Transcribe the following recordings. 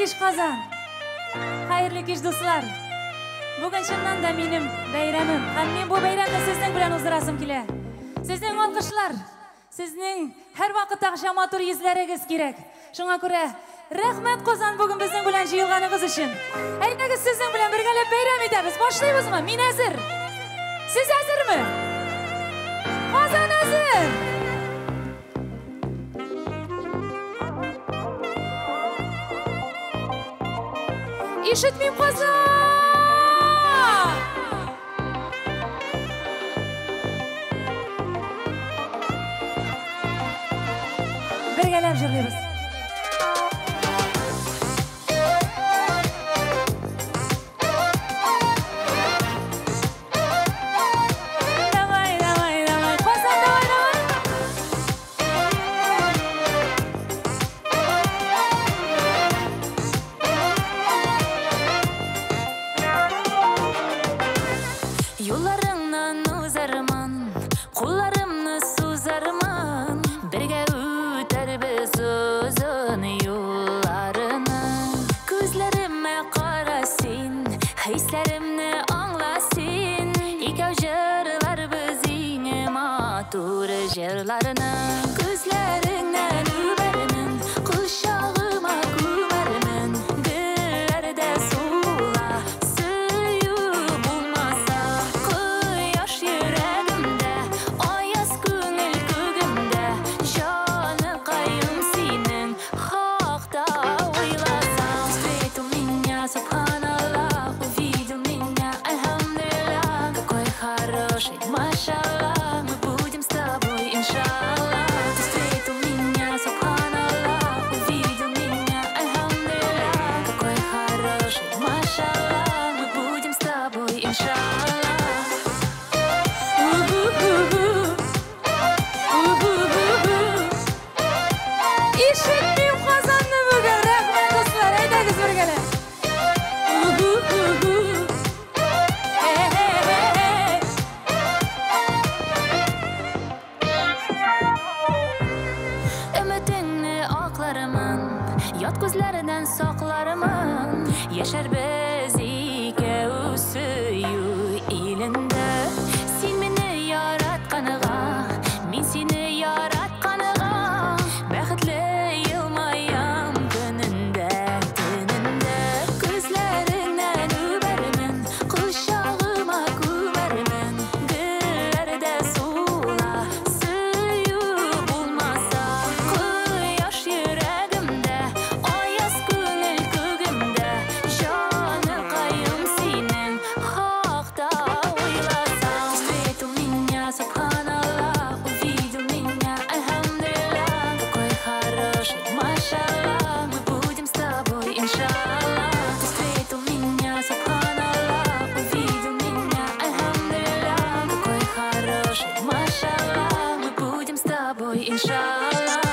кич, Казан! Хәерле кич, дуслар! Бүген чыннан да минем бәйрәмем һәм мин бу бәйрәмне сезнең белән уздырасым килә. Сезнең алкышлар, сезнең һәрвакыттагыча матур йөзләрегез кирәк. Шуңа күрә рәхмәт, Казан, бүген безнең белән җыелганыгыз өчен. Әйдәгез, сезнең белән бергәләп бәйрәм итәбез. Башлыйбызмы? Мин әзер. Сез әзерме? Казан әзер! Ишетмим, Казан! Бергәләп җырлыйбыз. Давай, давай, давай. Казан, давай, давай. Юлларыңнан узарман, кулларымны сузарман, бергә үтәрбез озын юлларны. Күзләремә кара син, хисләремне аңла син, икәү җырларбыз иң матур җырларны. Күзләреңнән үбәрмен, кочагыма күмәрмен, гөлләрдә сула, сөю булмаса, кояш йөрәгемдә, аяз күңел күгемдә, җаныкаем синең хакта уйласам. Встретил меня, субханаллах, увидел меня, альхамдулиллах, какой хороший, машаллах, мы будем с тобой, иншаллах. Ты встретил меня, субханаллах, увидел меня, альхамдулиллах, какой хороший, машаллах, мы будем с тобой, иншаллах. У-ху-ху-ху. У-ху-ху-ху. Ишетмим Казанны бүген. Рәхмәт, дуслар. Әйдәгез бергәләп. У-ху-ху-ху. Э-э-э-э. Өметеңне аклармын, ят күзләрдән саклармын, яшәрбез икәү сөю илендә. Син мине яратканга, мин сине яратканга, бәхетле елмаям көнендә, төнендә. Күзләреңнән үбәрмен, кочагыма күмәрмен, гөлләрдә сула, сөю булмаса, кояш йөрәгемдә, аяз күңел күгемдә, җаныкаем синең хакта уйласам. Встретил меня, субханаллах, увидел меня, альхамдулиллах, какой хороший, машаллах, мы будем с тобой, иншаллах. Ты встретил меня, субханаллах, увидел меня, альхамдулиллах, какой хороший, машаллах, мы будем с тобой, иншаллах.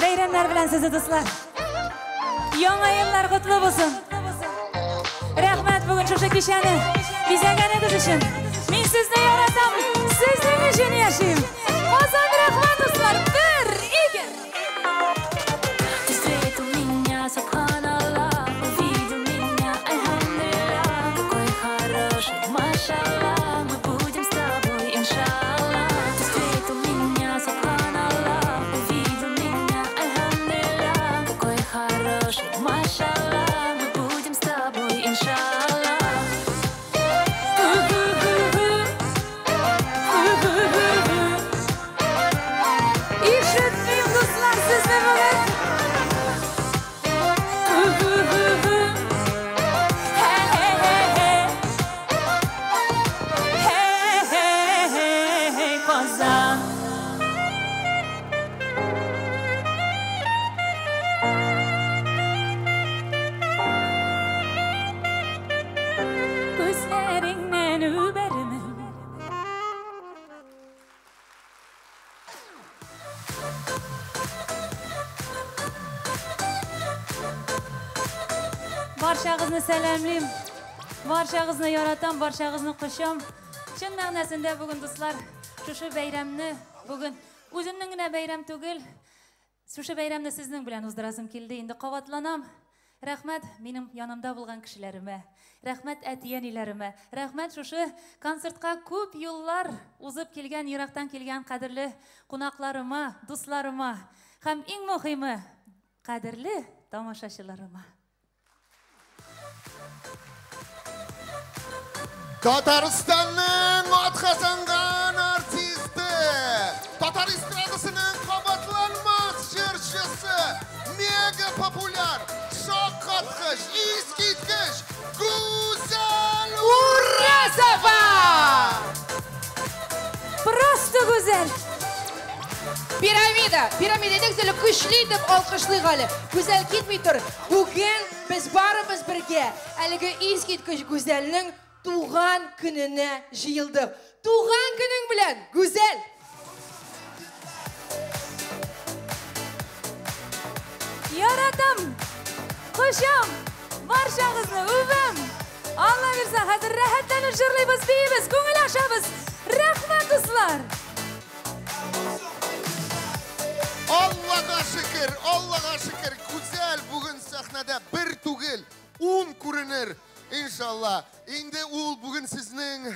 Бәйрәмнәр белән сезне, дуслар. Яңа еллар котлы булсын. Рәхмәт бүген шушы кичәне бизәгәнегез өчен. Мин сезне яратам, сезнең өчен яшим. Казан, рәхмәт, дуслар. Бер, ике. Ты встретил меня, субханаллах, увидел меня, альхамдулиллах, какой хороший, машаллах, мы будем с тобой, иншаллах. Ты встретил меня, субханаллах, увидел меня, альхамдулиллах, какой хороший, машаллах, мы будем с тобой, иншаллах. Ху-ху-ху-ху. Ху-ху-ху-ху. Ишетмим, дуслар, сезне бүген. Ху-ху-ху-ху. Хе-хе-хе-хе. Хе-хе-хе, Казан. Күзләреңнән үбәрмен. Барчагызны сәламлим. Барчагызны яратам, барчагызны кочам. Чын мәгънәсендә бүген, дуслар, шушы бәйрәмне бүген үземнең генә бәйрәм түгел. Шушы бәйрәмне сезнең белән уздырасым килде. Инде кабатланам. Рәхмәт минем янымда булган кешеләремә. Рәхмәт әти-әниләремә. Рәхмәт шушы концертка күп юллар узып килгән, ерактан килгән кадерле кунакларыма, дусларыма һәм иң мөһиме, кадерле тамашачыларыма. Татарстанның атказанган артисты, татар эстрадасының кабатланмас җырчысы, мега популяр, шаккаткыч, искиткеч Гүзәл Уразова! Просто Гүзәл! Пирамида! Пирамида әйдәгез әле көчле итеп алкышлыйк әле. Гүзәл китми тор. Бүген без барыбыз бергә әлеге искиткеч Гүзәлнең туган көненә җыелдык. Туган көнең белән, Гүзәл! Яратам, кочам, барчагызны үбәм. Алла бирсә, хәзер рәхәтләнеп җырлыйбыз, биибез, күңел ачабыз. Рәхмәт, дуслар! Аллага шөкер, Аллага шөкер, Гүзәл бүген сәхнәдә бер түгел, 10 күренер. Иншалла. Инде ул бүген сезнең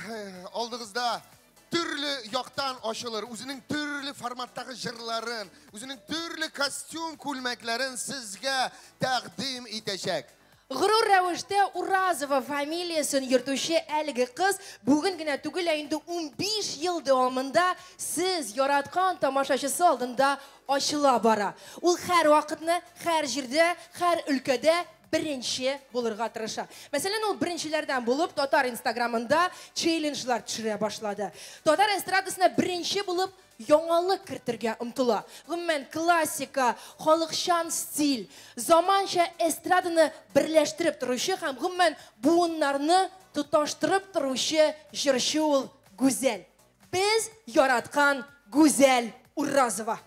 алдыгызда төрле яктан ачылыр, үзенең төрле форматтагы җырларын, үзенең төрле костюм күлмәкләрен сезгә тәкъдим итәчәк. Горур рәвештә Уразова фамилиясен йөртүче әлеге кыз бүген генә түгел, ә инде 15 ел дәвамында сез яраткан тамашачысы алдында ачыла бара. Ул һәр вакытны, һәр җирдә, һәр өлкәдә беренче булырга тырыша. Мәсәлән, ул беренчеләрдән булып татар инстаграмында челленджлар төшерә башлады. Татар эстрадасына беренче булып яңалык кертергә омтыла. Гомумән, классика, халыкчан стиль, заманча эстраданы берләштереп торучы һәм гомумән буыннарны тоташтырып торучы җырчы ул Гүзәл. Без яраткан Гүзәл Уразова.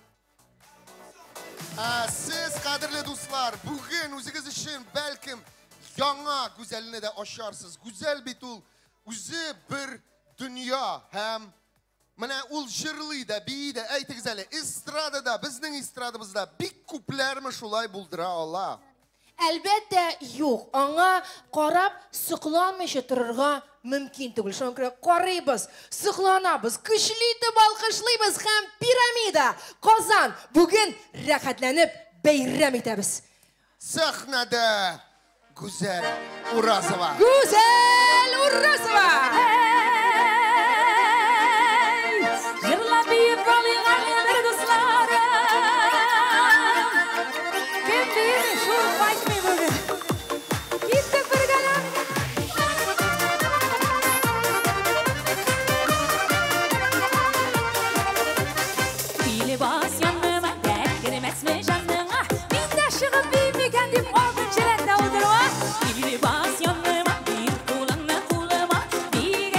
Сез, кадерле дуслар, бүген үзегез өчен бәлкем яңа Гүзәлне дә ачарсыз. Гүзәл бит ул үзе бер дөнья һәм менә ул җырлый да, бии дә. Әйтегез әле, эстрадада, безнең эстрадабызда бик күпләрме шулай булдыра ала? Әлбәттә, юк. Аңа карап сокланмыйча торырга мөмкин түгел. Шуңа күрә карыйбыз, сокланабыз, көчле итеп алкышлыйбыз һәм Пирамида, Казан бүген рәхәтләнеп бәйрәм итәбез. Сәхнәдә Гүзәл Уразова. Гүзәл Уразова! Җырлап биеп алыйк әле бер дусларым. Кем биер, шул кайтмый бүген. Киттек бергәләп. Килеп бас яныма, дәрт кермәсме җаныңа? Мин дә чыгып биим икән дип алтынчы рәттә утырма. Килеп бас яныма, бир кулыңны кулыма. Бигә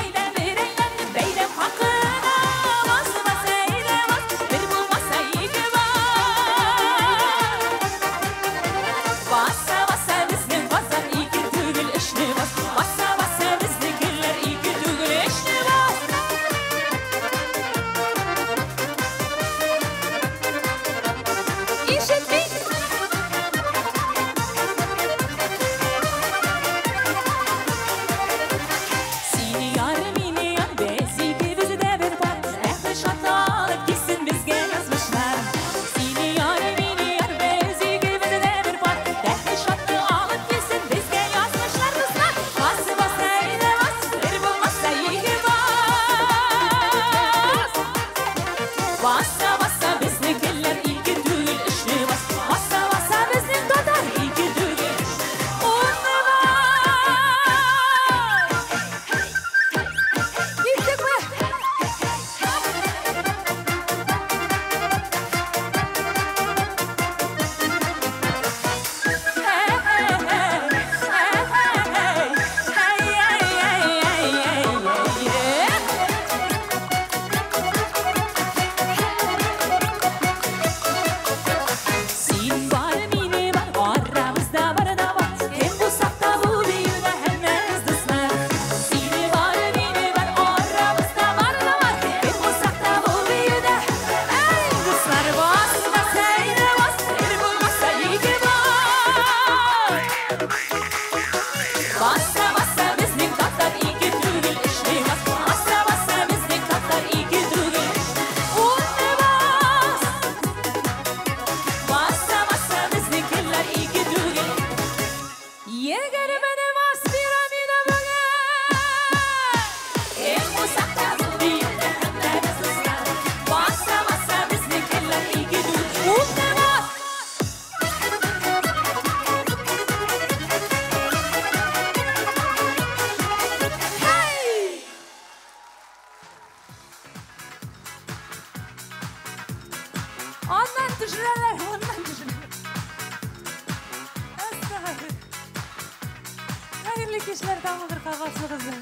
Хәерле кичләр, тагын бер кабатлыгызны.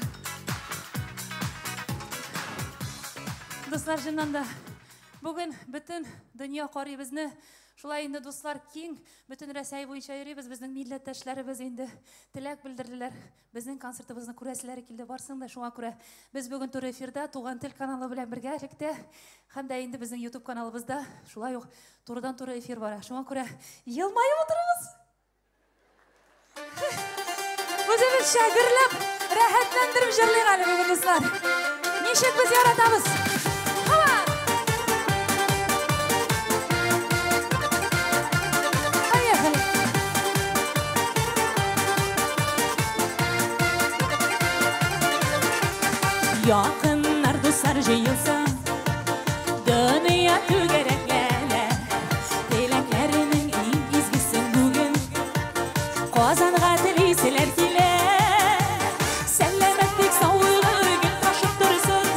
Дуслар, чыннан да, бүген бөтен дөнья карый безне. Шулай инде, дуслар, киң бөтен Рәсәй буенча йөрибез. Безнең милләттәшләребез инде теләк белдерделәр. Безнең концертыбызны күрәселәре килде барсын да. Шуңа күрә без бүген туры эфирда Туган тел каналы белән бергәлектә һәм дә инде безнең YouTube каналыбызда шулай ук турыдан-туры эфир бара. Шуңа күрә елмаеп утырыгыз. Үзебезчә гөрләп, рәхәтләндереп җырлыйк әле бүген, дуслар. Ничек без яратабыз. Һава! Поехали! Якыннар, дуслар җыелса, дөнья түгәрәкләнә. Теләкләренең иң изгесен бүген Казанга телиселәр килә. Сәламәтлек, саулыгы гел ташып торсын.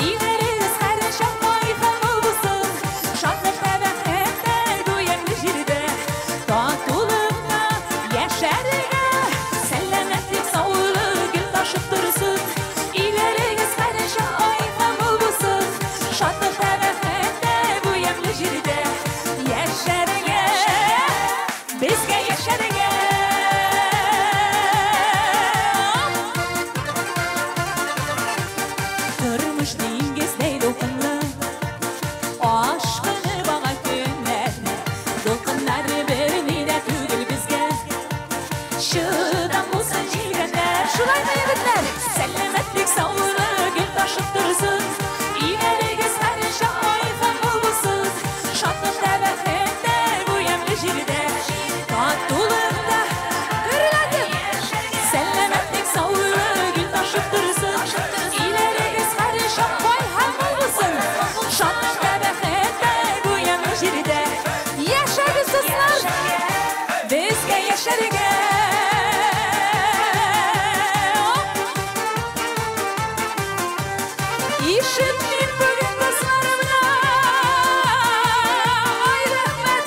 Өйләрегез һәрчак бай һәм мул булсын. Шатлыкта, бәхеттә бу ямьле җирдә татулыкта яшәргә. Сәламәтлек, саулыгы гел ташып торсын. Өйләрегез һәрчак бай һәм мул булсын. Шатлыкта, бәхеттә бу ямьле җирдә яшәргә. Безгә яшәргә. Тормыш диңгездәй дулкынлы, ашкынып ага көннәр. Дулкыннар берни дә түгел безгә, чыдам булсын җилгәннәр. Шулаймы, егетләр? Сәламәтлек, саулык гел ташып торсын. Өйләрегез һәрчак бай һәм мул булсын. Шатлыкта, бәхеттә бу ямьле җирдә татулыкта Гөрләтеп! Сәламәтлек, саулык гел ташып торсын. Өйләрегез һәрчак бай һәм мул булсын. Шатлыкта, бәхеттә бу ямьле җирдә Яшәгез, дуслар! безгә яшәргә. Ишетмим бүген дусларымны. Ай, рәхмәт!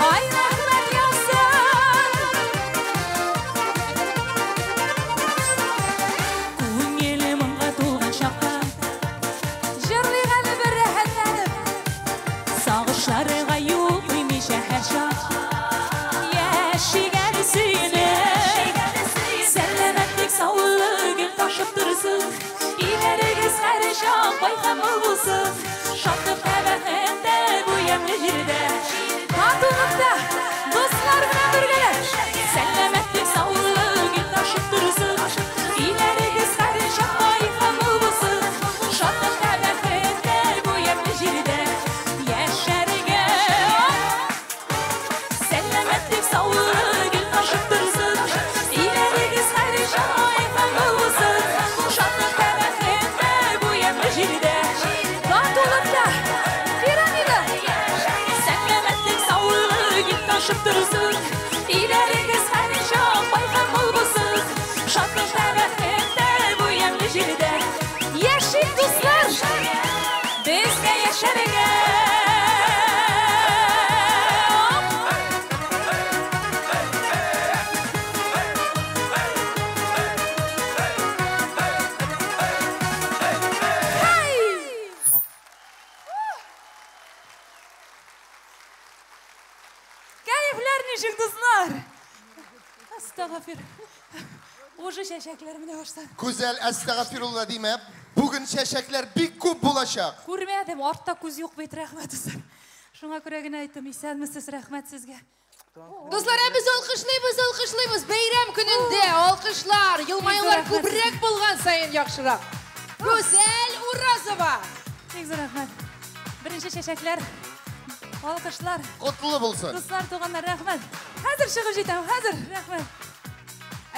Ай, рәхмәт яусын! Күңеле моңга тулган чакта Җырлыйк әле бер рәхәтләнеп. Сагышларга юл куймыйча һәрчак яшик әле сөенеп. Сәламәтлек, саулык гел ташып торсын. Өйләрегез һәрчак бай һәм мул булсын. Шатлыкта, бәхеттә бу ямьле җирдә Татулыкта, дуслар белән бергәләп. Сәламәтлек, саулык гел ташып торсын. Өйләрегез һәрчак бай һәм мул булсын. Шатлыкта, бәхеттә бу ямьле җирдә яшәргә. Сәламәтлек, саулык гел ташып торсын. Өйләрегез һәрчак бай һәм мул булсын. Шатлыкта, бәхеттә бу ямьле җирдә Татулыкта, пирамида. Сәламәтлек, саулык гел ташып торсын. Өйләрегез һәрчак бай һәм мул булсын. Шатлыкта, бәхеттә бу ямьле җирдә Яшик, дуслар! безгә яшәргә. Кәефләр ничек, дуслар? Астагфир. Уже чәчәкләр менә башлады. Гүзәл, әстәгъфирулла димә. Бүген чәчәкләр бик күп булачак. Күрмәдем, артта күз юк бит, рәхмәт, дуслар. Шуңа күрә генә әйттем, исәнмесез, рәхмәт сезгә. Дуслар, ә без алкышлыйбыз, алкышлыйбыз. Бәйрәм көнендә алкышлар, елмаюлар Рәхмәт. Күбрәк булган саен яхшырак. Гүзәл Уразова. Бик зур рәхмәт. Беренче чәчәкләр, алкышлар. Котлы булсын. Дуслар, туганнар, рәхмәт. Хәзер чыгып җитәм, хәзер, рәхмәт.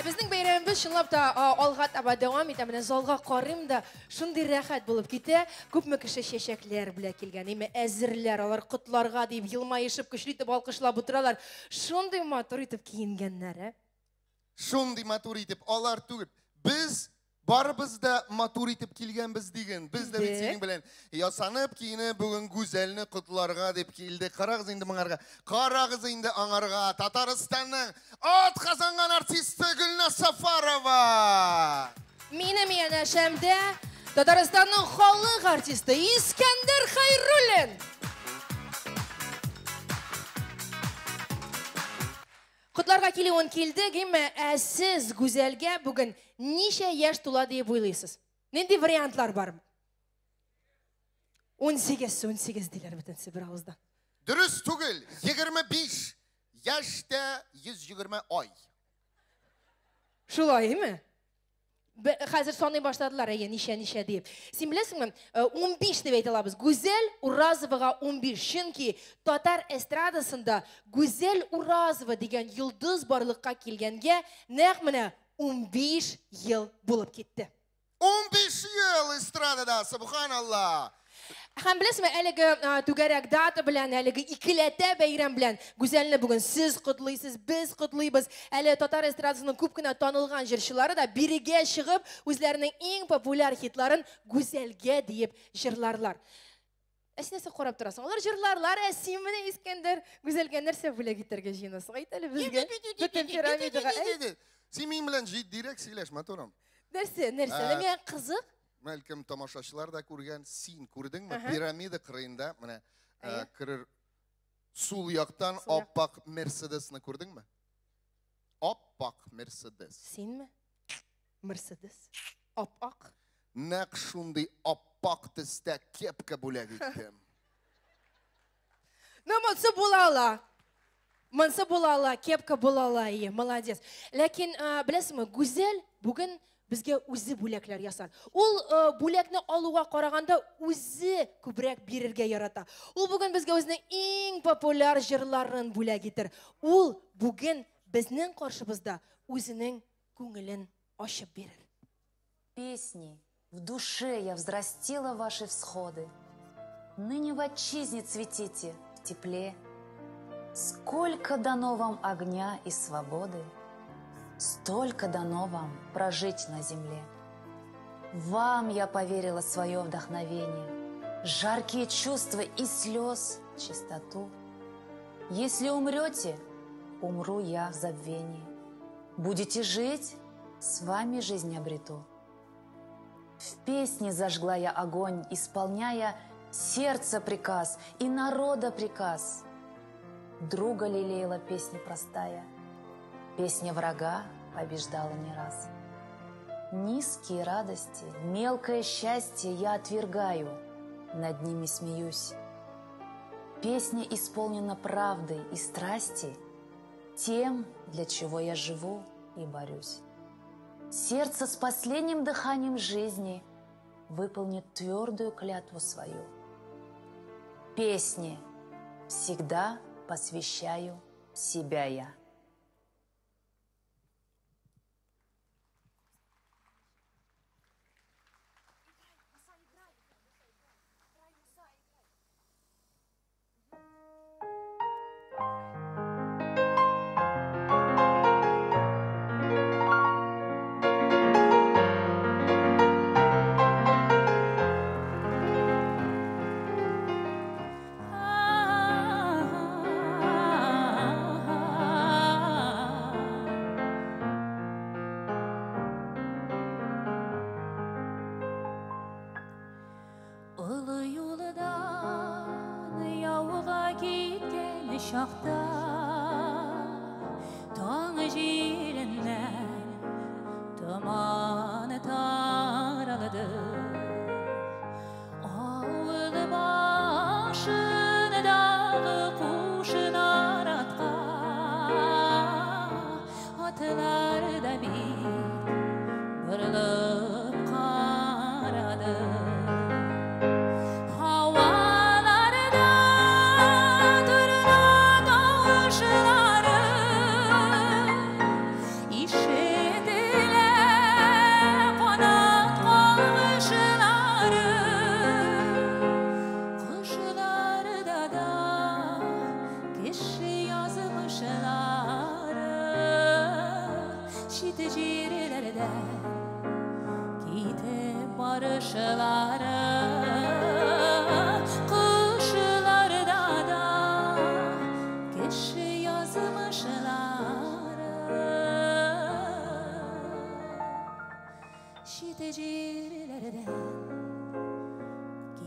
Ә безнең бәйрәмебез чынлап та алга таба дәвам итә. Менә залга карыйм да, шундый рәхәт булып китә. Күпме кеше чәчәкләр белән килгән, әйме әзерләр, алар котларга дип елмаешып, көчле итеп алкышлап утыралар. Шундый матур итеп киенгәннәр, ә? Шундый матур итеп алар түгел. Без Барыбыз да матур итеп килгәнбез диген. Без дә бит синең белән ясанып, киенеп бүген Гүзәлне котларга дип килдек. Карагыз инде моңарга. Карагыз инде аңарга. Татарстанның атказанган артисты Гөлназ Сафарова. Минем янәшәмдә Татарстанның халык артисты Искәндәр Хәйруллин. Котларга килүен килдек, әмма ә сез Гүзәлгә бүген ничә яшь тула дип уйлыйсыз? Нинди вариантлар бар? 18, 18 диләр бөтенесе бер авыздан. Дөрес түгел, 25 яшь тә 120 ай. Шулаймы? Хәзер саный башладылар, әйе, ничә-ничә дип. Син беләсеңме, 15 дип әйтә алабыз. Гүзәл Уразовага 15. Чөнки татар эстрадасында Гүзәл Уразова дигән йолдыз барлыкка килгәнгә нәкъ менә 15 ел булып китте. 15 ел эстрадада, субханалла. Һәм беләсеңме, әлеге түгәрәк дата белән, әлеге икеләтә бәйрәм белән Гүзәлне бүген сез котлыйсыз, без котлыйбыз. Әле татар эстрадасының күп кенә танылган җырчылары да бирегә чыгып, үзләренең иң популяр хитларын Гүзәлгә диеп җырларлар. Ә син нәрсә карап торасың? Алар җырларлар, ә син менә, Искәндәр, Гүзәлгә нәрсә бүләк итәргә җыенасың? Әйт әле безгә. Бөтен пирамидага. Син минем белән җитдирәк сөйләш, матурым. Нәрсә, нәрсә? Миңа кызык. Бәлкем тамашачылар да күргән, син күрдеңме? Пирамида кырыенда менә керер сул яктан аппак Мерседесны күрдеңме? Аппак Мерседес. Синме? Мерседес. Аппак. Нәкъ шундый аппак төстә кепка бүләк иттем. Ну, монсы була ала. Монсы була ала, кепка була ала, ие, молодец. Ләкин, беләсеңме, Гүзәл бүген безгә үзе бүләкләр ясар. Ул бүләкне алуга караганда үзе күбрәк бирергә ярата. Ул бүген безгә үзенең иң популяр җырларын бүләк итер. Ул бүген безнең каршыбызда үзенең күңелен ачып бирер. Песни в душе я взрастила ваши всходы. Ныне в отчизне цветите в тепле. Сколько дано вам огня и свободы, столько дано вам прожить на земле. Вам я поверила свое вдохновение, жаркие чувства и слез, чистоту. Если умрете, умру я в забвении. Будете жить, с вами жизнь обрету. В песне зажгла я огонь, исполняя сердца приказ и народа приказ. Друга лелеяла песня простая, песня врага побеждала не раз. Низкие радости, мелкое счастье я отвергаю, над ними смеюсь. Песня исполнена правдой и страсти, тем, для чего я живу и борюсь. Сердце с последним дыханием жизни выполнит твердую клятву свою. Песне всегда посвящаю себя я. Ишетелә канат кагыш.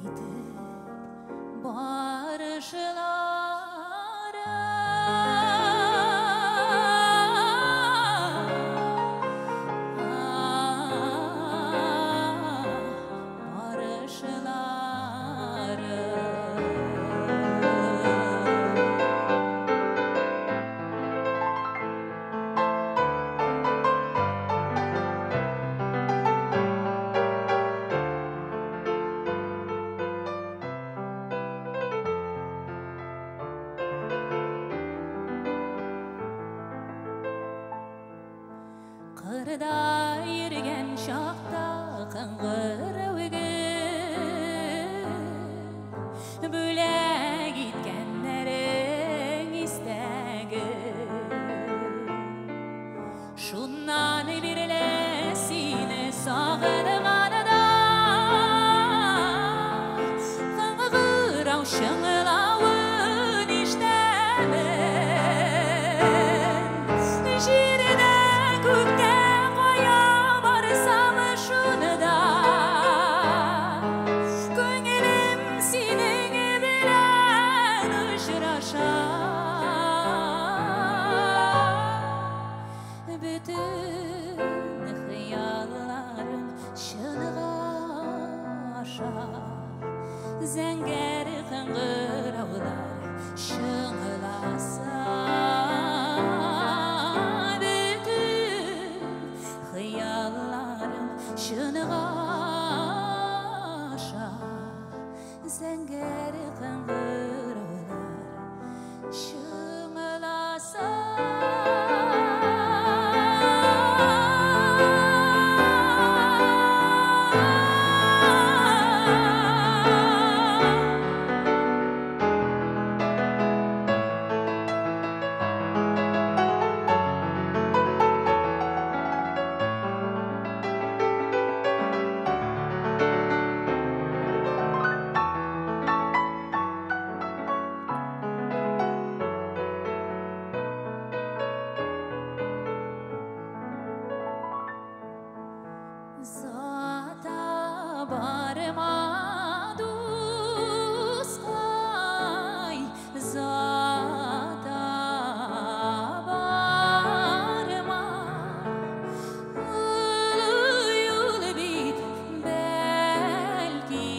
Китеп барышлары. Кырда йөргән чакта кыңгыравыгы бүләк иткәннәрең истәге. Шуннан бирле сине сагынганда кыңгырау чыңлавын ишетәмен. Җирдә, күктә кая барсам шунда күңелем синең белән очраша. Бөтен хыялларым чынга аша, зәңгәр кыңгыраулар чыңласа. Бөтен хыялларым чынга аша, зәңгәр кыңгыраулар чыңласа. Зата барма, дускай, зата барма. Олы юл бит, бәлки,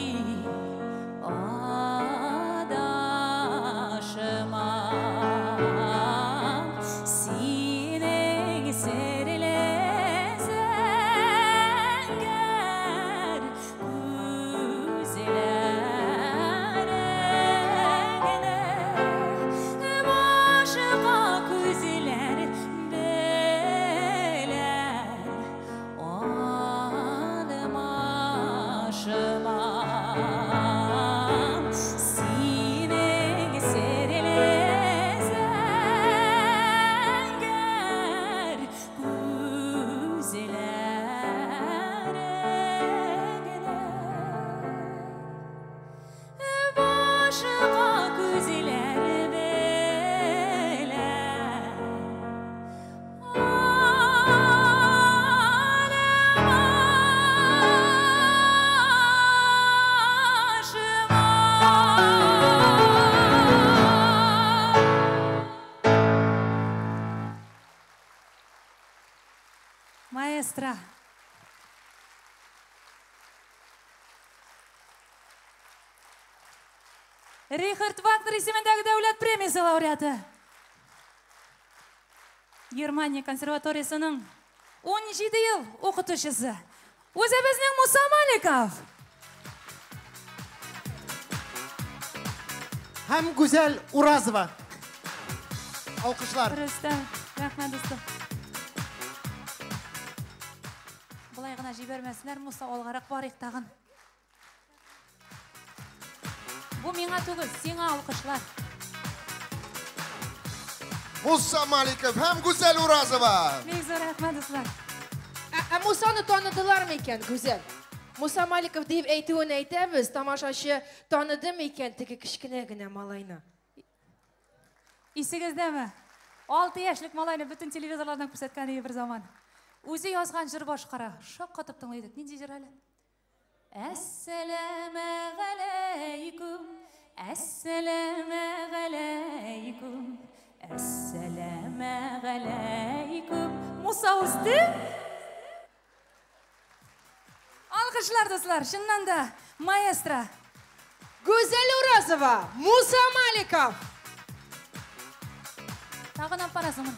адашмам. Синең серле зәңгәр күзләреңне башка күзләр белән алмашмам. Синең серле зәңгәр күзләреңне башка күзләр белән алмашмам. Маэстро. Рихард Вагнер исемендәге дәүләт премиясе лауреаты. Германия консерваториясының 17 ел укытучысы. Үзебезнең Муса Маликов. Һәм Гүзәл Уразова. Алкышлар. Рөстәм, рәхмәт, дустым. Болай гына җибәрмәсләр, Муса, алгарак барыйк тагын. Бу миңа түгел, сиңа алкышлар. Муса Маликов һәм Гүзәл Уразова. Бик зур рәхмәт, дуслар. Ә Мусаны таныдылар микән, Гүзәл? Муса Маликов дип әйтүен әйтәбез, тамашачы таныды микән теге кечкенә генә малайны? Исегездәме? 6 яшьлек малайны бөтен телевизорлардан күрсәткән иде бер заман. Үзе язган җыр башкара. Шаккатып тыңлый идек. Нинди җыр әле? Әссәламә галәйкүм. Әссәламегаләйкүм, әссәламегаләйкүм. Муса үсте? Алкышлар, дуслар, чыннан да, маэстро. Гүзәл Уразова, Муса Маликов. Тагын алып барасыңмы?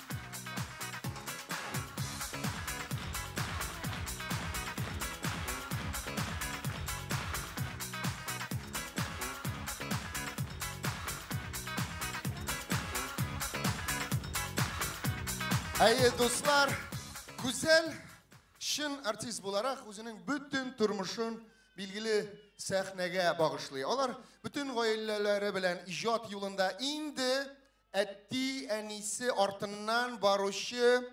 Әйе, дуслар, Гүзәл чын артист буларак үзенең бөтен тормышын билгеле сәхнәгә багышлый. Алар бөтен гаиләләре белән иҗат юлында инде әти-әнисе артыннан баручы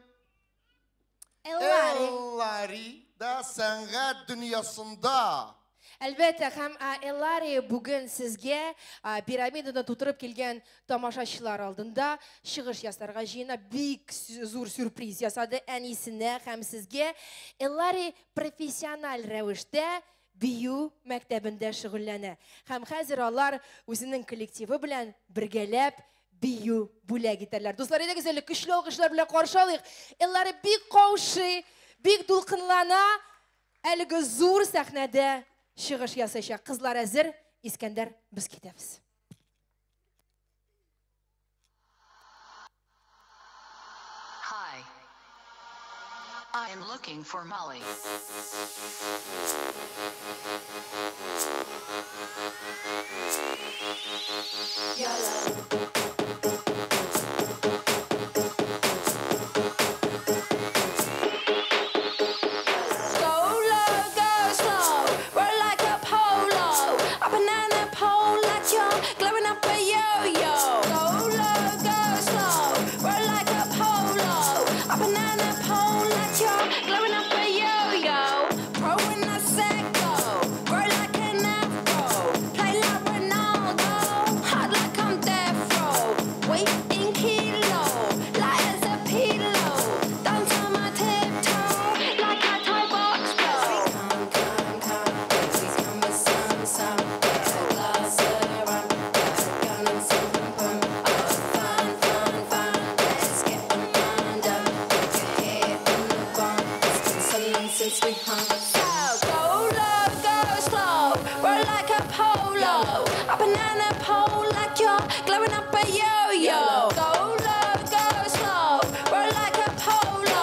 Эллари. Эллари да сәнгать дөньясында. Әлбәттә, һәм Эллари бүген сезгә пирамиданы тутырып килгән тамашачылар алдында чыгыш ясарга җыена. Бик зур сюрприз ясады әнисенә һәм сезгә. Эллари профессиональ рәвештә бию мәктәбендә шөгыльләнә. Һәм хәзер алар үзенең коллективы белән бергәләп бию бүләк итәрләр. Дуслар, әйдәгез әле көчле алкышлар белән каршы алыйк. Эллари бик каушый, бик дулкынлана. Әлеге зур сәхнәдә чыгыш ясаячак. Кызлар әзер, Искәндәр, без китәбез. Hi. I am looking for Molly. Go low, go slow, roll like a polo. A banana pole like you're glowing up a yo-yo. Go low, go slow, roll like a polo. A banana pole like you're glowing up a yo-yo. Pro when I said go, grow like an afro. Play like Ronaldo, hot like I'm death row. Weight in kilo, light as a pillow. Dance on my tiptoe, like a Thai box flow. Come, come, come, we come with some, get a glass of rum, get a gun and some pum pum. Oh, fun, fun, fun, let's get the mind up, get your head on the bum. It's been so long since we hung. So go low, go slow, roll like a polo, a banana pole like you're glowing up a yo-yo. Go low, go slow, roll like a polo,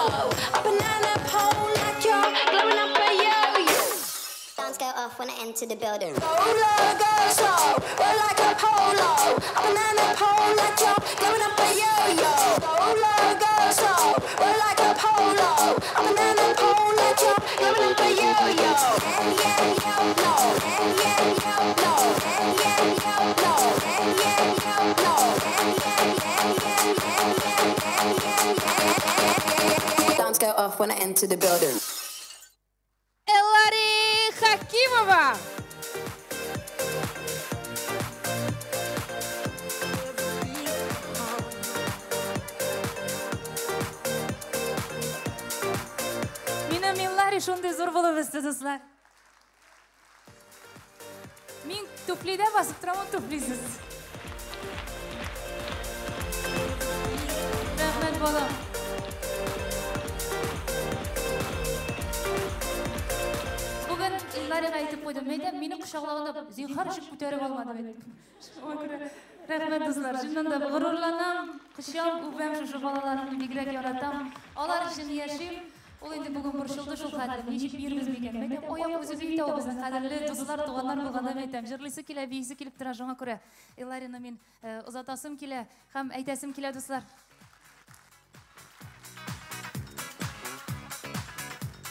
a banana pole like you're glowing up a yo-yo. Dance go off when I enter the building. Go low, go slow, roll like a polo, a banana pole like you're glowing up a yo-yo. Go low, go slow, roll like a polo, a banana pole like you're glowing up a yo-yo. Yeah, yeah, yo, yeah, yeah, yo, yeah, yeah, yo, yeah, yeah, yo, yeah, yeah, yeah, yeah, yeah, yeah, yeah, yeah. Dance go off when I enter the building. Эллари Хакимова. Минем Эллари шундый зур булып үсте, дуслар. Мин туфлидә басып торам, ул туфлисез. Рәхмәт, балам. Бүген Элларига әйтеп куйдым. Мәйтәм, мине кочаклаганда зинһар өчен күтәреп алмады бит. Шуңа күрә рәхмәт, дуслар. Чыннан да горурланам, кочам, үбәм шушы балаларымны бигрәк яратам. Алар өчен яшим. Ул инде бүген борчылды шул хәтле. Ничек биербез микән? Мәйтәм, аяк үзе биетә ул безнең кадерле дуслар, туганнар булганда мәйтәм. Җырлыйсы килә, биисе килеп тора шуңа күрә. Элларины мин озатасым килә һәм әйтәсем килә, дуслар.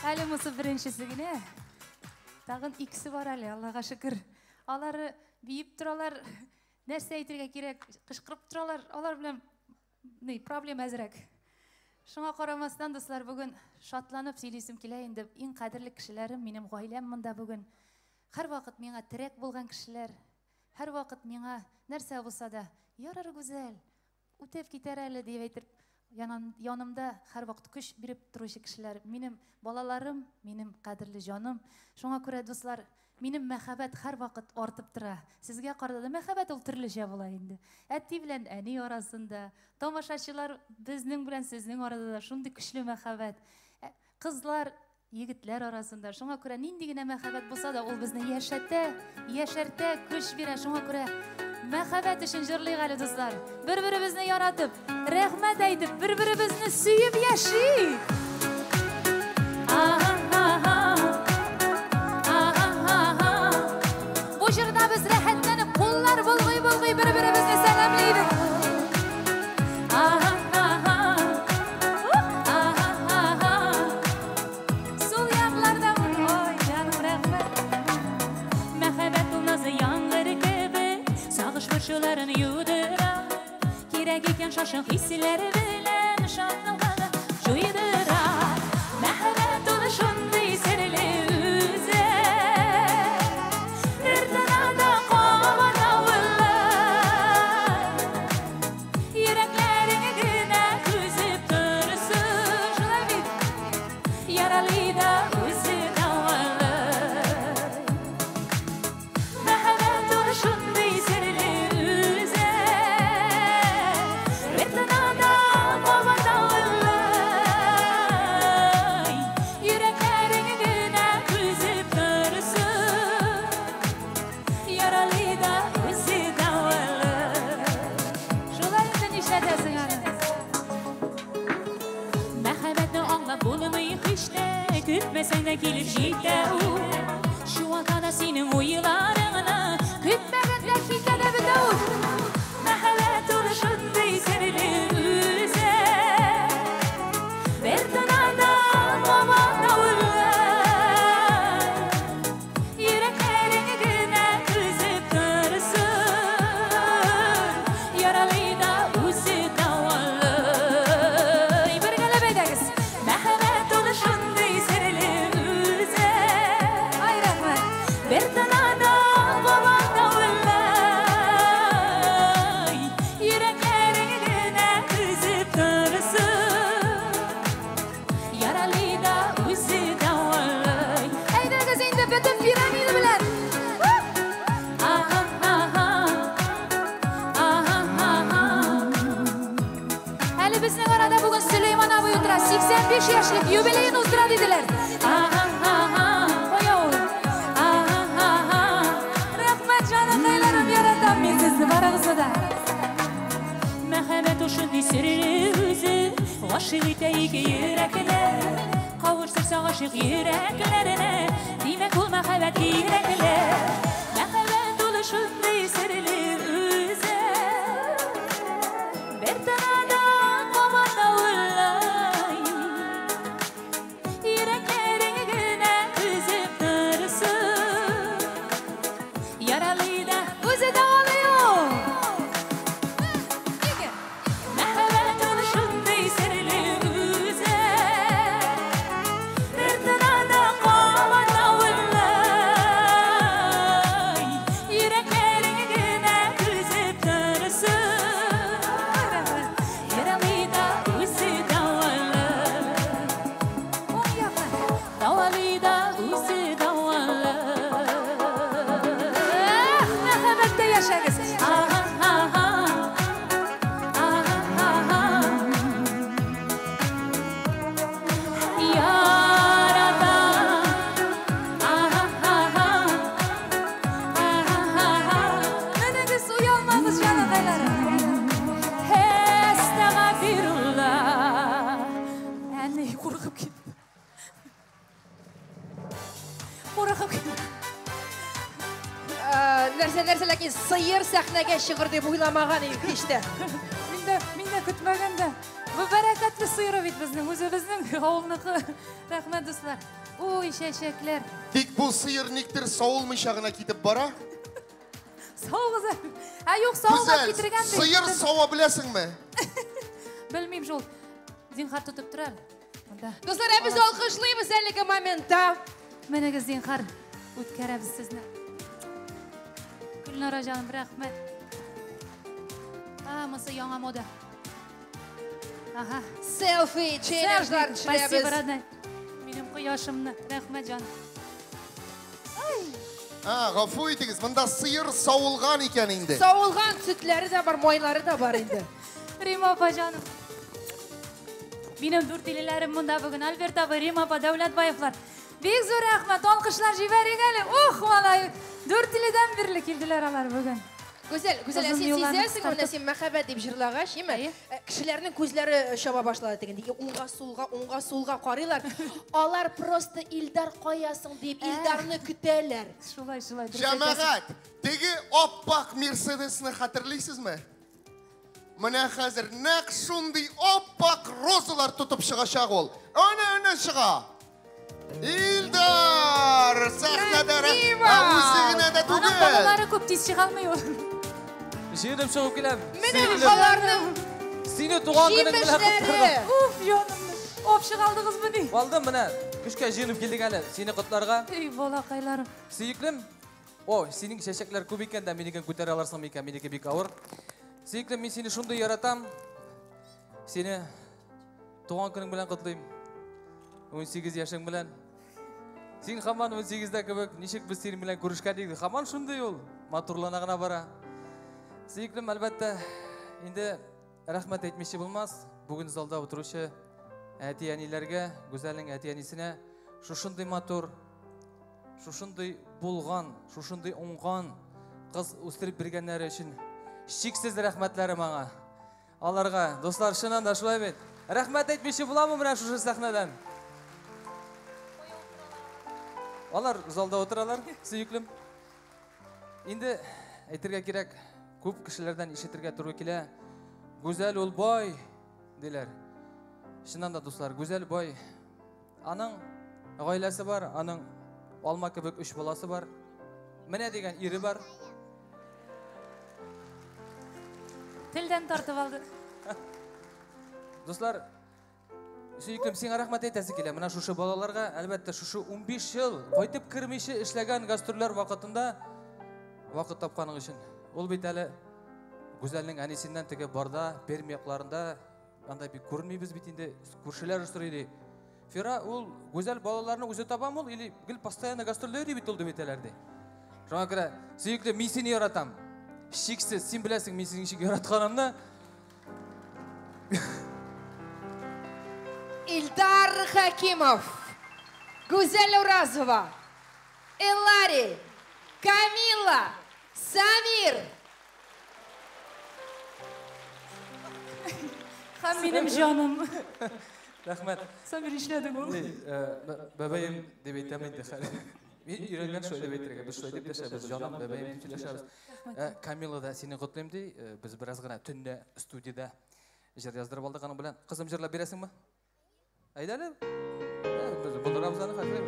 Әле монысы беренчесе генә. Тагын икесе бар әле, Аллага шөкер. Алары биеп торалар, нәрсә әйтергә кирәк, кычкырып торалар. Алар белән ни, проблема әзрәк. Шуңа карамастан, дуслар, бүген шатланып сөйлисем килә инде. Иң кадерле кешеләрем, минем гаиләм монда бүген. Һәрвакыт миңа терәк булган кешеләр, һәрвакыт миңа нәрсә булса да, ярар Гүзәл, үтеп китәр әле дип әйтеп, янымда һәрвакыт көч биреп торучы кешеләр. Минем балаларым, минем кадерле җаным. Шуңа күрә, дуслар, Минем мәхәббәт һәрвакыт артып тора. Сезгә карата да мәхәббәт ул төрлечә була инде. Әти белән әни арасында, тамашачылар безнең белән сезнең арада да шундый көчле мәхәббәт. Кызлар, егетләр арасында. Шуңа күрә нинди генә мәхәббәт булса да, ул безне яшәтә, яшәртә, көч бирә. Шуңа күрә мәхәббәт өчен җырлыйк әле, дуслар. Бер-беребезне яратып, рәхмәт әйтеп, бер-беребезне сөеп яшик. Бу җырда без рәхәтләнеп, куллар болгый-болгый бер-беребезне сәламлибез. Сул якларда ой, җаным, рәхмәт. Мәхәббәт ул назы яңгыр кебек, сагыш борчуларын юдыра. Кирәк икән шашын хисләр белән шатлыгын җуйдыра. Мәхәббәт ул шундый серле үзе. Бер тынада кабат Йөрәкләрең генә түзеп торсын. Шулай бит. Яралы да үзе дәвалый. Мәхәббәт ул шундый серле үзе. Бер тынада кабат Йөрәкләрең генә түзеп торсын. Яралы да үзе дәвалый. Шулай инде нишләтәсең аны? Мәхәббәтне аңлап булмый һич тә, көтмәсәң дә килеп җитә ул. Чуалта да синең уйларыңны, Көтмәгәндә китә дә бетә ул. Мәхәббәт ул шундый серле үзе. Бер тынада кабат Йөрәкләрең генә түзеп торсын. Яралы да үзе дәвалый. Бергәләп әйдәгез. Мәхәббәт ул шундый серле үзе. Ай, рәхмәт. Бер тынада кабат Йөрәкләрең генә түзеп торсын. Яралы да үзе дәвалый. Әйдәгез инде бөтен пирамида белән. Аһа, аһа. Аһа, аһа. Әле безнең арада бүген Сөләйман абый утыра. 85 яшьлек юбилеен уздыра диделәр. Аһа, аһа. Кая ул? Аһа, аһа. Рәхмәт, җаныкайларым, яратам мин сезне барыгызны да. Мәхәббәт ул шундый серле үзе, гашыйк итә ике йөрәкне. Кавыштырса гашыйк йөрәкләрне, димәк ул мәхәббәт кирәкле. Мәхәббәт ул шундый серле үзе. Бер тынада кабат Йөрәкләрең генә түзеп торсын. Яралы да Үзе дәвалый ул. Ике. Мәхәббәт ул шундый серле үзе. Бер тынада кабат Йөрәкләрең генә түзеп торсын. Яралы да үзе дәвалый. Уң якка. Дәвалый да үзе дәвалый. Эх, мәхәббәттә яшәгез. Аһа, аһа. Аһа, аһа. Яратам. Аһа, аһа. Аһа, аһа. Менегез, оялмагыз, җаныкайларым. Әстәгъфируллаһ. Әни, куркып киттем. Куркып киттем. Нәрсә, нәрсә, ләкин сыер сәхнәгә чыгыр дип уйламаган идек һич тә. Мин дә көтмәгәндә. Бу бәрәкәтле сыеры бит безнең, үзебезнең авылныкы. Рәхмәт, дуслар. Ой, чәчәкләр. Тик бу сыер никтер савылмыйча гына китеп бара. Саугыз. Ә юк, савылмап Гүзәл, китергән бит. сыер сава беләсеңме? Белмим шул. Зинһар тотып тор әле. Монда. Дуслар, ә без алкышлыйбыз әлеге моментта. Менегез, зинһар, үткәрәбез сезне. Гөлнара җаным, рәхмәт. А, монысы яңа мода. Ага. Селфи челленджлар Спасибо, төшерәбез. родной. Минем кояшымны. Рәхмәт, җаным. Ай. А, гафу итегез, монда сыер савылган икән инде. Савылган сөтләре дә бар, майлары да бар инде. Рима апа җаным. Минем дүртилеләрем монда бүген. Альберт абый, Рима апа, Дәүләтбаевлар. Бик зур рәхмәт, алкышлар җибәрик әле. Ух, малай, Дүртиледән бирле килделәр алар бүген. Гүзәл, Гүзәл, ә Озын син юлларны сизәсеңме, менә кыскартып. син мәхәббәт дип җырлагач, әйме? Кешеләрнең күзләре чаба башлады дигәндә, уңга, сулга, уңга, сулга карыйлар. Алар просто Илдар каясың дип, Илдарны көтәләр. Шулай, шулай. Дөрес әйтәсең. Җәмәгать, теге аппак Мерседесны хәтерлисезме? Менә хәзер нәкъ шундый аппак розалар тотып чыгачак ул. Әнә, әнә чыга. Илдар! Сәхнәдә Красиво! Ә үзе генә дә Аның түгел. балалары күп, тиз чыга алмый ул. Җыенып чыгып киләм. Менә Сөеклем. аларның Сине туган көнең белән җимешләре. котларга. Уф, җаным. Оп, чыга алдыгызмы ни? Алдым менә. Көчкә җыенып килдек әле. Сине котларга. Эй, балакайларым. Сөеклем. О, синең чәчәкләр күп икән дә, минекен күтәрә алырсың микән? Минеке бик авыр. Сөеклем, мин сине шундый яратам. Сине туган көнең белән котлыйм. 18 яшең белән. Син һаман 18-дә кебек, ничек без синең белән күрешкән идек, һаман шундый ул. Матурлана гына бара. Сөеклем, әлбәттә, инде рәхмәт әйтмичә булмас. Бүген залда утыручы әти-әниләргә, Гүзәлнең әти-әнисенә шушындый матур, шушындый булган, шушындый уңган кыз үстереп биргәннәре өчен чиксез рәхмәтләрем аңа. Аларга, дуслар, чыннан да шулай бит. Рәхмәт әйтмичә буламы менә шушы сәхнәдән? Алар залда утыралар, сөеклем. Инде әйтергә кирәк, күп кешеләрдән ишетергә туры килә. Гүзәл ул бай, диләр. Чыннан да, дуслар, Гүзәл бай. Аның гаиләсе бар, аның алма кебек 3 баласы бар. Менә дигән ире бар. Телдән тартып алды. Дуслар, сөеклем, сиңа рәхмәт әйтәсе килә. Менә шушы балаларга, әлбәттә, шушы 15 ел кайтып кермичә эшләгән гастрольләр вакытында вакыт тапканың өчен. Ул бит әле Гүзәлнең әнисеннән теге барда, Пермь якларында, анда бик күренмибез бит инде, күршеләр сорый ди. Фира, ул Гүзәл балаларны үзе табамы ул, или гел постоянно гастрольдә йөри бит ул дип әйтәләр ди. Шуңа күрә, сөекле, мин сине яратам. Шиксез, син беләсең, мин сине ничек яратканымны. Илдар Хакимов, Гүзәл Уразова, Элари, Камила, Самир. Һәм минем җаным. Рәхмәт. Самир, нишләдең ул? Ни, бәбәем дип әйтәм инде хәл. Мин өйрәнгән шулай дип әйтергә. Без шулай дип дәшәбез, җаным, бәбәем дип сөйләшәбез. Камила да сине котлыйм ди. Без бераз гына төнлә студиядә җыр яздырып алдык аның белән. Кызым, җырлап бирәсеңме? Әйдә әле. Без булдырабыз аны хәзер.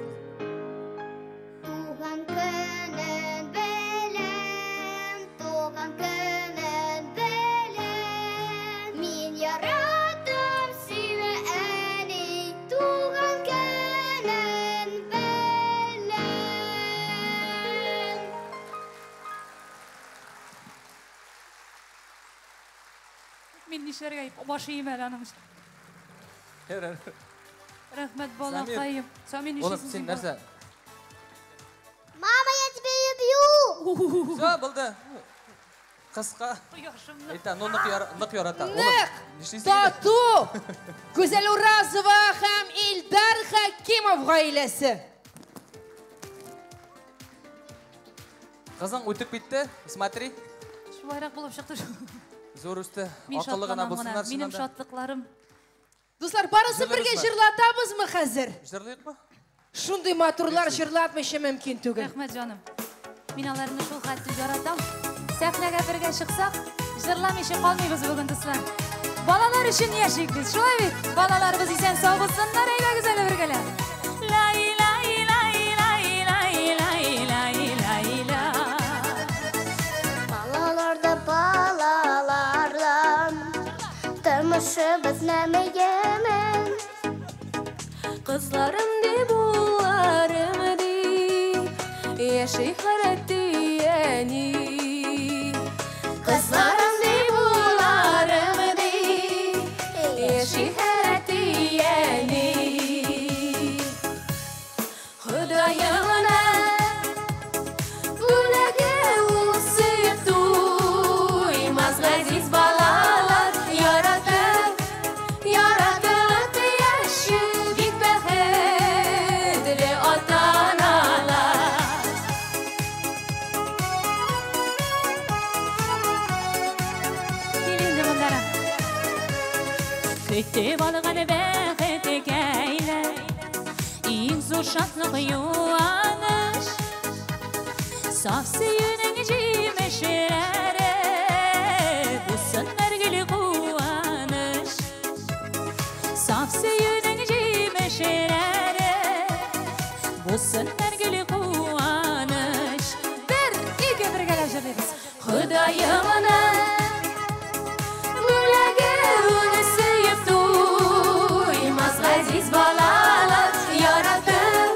Туган көнен беләм, туган көнен беләм. Мин яратам сине, әни, туган көнен беләм. Мин нишләргә баш ием әле аның өчен. Рәхмәт, балакаем. Самир, Улым, нишлисең син син? нәрсә? Мама, я тебя люблю! Всё, булды. Кыска. Кояшымны. Әйтә, ну нык нык ярата. Улым, Нык, нишлисең? тату, Гүзәл Уразова һәм Илдар Хакимов гаиләсе. Кызың үтеп китте, смотри. Шулайрак булып чыкты шул. Зур үсте. Мин Акыллы гына шатланам гына. булсыннар Минем чыннан да. шатлыкларым. Дуслар, барысы бергә Җырлыйбызмы? җырлатабызмы хәзер? Җырлыйкмы? Шундый матурлар җырлатмыйча мөмкин түгел. Рәхмәт, җаным. Мин аларны шул хәтле яратам. Сәхнәгә бергә чыксак, җырламыйча калмыйбыз бүген, дуслар. Балалар өчен яшик без, шулай бит? Балаларыбыз исән сау булсыннар, әйдәгез әле бергәләп. Лай, лай, лай, лай, лай, лай, лай, лай, лай. Балаларда, балаларда тормышыбыз нәмеемен. Кызларым дип, улларым дип, яши әти-әни. Кызларым дип, улларым дип, яши әти-әни. Ходаемнан Көтеп алган бәхеткәйләр, иң зур шатлык юаныч. Саф сөюнең җимешләре, булсыннар гел куаныч. Саф сөюнең җимешләре, булсыннар гел куаныч. Бер, ике бергәләп җырлыйбыз. Ходаемның бүләге ул сөеп туймас газиз балалар, яратып,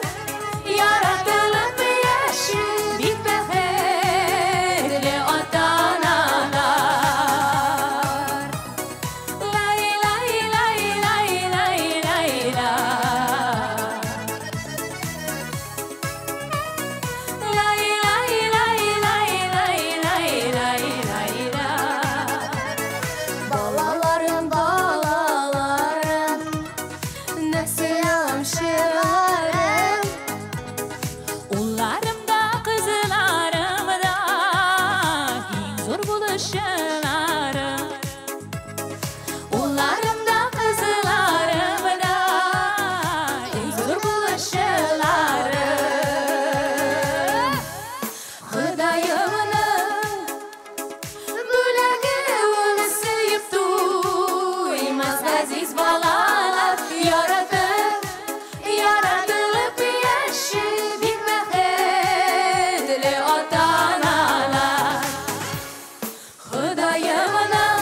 яратылып яши бик бәхетле ата-аналар. Лай, лай, лай, лай, лай, лай, лай. Лай, лай, лай, лай, лай, лай, лай, лай, лай. Балаларым, балаларым, нәсел аламчыларым. Улларым да, кызларым да, иң зур булышчыларым. Улларым да, кызларым да, иң зур булышчыларым. Ходаемның бүләге ул сөеп туймас газиз балалар, яратып, яратылып яши бик бәхетле ата-аналар. Ходаемның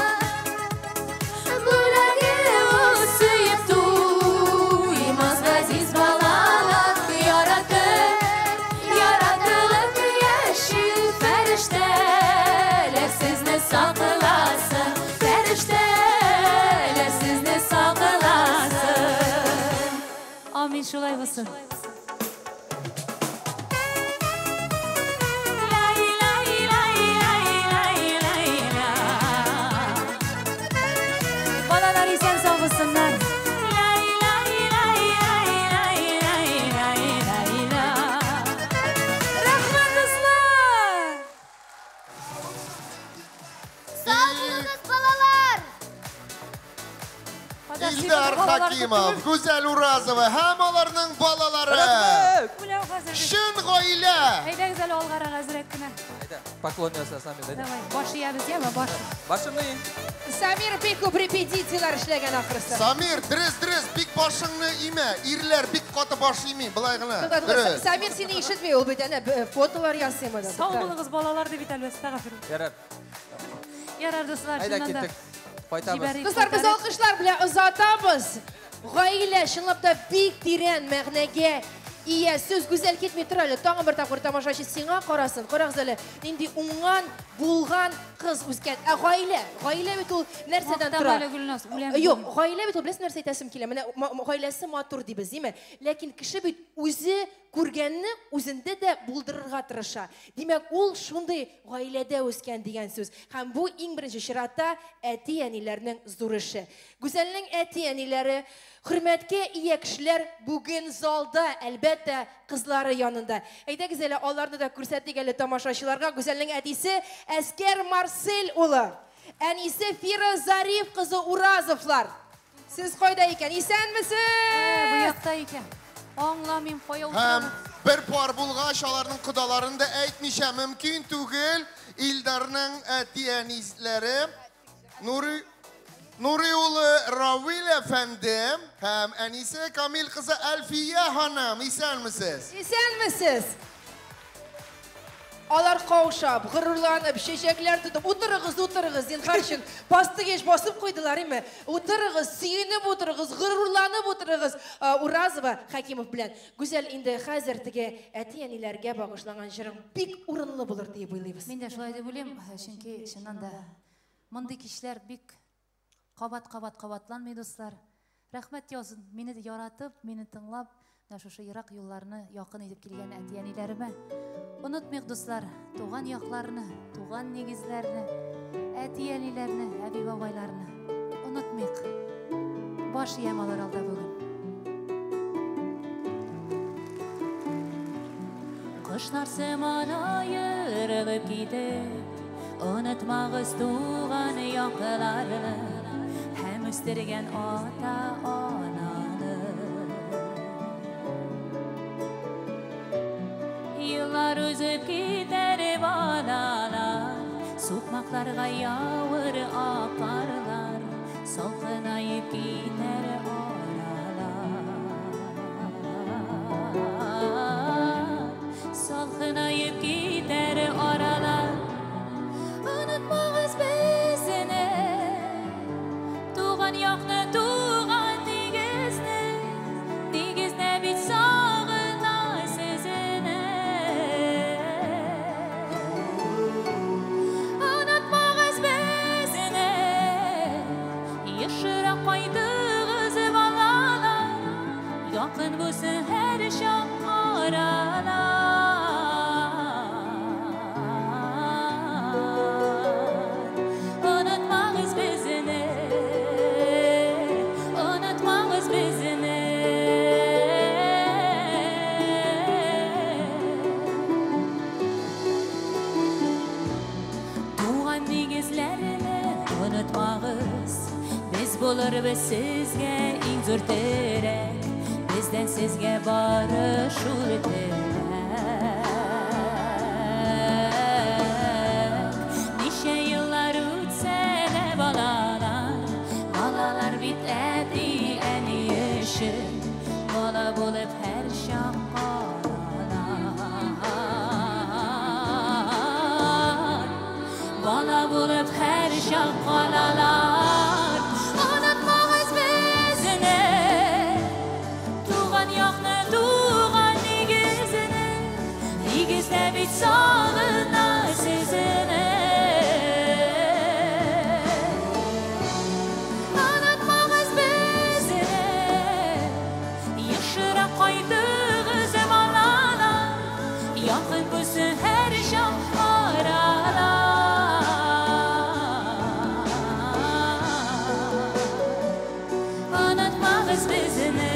бүләге ул сөеп туймас газиз балалар, яратып, яратылып яши фәрештәләр сезне сакласын, фәрештәләр сезне сакласын. Амин, шулай булсын. Лай, лай, лай, лай, лай, лай, лай. Балалар исән сау булсыннар. Лай, лай, лай, лай, лай, лай, лай, лай, лай. Рәхмәт, дуслар! Сау булыгыз, балалар! Илдар Хакимов, Гүзәл Уразова һәм аларның балалары. Үләү хәзер. Чын гаилә. Әйдәгез әле алгарак әзрәк кенә. Әйдә, поклон яса, Самир, әйдә. Давай, баш иябез, яме, баш. Башыңны ий. Самир бик күп репетицияләр эшләгән ахрысы. Самир, дөрес, дөрес, бик башыңны имә. Ирләр бик каты баш ими, былай гына. Дөрес. Самир сине ишетми, ул бит әнә фотолар ясый монда. Сау булыгыз, балалар дип бит әле, әстәгъфирулла. Ярар. Ярар, дуслар, Әйдә, чыннан да. киттек. Кайтабыз. Җибәрик. Дуслар, без алкышлар белән озатабыз. Гаилә чынлап та бик тирән мәгънәгә ия. Сүз гүзәл китми тор әле. Тагын бер тапкыр тамашачы сиңа карасын. Карагыз әле, нинди уңган, булган кыз үскән. Ә гаилә, гаилә бит ул нәрсәдән Мактама тора? әле, Гөлназ, үләм. Юк, гаилә бит ул, беләсең нәрсә әйтәсем килә? Менә гаиләсе матур дибез, димме? Ләкин кеше бит үзе күргәнне үзендә дә булдырырга тырыша. Димәк, ул шундый гаиләдә үскән дигән сүз. Һәм бу иң беренче чиратта әти-әниләрнең зур эше. Гүзәлнең әти-әниләре хөрмәткә ия кешеләр бүген залда, әлбәттә, кызлары янында. Әйдәгез әле аларны да күрсәтик әле тамашачыларга. Гүзәлнең әтисе Әскәр Марсель улы, әнисе Фира Зариф кызы Уразовлар. Сез кайда икән? Исәнмесез? Бу якта икән. Аңламыйм, кая Һәм утырабыз. бер пар булгач, аларның кодаларын да әйтмичә мөмкин түгел. Илдарның әти-әниләре Нури улы Равил әфәнде һәм әнисе Камил кызы Әлфия ханым. Исәнмесез? Исәнмесез? Алар каушап, горурланып, чәчәкләр тотып, утырыгыз, утырыгыз, зинһар өчен. Басты кеш басып куйдылар, име? Утырыгыз, сөенеп утырыгыз, горурланып утырыгыз. Уразова Хакимов белән. Гүзәл, инде хәзер теге әти-әниләргә багышланган җырың бик урынлы булыр дип уйлыйбыз. Мин дә шулай дип уйлыйм, чөнки чыннан да мондый кичләр бик кабат-кабат кабатланмый, дуслар. Рәхмәт яусын, мине яратып, мине тыңлап, менә шушы ерак юлларны якын итеп килгән әти-әниләремә. Онытмыйк, дуслар, туган якларны, туган нигезләрне, әти-әниләрне, әби-бабайларны. Онытмыйк. Баш иям алар алда бүген. Кошлар сыман аерылып китеп, онытмагыз туган якларны. һәм үстергән ата-ананы. Еллар узып китәр, балалар, сукмакларга явыр акарлар, салкынаеп китәр аралар, салкынаеп китәр аралар. Онытмагыз безне, туган якны, туган нигезне, нигезне бит сагына сезне. Онытмагыз безне, ешрак кайтыгыз, балалар, якын булсын һәр чак аралар. Онытмагыз безне, онытмагыз безне. Туган нигезләрне онытмагыз, без булырбыз сезгә иң зур терәк, бездән сезгә бары шул теләк. Ничә еллар үтсә дә, балалар, балалар бит әти-әни өчен бала булып һәр чак калалар. Бала булып һәр чак калалар. Онытмагыз безне, туган якны, туган нигезне, нигездә бит сагына сезне. Онытмагыз безне, ешрак кайтыгыз, балалар, якын булсын һәр чак аралар. Онытмагыз безне,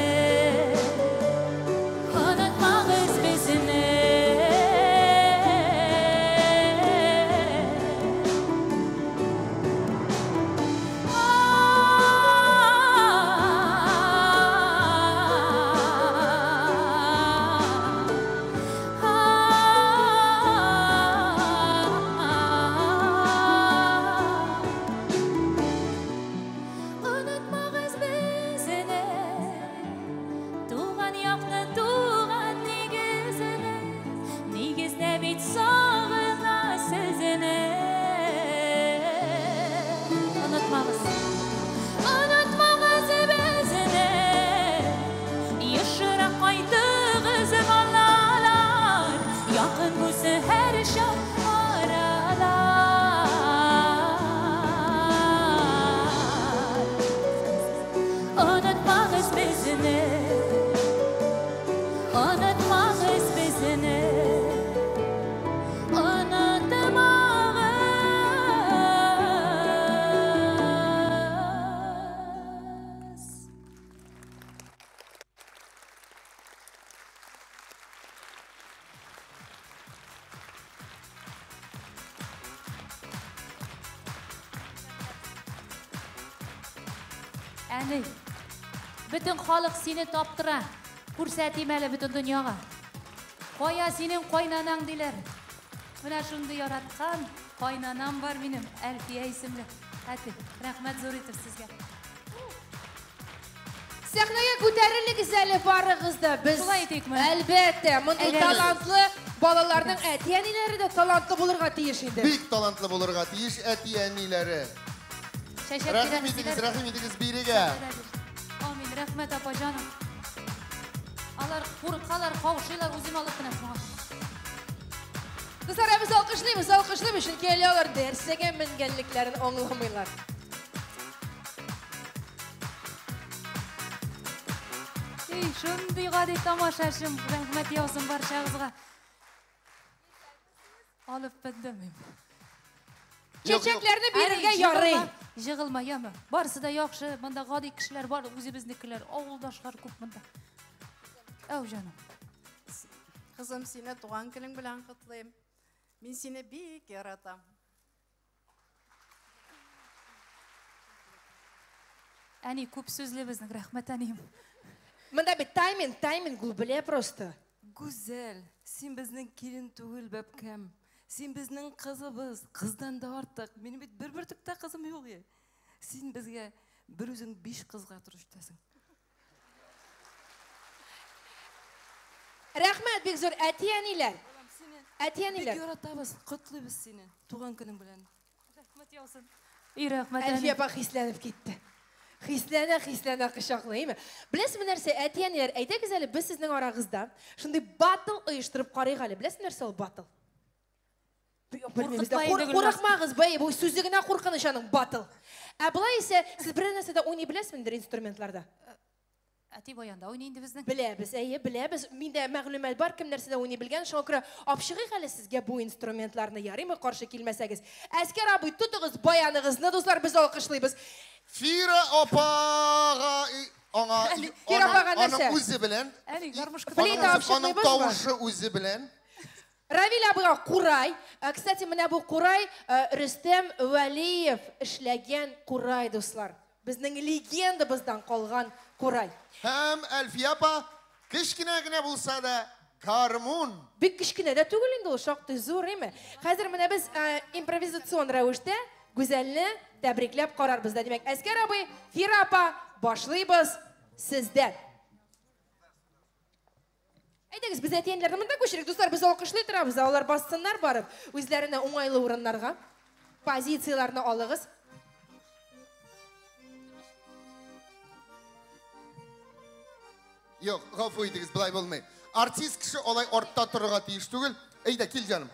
онытмагыз безне. Онытмагыз безне, туган якны, туган нигезне, нигездә бит сагына сезне. Онытмагыз, онытмагыз безне, ешрак кайтыгыз, балалар, якын булсын һәр чак аралар. Онытмагыз безне, онытмагыз безне, онытмагыз. Әни, бөтен халык сине таптыра. Күрсәтим әле бөтен дөньяга. Кая синең кайнанаң диләр. Менә шундый яраткан кайнанам бар минем, Әлфия исемле. Әти, рәхмәт зур итеп сезгә. Сәхнәгә күтәрелегез әле барыгыз да. Без Шулай итикме? Әлбәттә, мондый Әйдәгез. талантлы балаларның әти-әниләре дә талантлы булырга тиеш инде. Бик талантлы булырга тиеш әти-әниләре. Чәчәк Рәхим бирәбез, итегез, диләр. рәхим итегез бирегә. Амин, рәхмәт, апа җаным. Алар куркалар, каушыйлар, үзем алып менә шуңа. Дуслар, без алкышлыйбыз, алкышлыйбыз, чөнки әле алар нәрсәгә менгәнлекләрен аңламыйлар. Ey, шундый гади тамашачым, рәхмәт яусын барчагызга. Алып беттем. Чәчәкләрне бирергә ярый. Җыгылма, яме. Барысы да яхшы, монда гади кешеләр бар, үзебезнекеләр, авылдашлар күп монда. Әү, җаным. Кызым, сине туган көнең белән котлыйм. Мин сине бик яратам. Әни күп сүзле безнең, рәхмәт әнием. Монда бит тайминг, тайминг ул белә просто. Гүзәл, син безнең килен түгел, бәбкәм. Син безнең кызыбыз, кыздан да артык. Минем бит бер бөртек тә кызым юк е. Син безгә бер үзең биш кызга торып җитәсең. Рәхмәт бик зур әти-әниләр. Әти-әниләр. Бик яратабыз, котлыйбыз сине туган көнең белән. Рәхмәт яусын. И рәхмәт әни. Әлфия апа хисләнеп китте. Хисләнә, хисләнә кочаклый, әйме? Беләсезме нәрсә, әти-әниләр, әйдәгез әле без сезнең арагызда шундый батл оештырып карыйк әле. Беләсезме нәрсә ул батл? Белмибез дә. Курыкмагыз, бәй, бу сүзе генә куркыныч аның батл. Ә болай исә сез берәр нәрсә дә уйный беләсезмендер инструментларда? Әти баянда уйный инде безнең. Беләбез, әйе, беләбез. Миндә мәгълүмат бар, кем нәрсәдә уйный белгән. Шуңа күрә апчыгыйк әле сезгә бу инструментларны, ярыймы, каршы килмәсәгез. Әскәр абый, тотыгыз баяныгызны, дуслар, без алкышлыйбыз. Фира апага аңа Фира апага нәрсә? Аның үзе белән. Әни, гармошка. Флейта Аның тавышы үзе белән. Равил абыйга курай. Кстати, менә бу курай Рөстәм Вәлиев эшләгән курай, дуслар. Безнең легендабыздан калган курай. Һәм Әлфия апа кечкенә генә булса да гармун. Бик кечкенә дә түгел инде ул, шактый зур, әйме? Хәзер менә без импровизацион рәвештә Гүзәлне тәбрикләп карарбыз да. Димәк, Әскәр абый, Фира апа, башлыйбыз сездән. Әйдәгез, без әти-әниләрне монда күчерик, дуслар, без алкышлый торабыз, алар бассыннар барып, үзләренә уңайлы урыннарга. Позицияләрне алыгыз. Юк, гафу итегез, болай булмый. Артист кеше алай артта торырга тиеш түгел. Әйдә, кил, җаным.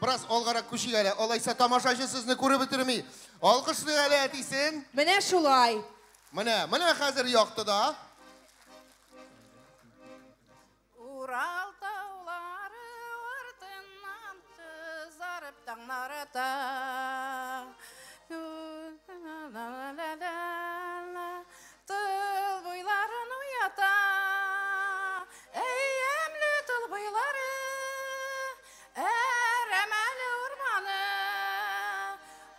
Бераз алгарак күчик әле, алайса тамашачы сезне күреп бетерми. Алкышлыйк әле әтисен. Менә шулай. Менә, менә хәзер яктыда. Урал таулары артыннан кызарып таңнар ата. Тыл буйларын уята. Әй, ямьле тыл буйлары, әрәмәле урманы.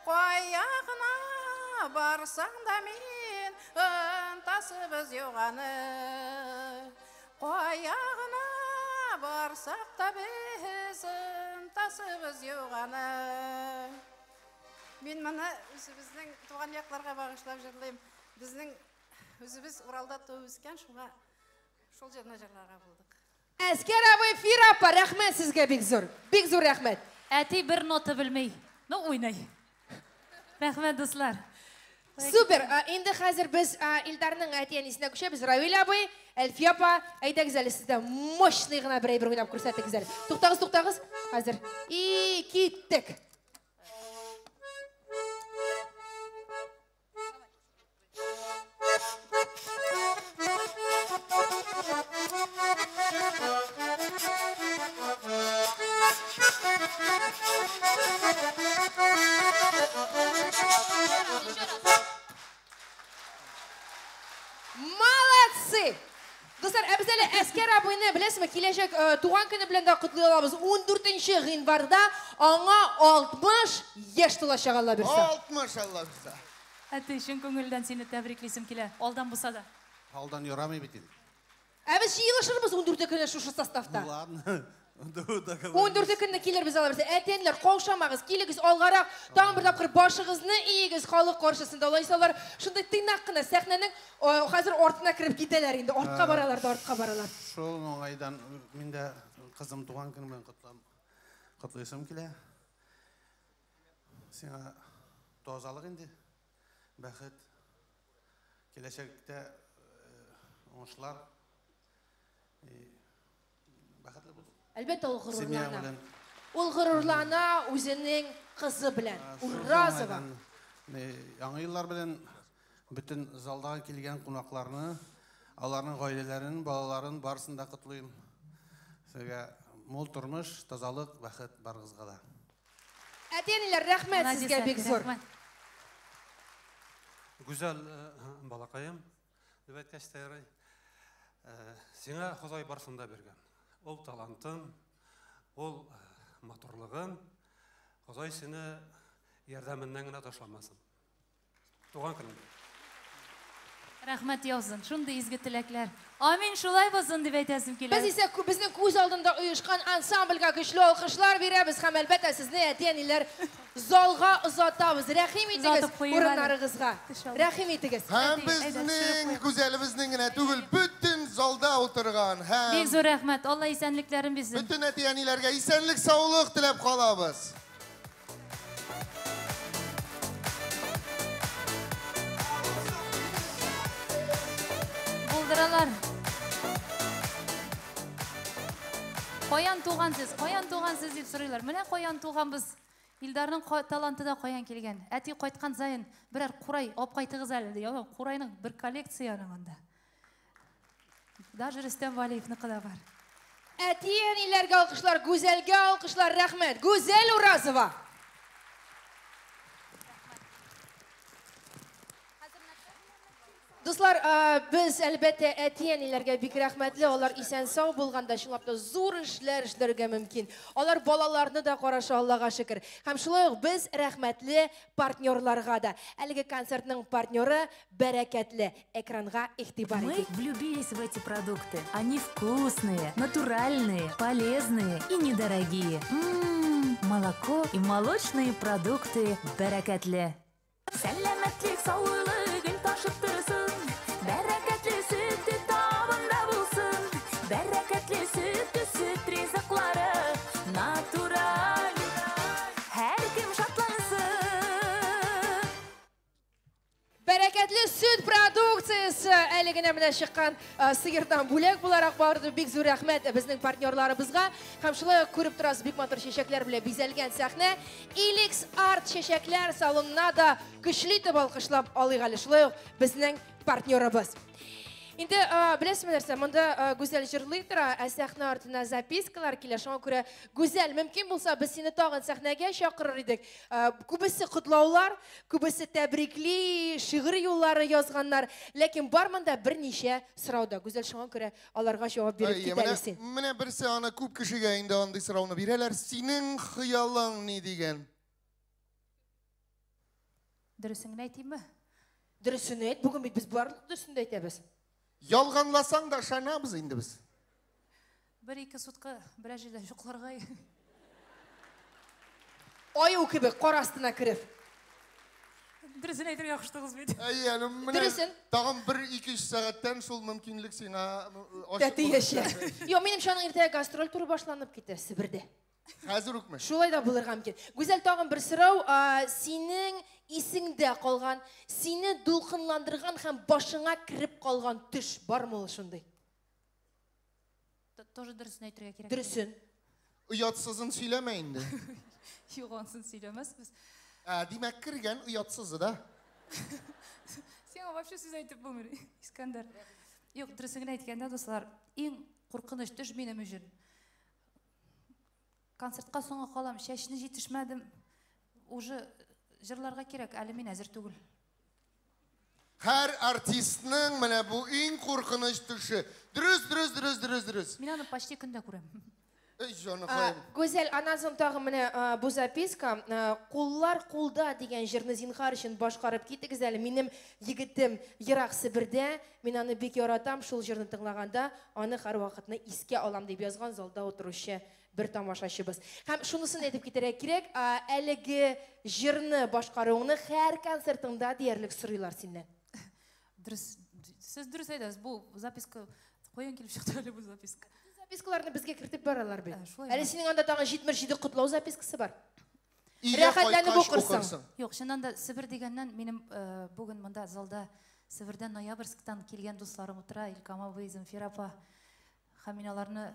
Кая гына барсаң да мин онтасыбыз юк аны. Кая гына барсак та без онтасыбыз юк аны. Мин моны үзебезнең туган якларга багышлап җырлыйм. Безнең үзебез Уралда туып үскән, шуңа шул җырны җырларга булдык. Әскәр абый, Фира апа, рәхмәт сезгә бик зур. Бик зур рәхмәт. Әти бер нота белми, но уйный. Рәхмәт, дуслар. Супер. Инде хәзер без Илдарның әти-әнисенә күчәбез. Равил абый, Әлфия апа, әйдәгез әле сездә мощный гына бер әйбер уйнап күрсәтегез әле. Туктагыз, туктагыз. Хәзер. И киттек. Молодцы! Дуслар, ә без әле Әскәр абыйны, беләсезме, киләчәк туган көне белән дә котлый алабыз. 14 гыйнварда аңа 60 яшь тулачак, Алла бирсә. 60, Алла бирсә. Әти, чын күңелдән сине тәбриклисем килә. Алдан булса да. Алдан ярамый бит инде. Ә без җыелышырбыз 14 көне шушы составта. Ну ладно. 14 көнне килербез алла бирсә. Әти-әниләр, каушамагыз, килегез алгарак, тагын бер тапкыр башыгызны иегез халык каршысында. Алайса алар шундый тыйнак кына сәхнәнең хәзер артына кереп китәләр инде. Артка баралар да артка баралар. Шул уңайдан мин дә кызым туган көне белән котлам. Котлыйсым килә. Сиңа тазалык инде, бәхет, киләчәктә уңышлар. Бәхетле бул. Әлбәттә, ул горурлана. Ул горурлана үзенең кызы белән. Уразова. Яңа еллар белән бөтен залдагы килгән кунакларны, аларның гаиләләрен, балаларын барысын да котлыйм. Сезгә мул тормыш, тазалык, бәхет барыгызга да. Әти-әниләр, рәхмәт сезгә бик зур. Гүзәл балакаем, дип әйткәч тә ярый. Сиңа Ходай барысын да биргән. Ул талантын, ул матурлыгын, Ходай сине ярдәменнән генә ташламасын. Туган көнең. Рәхмәт яусын, шундый изге теләкләр. Амин, шулай булсын дип әйтәсем килә. Без исә безнең күз алдында оешкан ансамбльгә көчле алкышлар бирәбез һәм әлбәттә сезне әти-әниләр залга озатабыз. Рәхим итегез урыннарыгызга. Рәхим итегез. Һәм безнең Гүзәлебезнең генә түгел, бөтен залда утырган һәм Бик зур рәхмәт. Алла исәнлекләрен бирсен. Бөтен әти-әниләргә исәнлек, саулык теләп калабыз. Булдыралар. Каян тугансыз, каян тугансыз дип сорыйлар. Менә каян туганбыз. Илдарның таланты да каян килгән. Әти кайткан саен берәр курай алып кайтыгыз әле ди. Ана курайның бер коллекция аның анда. Даже Рөстәм Валиевныкы да бар. Әти-әниләргә алкышлар, Гүзәлгә алкышлар, рәхмәт. Гүзәл Уразова. Дуслар, без әлбәттә әти-әниләргә бик рәхмәтле. Алар исән-сау булганда чынлап та зур эшләр эшләргә мөмкин. Алар балаларны да караша, Аллага шөкер. Һәм шулай ук без рәхмәтле партнерларга да. Әлеге концертның партнеры Бәрәкәтле. Экранга игътибар Мы итик. влюбились в эти продукты. Они вкусные, натуральные, полезные и недорогие. Молоко и молочные продукты Бәрәкәтле. Сәламәтлек, саулык гел ташып торсын. Бәрәкәтле сөте табында булсын. Бәрәкәтле сөте, сөт ризыклары натураль. Һәркем шатлансын. Бәрәкәтле сөт продукциясе әле генә менә чыккан сыердан бүләк буларак барды. Бик зур рәхмәт безнең партнерларыбызга. Һәм шулай ук күреп торасыз, бик матур чәчәкләр белән бизәлгән сәхнә. Иликс Арт чәчәкләр салонына да көчле итеп алкышлап алыйк әле. Шулай ук безнең партнерыбыз. Инде беләсезме нәрсә, монда Гүзәл җырлый тора, ә сәхнә артына запискалар килә. Шуңа күрә, Гүзәл, мөмкин булса, без сине тагын сәхнәгә чакырыр идек. Күбесе котлаулар, күбесе тәбрикли, шигырь юллары язганнар. Ләкин бар монда берничә сорау да. Гүзәл, шуңа күрә аларга җавап биреп Әйе, кит әле син. Менә берсе аны күп кешегә инде андый сорауны бирәләр. Синең хыялың ни дигән? Дөресен генә әйтимме? Дөресен әйт, бүген бит без барлык дөресен дә әйтәбез. Ялганласаң да ышанабыз инде без. Бер-ике сутка берәр җирдә йокларга. Аю кебек кар астына кереп. Дөресен әйтергә куштыгыз бит. Әйе, әле менә Дөресен. Тагын бер-ике өч сәгатьтән шул мөмкинлек сиңа ачык Тәтиячәк. булыр. Юк, минемчә, аның иртәгә гастроль туры башланып китә Себердә. Хәзер үкме? Шулай да булырга мөмкин. Гүзәл, тагын бер сорау, синең исеңдә калган, сине дулкынландырган һәм башыңа кереп калган төш бармы ул шундый? Тоже дөресен әйтергә кирәк. Дөресен. Оятсызын сөйләмә инде. Юк, ансын сөйләмәсбез. Димәк, кергән оятсызы да. Сиңа вообще сүз әйтеп булмый, Искәндәр. Юк, дөресен генә әйткәндә, дуслар, иң куркыныч төш минем өчен. Концертка соңга калам, чәчне җитешмәдем. Уже җырларга кирәк, әле мин әзер түгел. Һәр артистның менә бу иң куркыныч төше. Дөрес, дөрес, дөрес, дөрес, дөрес. Мин аны почти көндә күрәм. Эй, җаныкаем. Гүзәл, аннан соң тагын менә бу записка, Куллар кулда дигән җырны зинһар өчен башкарып китегез әле. Минем егетем ерак Себердә, мин аны бик яратам, шул җырны тыңлаганда аны һәрвакытны искә алам дип язган залда утыручы бер тамашачыбыз. Һәм шунысын әйтеп китәргә кирәк, әлеге җырны башкаруыңны һәр концертыңда диярлек сорыйлар синнән. Дөрес, сез дөрес әйтәсез, бу записка каян килеп чыкты әле бу записка? Запискаларны безгә кертеп баралар бит. Шулай Әле ма? синең анда тагын 77 котлау запискасы бар. Өйгә Рәхәтләнеп кайткач укырсың. укырсың. Юк, чыннан да Себер дигәннән минем бүген монда залда Себердән Ноябрьсктан килгән дусларым утыра, Илкам абый, Земфира апа. Һәм мин аларны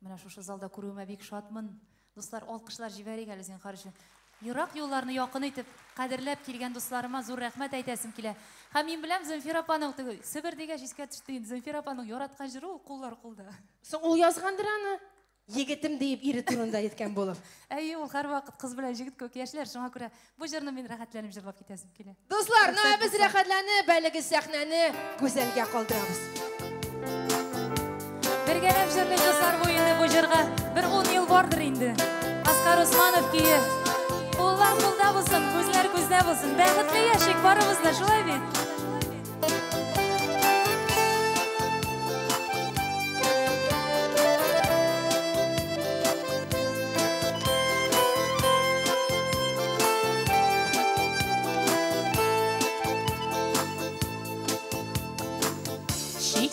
менә шушы залда күрүемә бик шатмын. Дуслар, алкышлар җибәрик әле зинһар өчен. Ерак юлларны якын итеп, кадерләп килгән дусларыма зур рәхмәт әйтәсем килә. Һәм мин беләм, Земфира апаның теге Себер дигәч искә төште инде. Земфира апаның яраткан җыры ул Куллар кулда. Соң ул язгандыр аны. Егетем диеп ире турында әйткән булып. Әйе, ул һәрвакыт кыз белән җегет кебек яшьләр, шуңа күрә бу җырны мин рәхәтләнеп җырлап китәсем килә. Дуслар, ну, ә Рөхсәт без булса. рәхәтләнеп әлеге сәхнәне Гүзәлгә калдырабыз. Бергәләп җырлыйк, дуслар, бу инде бу җырга бер ун ел бардыр инде. Аскар Усманов көе. Куллар кулда булсын, күзләр күздә булсын. Бәхетле яшик барыбыз да, шулай бит?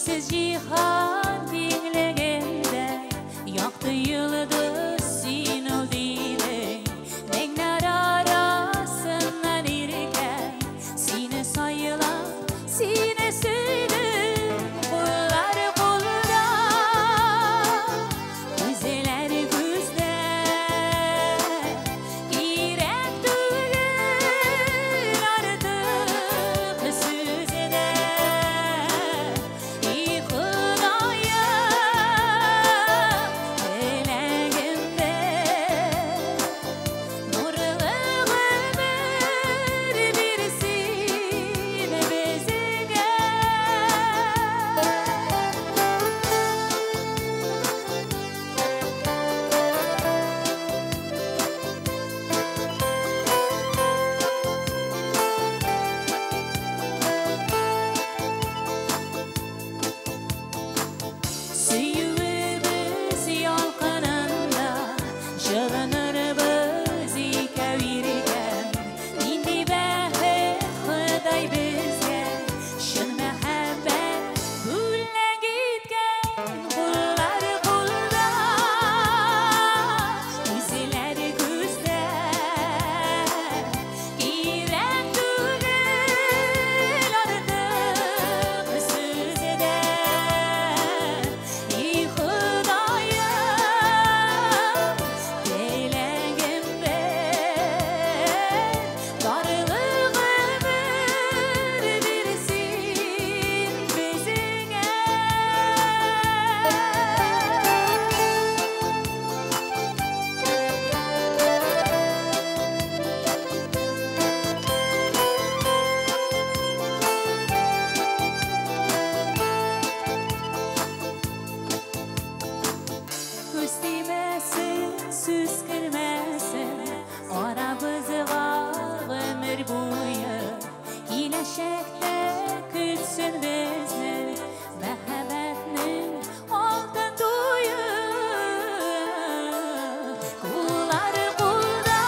Чиксез җиһан киңлегендә якты йолдыз син ул дидең. Меңнәр арасыннан иркәм, сине сайлап, сине сөйдем. Куллар кулда, күзләр күздә. Кирәк түгел артык сүз дә. И Ходаем, теләгем бер, нурлы гомер бирсен безгә. Сөюебез ялкынында җылынырбыз икәү иркәм. Нинди бәхет Ходай безгә чын мәхәббәт бүләк иткән. Куллар кулда, күзләр күздә. Кирәк түгел артык сүз дә. И Ходаем, теләгем бер, тарлы гомер бирсен безгә. Күз тимәсен, сүз кермәсен, арабызга гомер буе. Киләчәктә көтсен безне мәхәббәтнең алтын туе. Куллар кулда,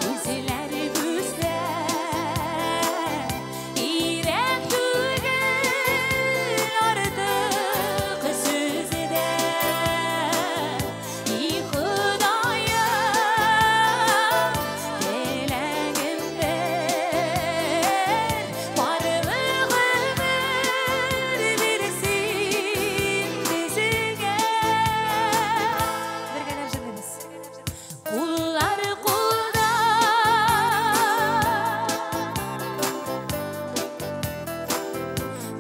күзләр күздә. Кирәк түгел артык сүз дә. И Ходаем, теләгем бер, парлы гомер бирсен безгә. Бергәләп җырлыйбыз. Куллар кулда,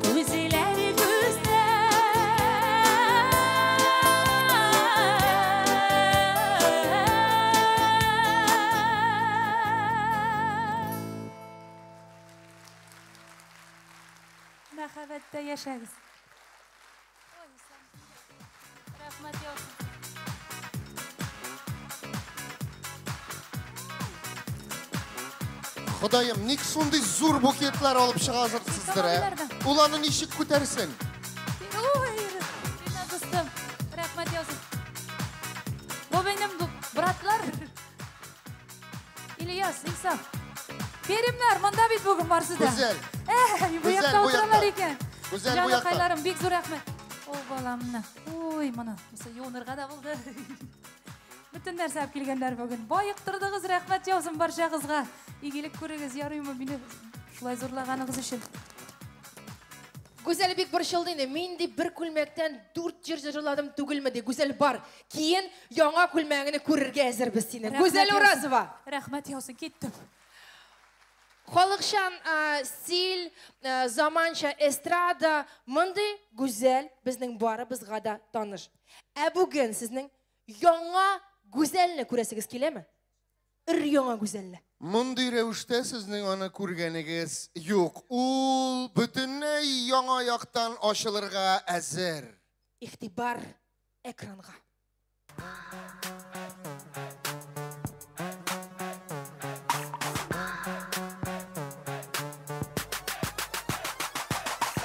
күзләр күздә. Мәхәббәттә яшәгез. Рәхмәт яусын. Ходаем, ник шундый зур букетлар алып чыгасыздыр, ә? Ул аны ничек күтәрсен? Ой, Ринат дустым, рәхмәт яусын. Бу минем братлар. Ильяс, Инсаф. Перимнәр, монда бит бүген барсы да. Гүзәл. Әй, бу Гүзәл, якта бу утыралар якта. икән. Гүзәл, бу якта. Җаныкайларым, бик зур рәхмәт. О, баламны. Ой, моны. Бусы юынырга да булды. Бөтен нәрсә алып килгәннәр бүген. Баектырдыгыз, рәхмәт яусын барчагызга. Игелек күрегез, ярыймы мине шулай зурлаганыгыз өчен. Гүзәл бик борчылды инде. Мин ди бер күлмәктән 4 җыр җырладым түгелме ди. Гүзәл бар. Киен яңа күлмәгеңне күрергә әзербез сине. Рәхмәт Гүзәл яусын. Уразова. Рәхмәт яусын, киттем. Халыкчан стиль, заманча эстрада, мондый гүзәл безнең барыбызга да таныш. Ә бүген сезнең яңа гүзәлне күрәсегез киләме? Өр яңа гүзәлне. Мондый рәвештә сезнең аны күргәнегез юк. Ул бөтенләй яңа яктан ачылырга әзер. Игътибар экранга.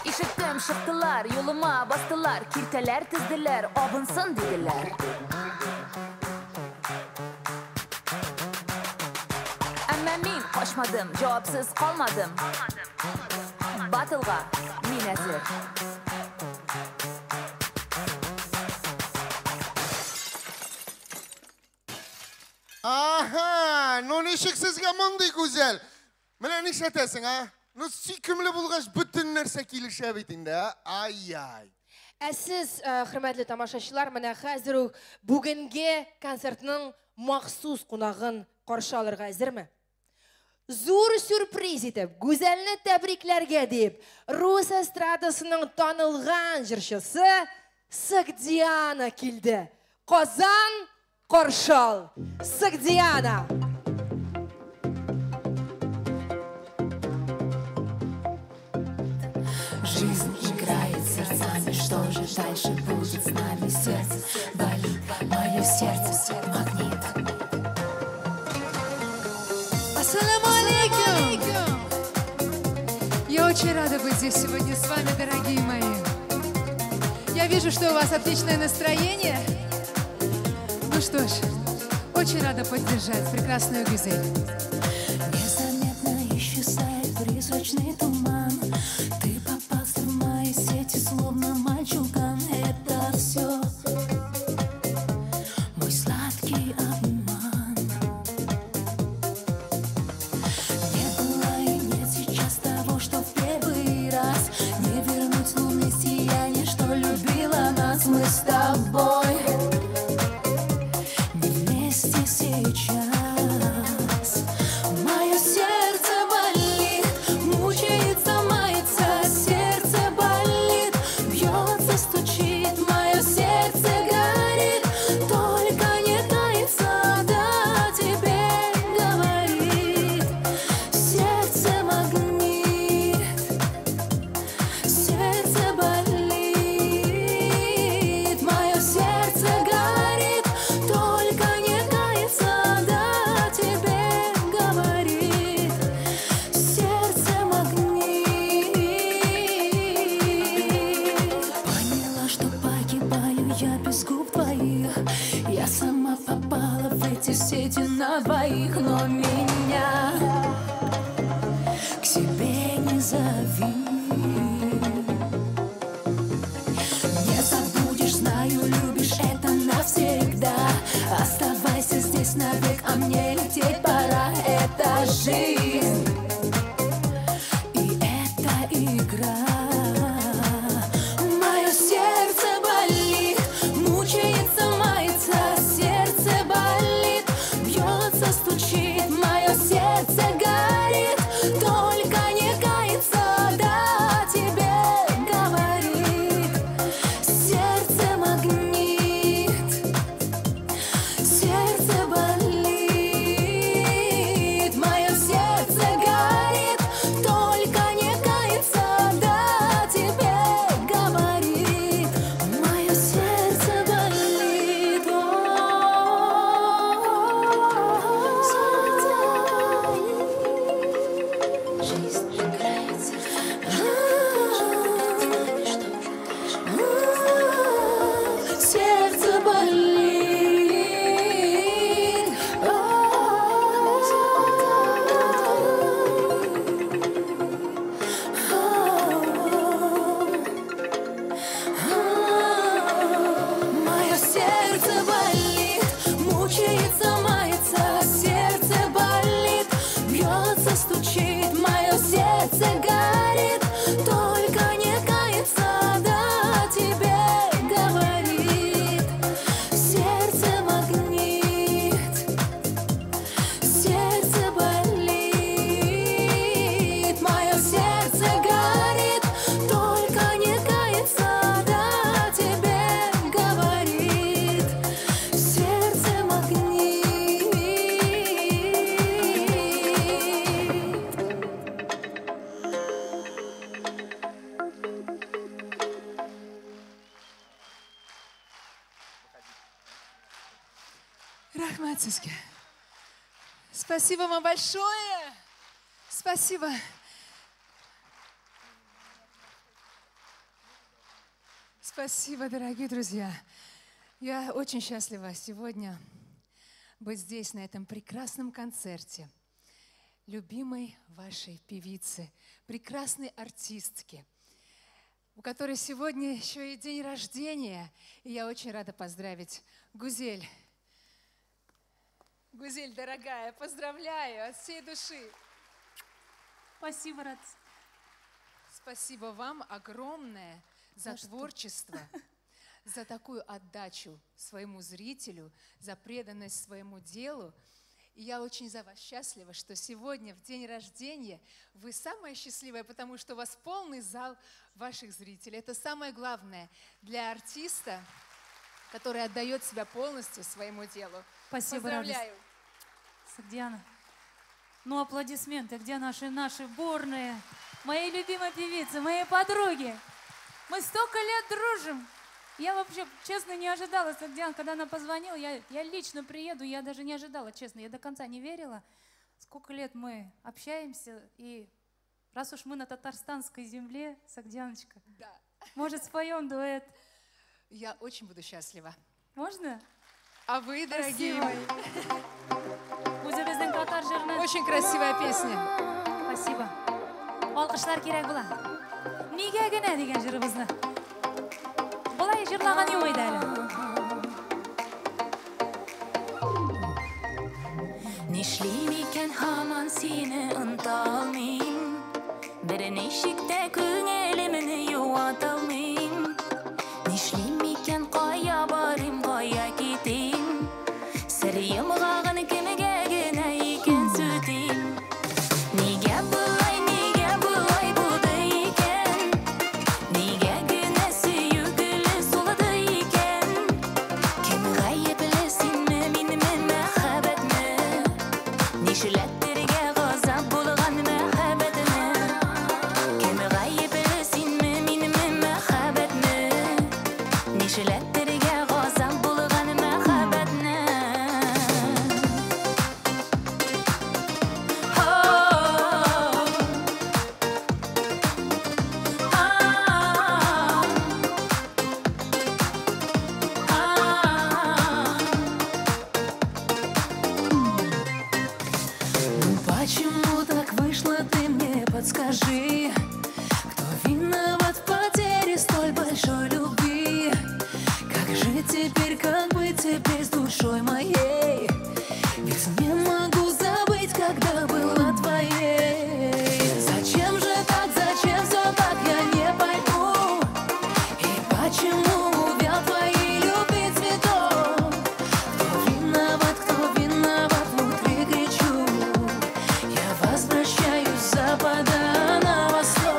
Ишектән чыктылар, юлыма бастылар, киртәләр тезделәр, абынсын диделәр. Әмма мин качмадым, җавапсыз калмадым. Батлга мин әзер. Ага, ну ничек сезгә мондый гүзәл? Менә нишләтәсең, а? Ну сөйкемле булгач бөтен нәрсә килешә бит инде, а? Ай-яй. Ә сез, хөрмәтле тамашачылар, менә хәзер үк бүгенге концертның махсус кунагын каршы алырга әзерме? Зур сюрприз итеп, Гүзәлне тәбрикләргә дип, рус эстрадасының танылган җырчысы Согдиана килде. Казан каршы ал! Согдиана! Жизнь играет сердцами, что же дальше будет с нами? Сердце болит, мое сердце магнит. Ассаламу алейкум! Я очень рада быть здесь сегодня с вами, дорогие мои. Я вижу, что у вас отличное настроение. Ну что ж, очень рада поддержать прекрасную Гюзель. Незаметно исчезает призрачный туман. Ты попался в мои сети, словно мальчуган. Это все мой сладкий обман. Не было и нет сейчас того, что в первый раз. Не вернуть лунное сияние, что любила нас. Мы с тобой не вместе сейчас. Мое сердце болит, мучается, мается. Сердце болит, бьется, стучит. Мое сердце горит, только не тается. Да, тебе говорит. Сердце магнит, сердце болит. Мое сердце горит, только не кается. Да, тебе говорит. Сердце магнит. Поняла, что погибаю я без губ твоих. Я сама попала в эти сети на двоих, но меня к себе не зови. Не забудешь, знаю, любишь это навсегда. Оставайся здесь навек, а мне лететь пора. Это жизнь и это игра. Мое сердце болит, мучается, мается. Сердце болит, бьется, стучит. Мое сердце горит, только не кается. Да, тебе говорит. Сердце магнит, сердце болит. Мое сердце горит, только не кается. Да, тебе говорит. Мое сердце болит. Сердце болит. Жизнь играет сердцами. Сердце болит. Мое сердце болит, мучается, мается. Сердце болит, бьется, стучит. Мое сердце горит, только не кается. Да, тебе говорит. Сердце магнит, сердце болит. Мое сердце горит, только не кается. Да, тебе говорит. Сердце магнит. Рәхмәт сезгә. Спасибо вам большое. Спасибо. Спасибо, дорогие друзья. Я очень счастлива сегодня быть здесь, на этом прекрасном концерте. любимой вашей певицы, прекрасной артистки, у которой сегодня еще и день рождения. И я очень рада поздравить Гузель. Гузель, дорогая, поздравляю от всей души. Спасибо, Рад. Спасибо вам огромное за творчество, за такую отдачу своему зрителю, за преданность своему делу. И я очень за вас счастлива, что сегодня, в день рождения, вы самая счастливая, потому что у вас полный зал ваших зрителей. Это самое главное для артиста, который отдает себя полностью своему делу. Спасибо, Поздравляю. Сагдиана. Ну, аплодисменты. Где наши бурные, мои любимые певицы, мои подруги? Мы столько лет дружим. Я вообще, честно, не ожидала, Сагдиана, когда она позвонила, я лично приеду, я даже не ожидала, честно, я до конца не верила. Сколько лет мы общаемся, и раз уж мы на татарстанской земле, Сагдианочка, да. Может, споем дуэт? Я очень буду счастлива. Можно? А вы, дорогие мои. Очень красивая песня. Спасибо. Алкышлар кирәк була. Нигә генә дигән җырыбызны. Болай җырлаган юк иде әле. Нишлим икән һаман сине оныта алмыйм. Берничек тә күңелемне юата алмыйм. Нишлим икән, кая барыйм, кая китим? Сер йомгагын кемгә генә икән сүтим? Нигә болай, нигә болай булды икән? Нигә генә сөю гөле сулды икән? Кем гаепле, синме, минме, мәхәббәтме? Нишләтергә газап булган мәхәббәтне? Кем гаепле, синме, минме, мәхәббәтме? Нишләтергә газап булган мәхәббәтне? Ну почему так вышло, ты мне подскажи? Кто виноват в потере столь большой любви? Как же теперь, как быть теперь с душой моей? Ведь не могу забыть, когда была твоей. Зачем же так, зачем все так, я не пойму. И почему увял твоей любви цветок? Кто виноват, внутри кричу. Я возвращаюсь с запада на восток.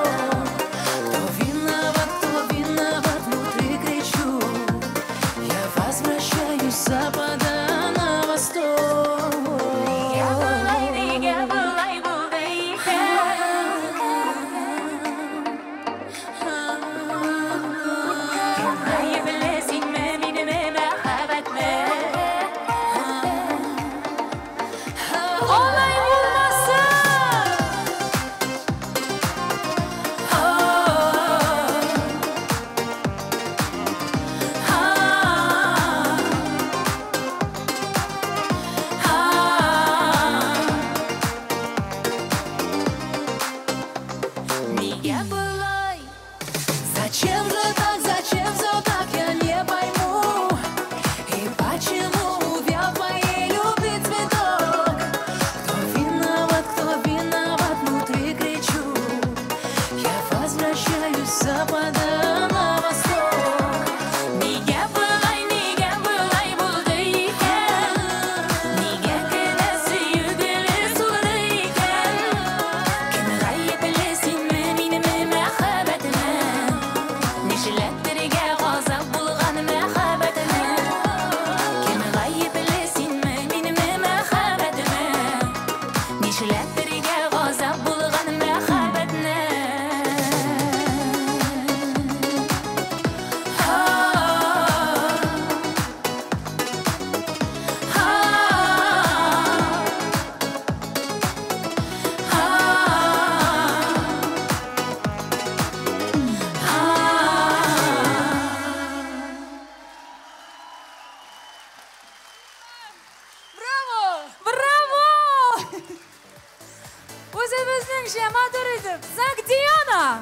Сезнеңчә матур итеп, Сагдиана!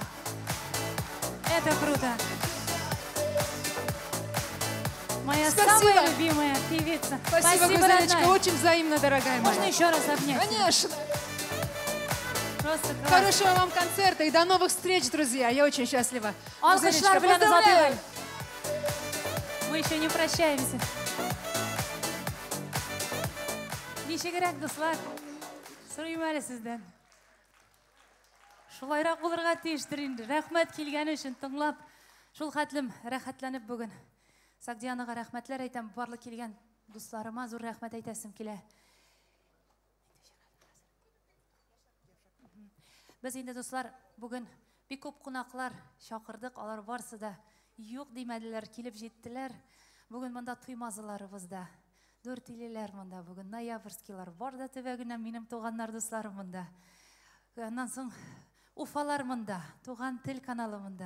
Это круто. Моя Спасибо. Самая любимая певица. Спасибо, Гузелечка, родная. Очень взаимно, дорогая моя. Можно еще раз обнять? Конечно. Просто класс. Хорошего вам концерта и до новых встреч, друзья. Я очень счастлива. Алкышлар Гузелечка, белән поздравляю. озатыйк. Мы еще не прощаемся. Ничегрәк, дуслар? Сорыйм әле сездән. Шулайрак булырга тиештер инде. Рәхмәт килгәне өчен тыңлап, шул хәтлем рәхәтләнеп бүген. Сагдианага рәхмәтләр әйтәм, барлык килгән дусларыма зур рәхмәт әйтәсем килә. Без инде, дуслар, бүген бик күп кунаклар чакырдык, алар барсы да юк димәделәр, килеп җиттеләр. Бүген монда туймазыларыбыз да, дүртилеләр монда бүген, ноябрьскийлар бар да төбәгеннән минем туганнар, дусларым монда. Аннан соң Уфалар монда, Туган тел каналы монда.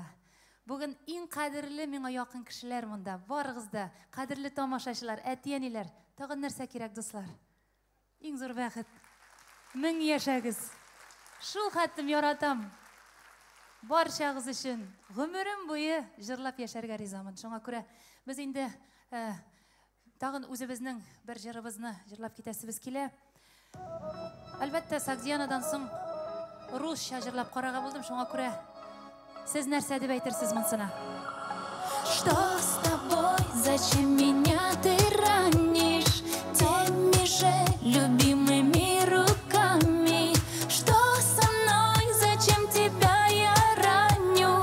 Бүген иң кадерле миңа якын кешеләр монда. Барыгыз да, кадерле тамашачылар, әти-әниләр. Тагын нәрсә кирәк, дуслар? Иң зур бәхет. Мең яшәгез. Шул хәттем яратам. Барчагыз өчен гомерем буе җырлап яшәргә ризамын. Шуңа күрә без инде тагын үзебезнең бер җырыбызны җырлап китәсебез килә. Әлбәттә, Сагдианадан соң русча җырлап карарга булдым. Шуңа күрә сез нәрсә дип әйтерсез монсына? Что с тобой? Зачем меня ты ранишь? Теми же любимыми руками. Что со мной? Зачем тебя я раню?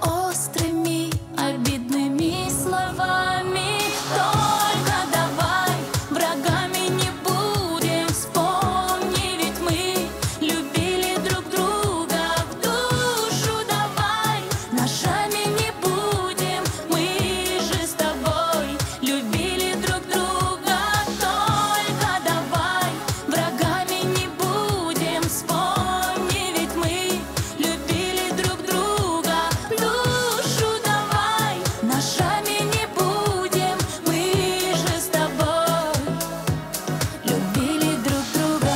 Острыми, обидными словами. Только давай врагами не будем. Вспомни, ведь мы любили друг друга. В душу давай ножами не будем. Мы же с тобой любили друг друга. Только давай врагами не будем. Вспомни, ведь мы любили друг друга. Душу давай ножами не будем. Мы же с тобой любили друг друга.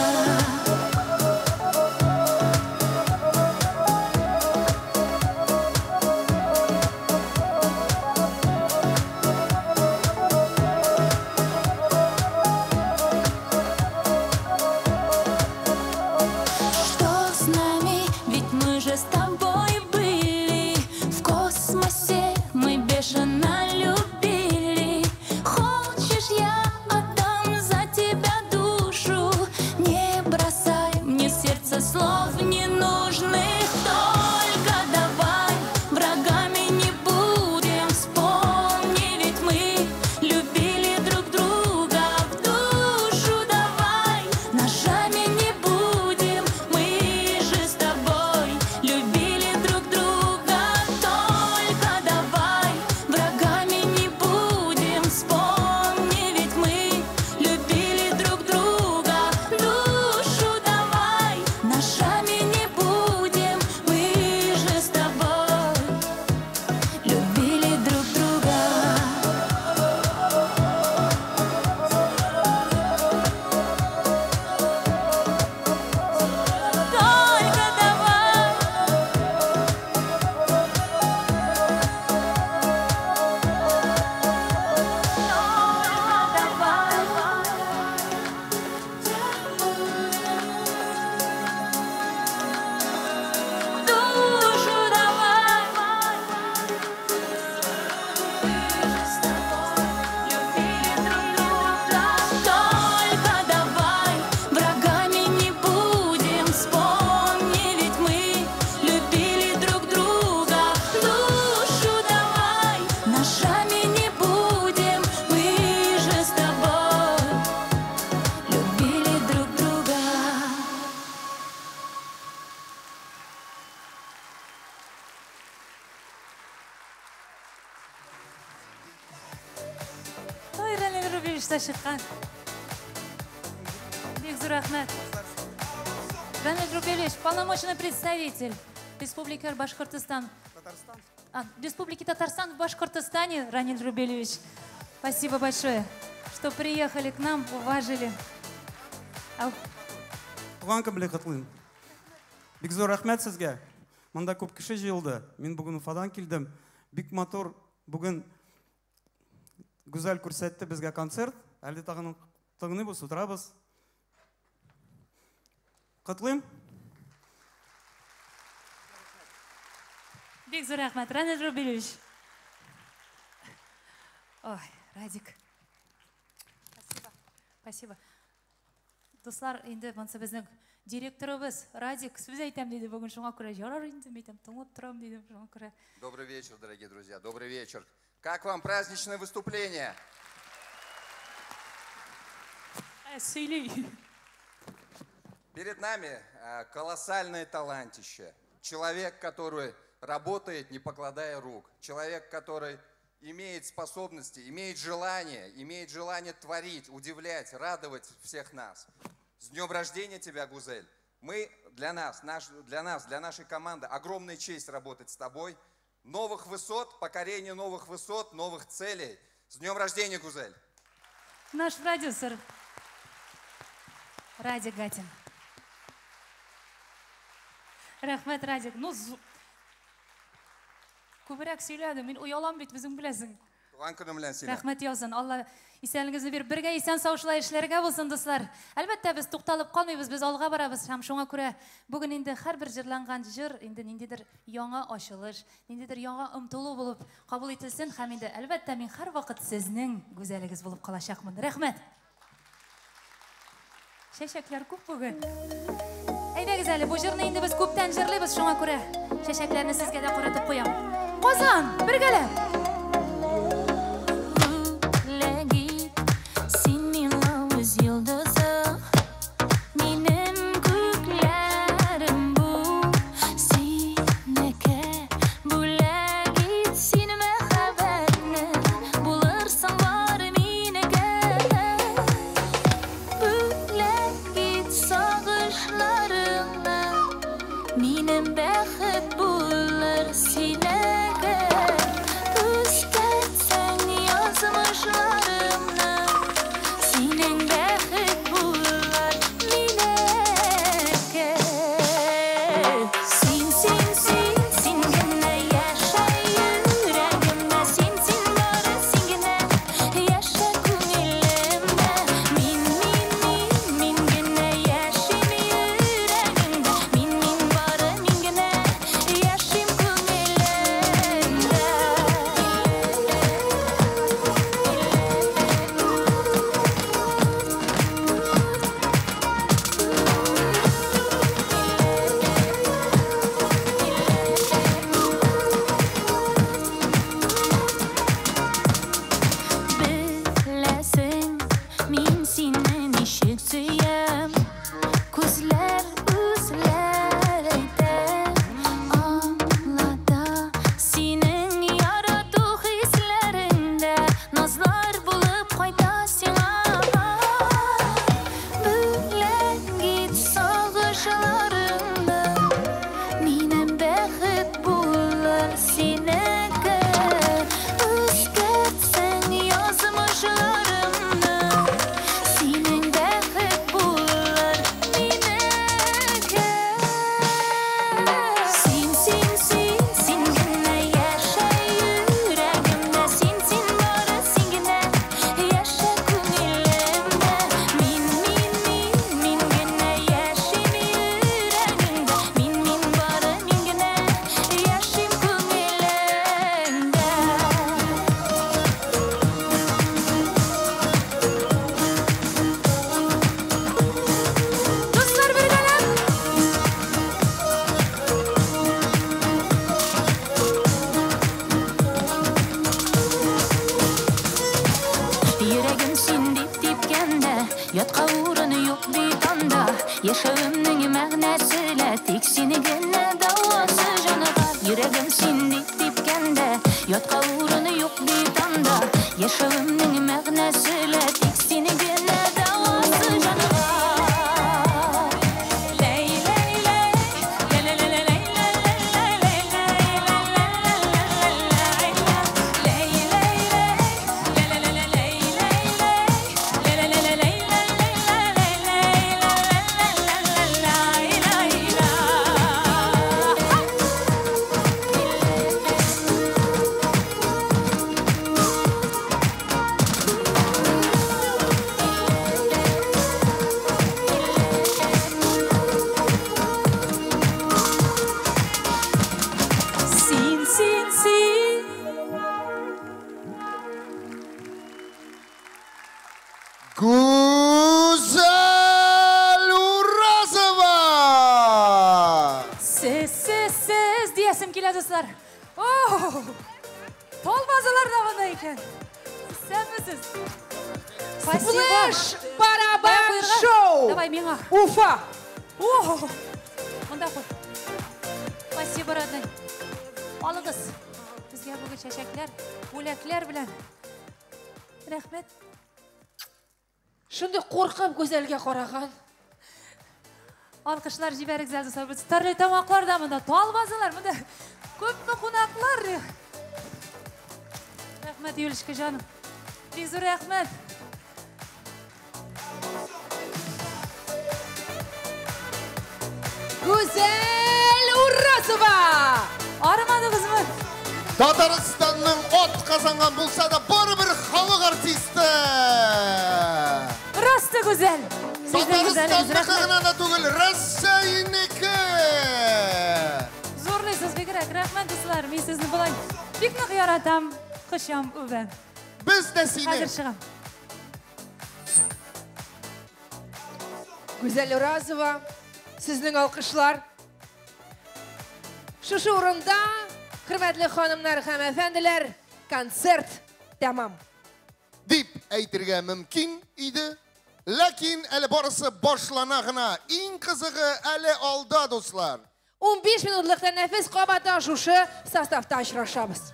Что с нами? Ведь мы же с тобой были в космосе, мы бешено любили. Хочешь, я отдам за тебя душу? Не бросай мне сердце слов ненужных. Только давай врагами не будем. Вспомни, ведь мы любили друг друга. В душу давай ножами не будем. Мы же с тобой любили друг друга. Только давай врагами не будем. Вспомни, ведь мы любили друг друга. Душу давай ножами не будем. Мы же с тобой любили друг друга. Только давай. Душу давай. Только давай врагами не будем. Вспомни, ведь мы любили друг друга. Душу давай ножами не будем. Мы же с тобой любили друг друга. Ой, Ранил Рубилевич та чыккан. Бик зур рәхмәт. Ранил Рубилевич, полномочный представитель Республики Башкортостан. А, Республики Татарстан в Башкортостане, Раниль Рубилевич. Спасибо большое, что приехали к нам, уважили. Туган көн белән котлыйм. Бик зур рәхмәт сезгә. Монда күп кеше җыелды. Мин бүген Уфадан килдем. Бик матур бүген Гүзәл күрсәтте безгә концерт. Әле тагын тыңлыйбыз, утырабыз. Котлыйм. Бик зур рәхмәт, Ранил Рубилевич. Ой, Радик. Спасибо. Спасибо. Дуслар, инде монысы безнең директорыбыз Радик сүз әйтәм диде бүген, шуңа күрә ярар инде, мин әйтәм, тыңлап торам дидем, шуңа күрә. Добрый вечер, дорогие друзья. Добрый вечер. Как вам праздничное выступление? Сөйли. Перед нами колоссальное талантище. Человек, который работает, не покладая рук. Человек, который имеет способности, имеет желание творить, удивлять, радовать всех нас. С днем рождения тебя, Гузель! Мы, для нас, для нашей команды огромная честь работать с тобой. Новых высот, покорение новых высот, новых целей. С днем рождения, Гузель! Наш продюсер Радик Гатин. Рәхмәт, Радик. Ну, күбрәк сөйләде. Мин оялам бит, үзең беләсең. Туган көнем белән сине. Рәхмәт яусын. Алла исәнлегегезне биреп, бергә исән сау шулай эшләргә булсын, дуслар. Әлбәттә, без тукталып калмыйбыз, без алга барабыз һәм шуңа күрә бүген инде һәрбер җырланган җыр инде ниндидер яңа ачылыш, ниндидер яңа омтылу булып кабул ителсен һәм инде әлбәттә мин һәрвакыт сезнең гүзәлегез булып калачакмын. Рәхмәт. Чәчәкләр күп бүген. Әйдәгез әле, бу җырны инде без күптән җырлыйбыз, шуңа күрә чәчәкләрне сезгә дә каратып куям. Казан, бергәләп! Син миңа үз йолдызым, минем күкләрем бу. Синеке бүләк ит син мәхәббәтне, булырсың бары минеке. Бүләк ит сагышларыңны, минем бәхет булыр синеке. Үзгәртсәң язмышларымны, синең бәхет булыр минеке. Син, син, син, син генә яшә йөрәгемдә, син, син бары син генә яшә күңелемдә. Мин, мин, мин, мин генә яшим йөрәгемдә, мин, мин бары мин генә яшим күңелемдә. Беләсең, мин сине ничек сөям, күзләр үзләр әйтә. Аңлата синең ярату хисләреңдә, назлар булып кайта сиңа. Бүләк ит сагышларыңны, минем бәхет булыр синеке. Үзгәртсәң язмышларымны, синең бәхет булыр минеке. Син, син, син, син генә яшә йөрәгемдә, син, син бары син генә яшә күңелемдә. Мин, мин, мин, мин генә яшим йөрәгемдә, мин, мин бары мин генә яшим күңелемдә. Дуслар, бергәләп! Йөрәгем син дип типкәндә, ятка урыны юк бит анда. Яшәвемнең мәгънәсе лә тик сине генә дәвасы җанга. Йөрәгем син дип типкәндә, ятка урыны юк бит анда. Яшәвемнең мәгънәсе лә тик сине генә дәвасы җанга. Ләй, ләй, ләй, лә, лә, лә, лә, ләй, лә, лә, лә, лә, ләй, лә, лә, лә, лә, лә, ләй, ләй, ләй, лә, лә, лә, лә, ләй, ләй, лә, лә, лә, лә, лә, лә, лә, лә, ләй, ләй, ләй. килә, дуслар. О! Толбазылар да монда икән. Исәнмесез. Спасибо. Флэш барабан шоу. Давай миңа. Уфа. О! Монда куй. Спасибо, родной. Алыгыз. Безгә бүген чәчәкләр, бүләкләр белән. Рәхмәт. Шундый куркып Гүзәлгә караган. Алкышлар җибәрегез әле, дуслар. Без төрле тамаклар да монда, талбазылар монда. Күпме кунаклар. Рәхмәт, Юлечка җаным. Бик зур рәхмәт. Гүзәл Уразова! Арымадыгызмы? Татарстанның от казанган булса да, барыбер халык артисты. Росты Гүзәл. Сезнең Гүзәлегез, Татарстанныкы рәхмәт. гына да түгел, Россиянеке. Зурлыйсыз бигрәк. Рәхмәт, дуслар. Мин сезне болай бик нык яратам. Кочам, үбәм. Без дә сине. Хәзер чыгам. Гүзәл Уразова, сезнең алкышлар. Шушы урында, хөрмәтле ханымнар һәм әфәнделәр, концерт тәмам. Дип әйтергә мөмкин иде. Ләкин әле барысы башлана гына. Иң кызыгы әле алда, дуслар. 15 минутлык тәнәфес, кабаттан шушы составта очрашабыз.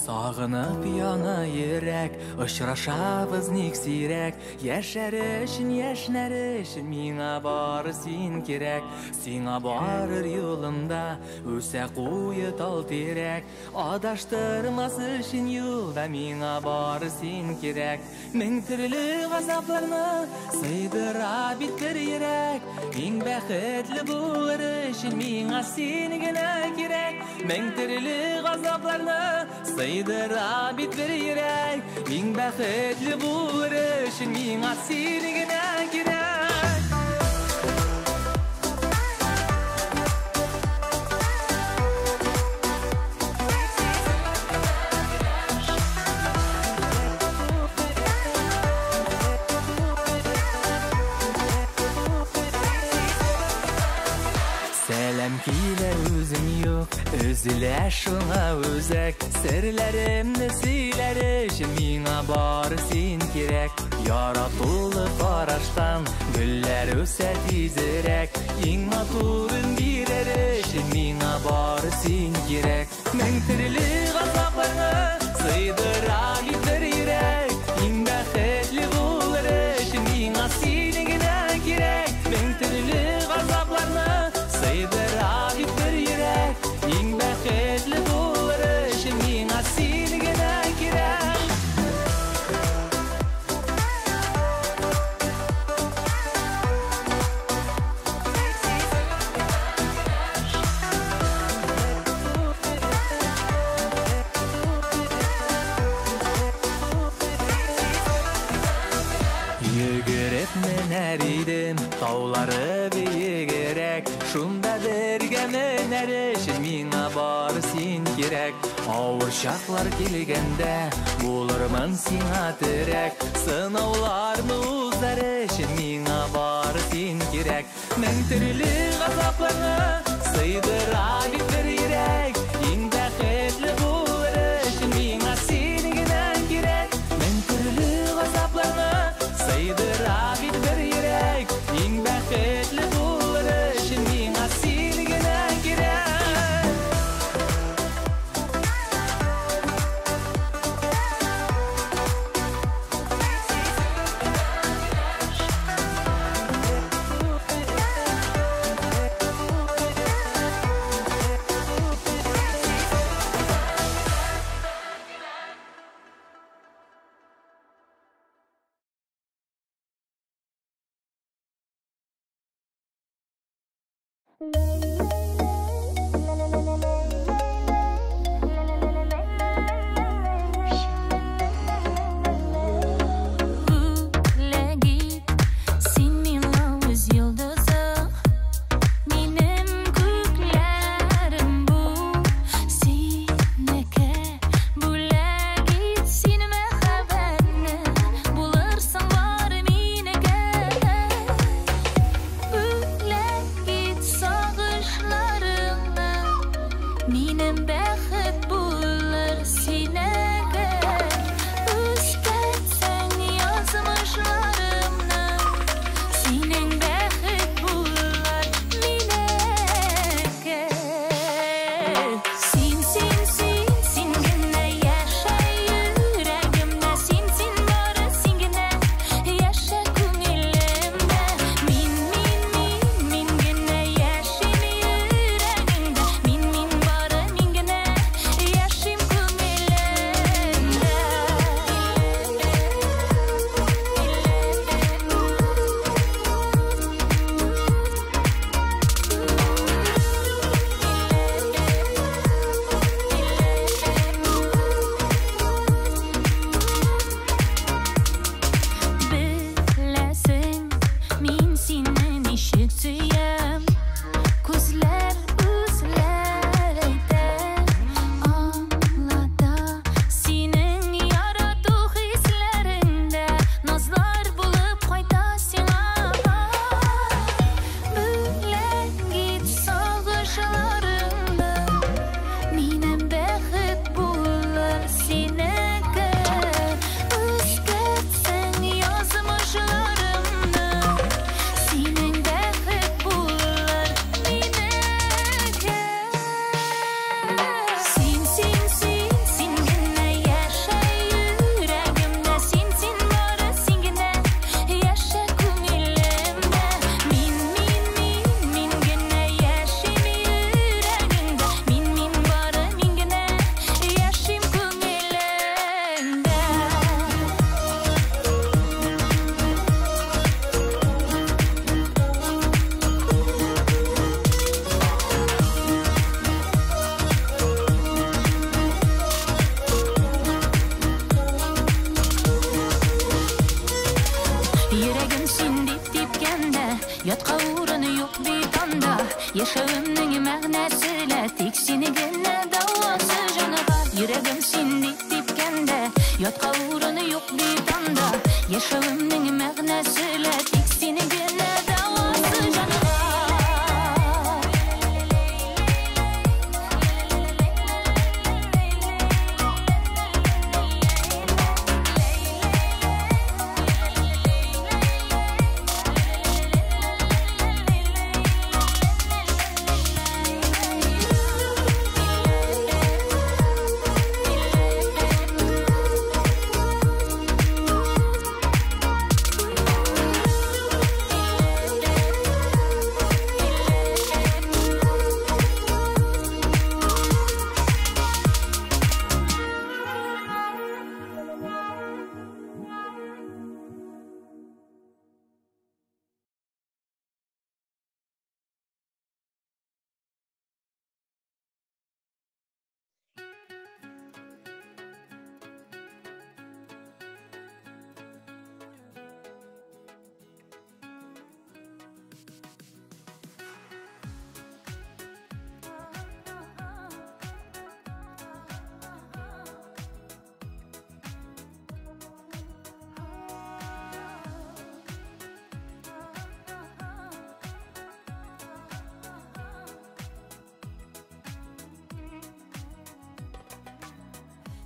Сагынып яна йөрәк, очрашабыз ник сирәк. Яшәр өчен, яшьнәр өчен миңа бары син кирәк. Сиңа барыр юлымда үсә куе тал тирәк. Адаштырмас өчен юлда миңа бары син кирәк. Мең төрле газапларны сыйдыра бит бер йөрәк. Иң бәхетле булыр өчен миңа син генә кирәк. Мең төрле газапларны сыйдыра бит бер йөрәк. Иң бәхетле булыр өчен миңа син генә кирәк. Сәлам килә үзең юк, өзелә шуңа үзәк. Серләремне сөйләр өчен миңа бары син кирәк. Яратулы караштан гөлләр үсә тизрәк. Иң матурын бирер өчен миңа бары син кирәк. Мең төрле газапларны сыйдыра бит бер йөрәк. Иң бәхетле булыр өчен миңа син генә кирәк. Мең төрле газапларны сыйдыра бит бер йөрәк. Иң бәхетле булыр өчен миңа син генә кирәк. Йөгереп менәр идем таулары биегерәк. Шунда бергә менәр өчен миңа бары син кирәк. Авыр чаклар килгәндә булырмын сиңа терәк. Сынауларны узар өчен миңа бары син кирәк. Мең төрле газапларны сыйдыра бит бер йөрәк. Иң бәхетле булыр өчен миңа син генә кирәк. Мең төрле газапларны сыйдыра бит бер йөрәк. Иң бәхетле булыр өчен миңа син генә кирәк. Ятка урыны юк бит анда. Яшәвемнең мәгънәсе лә тик синең генә дәвасы җанга.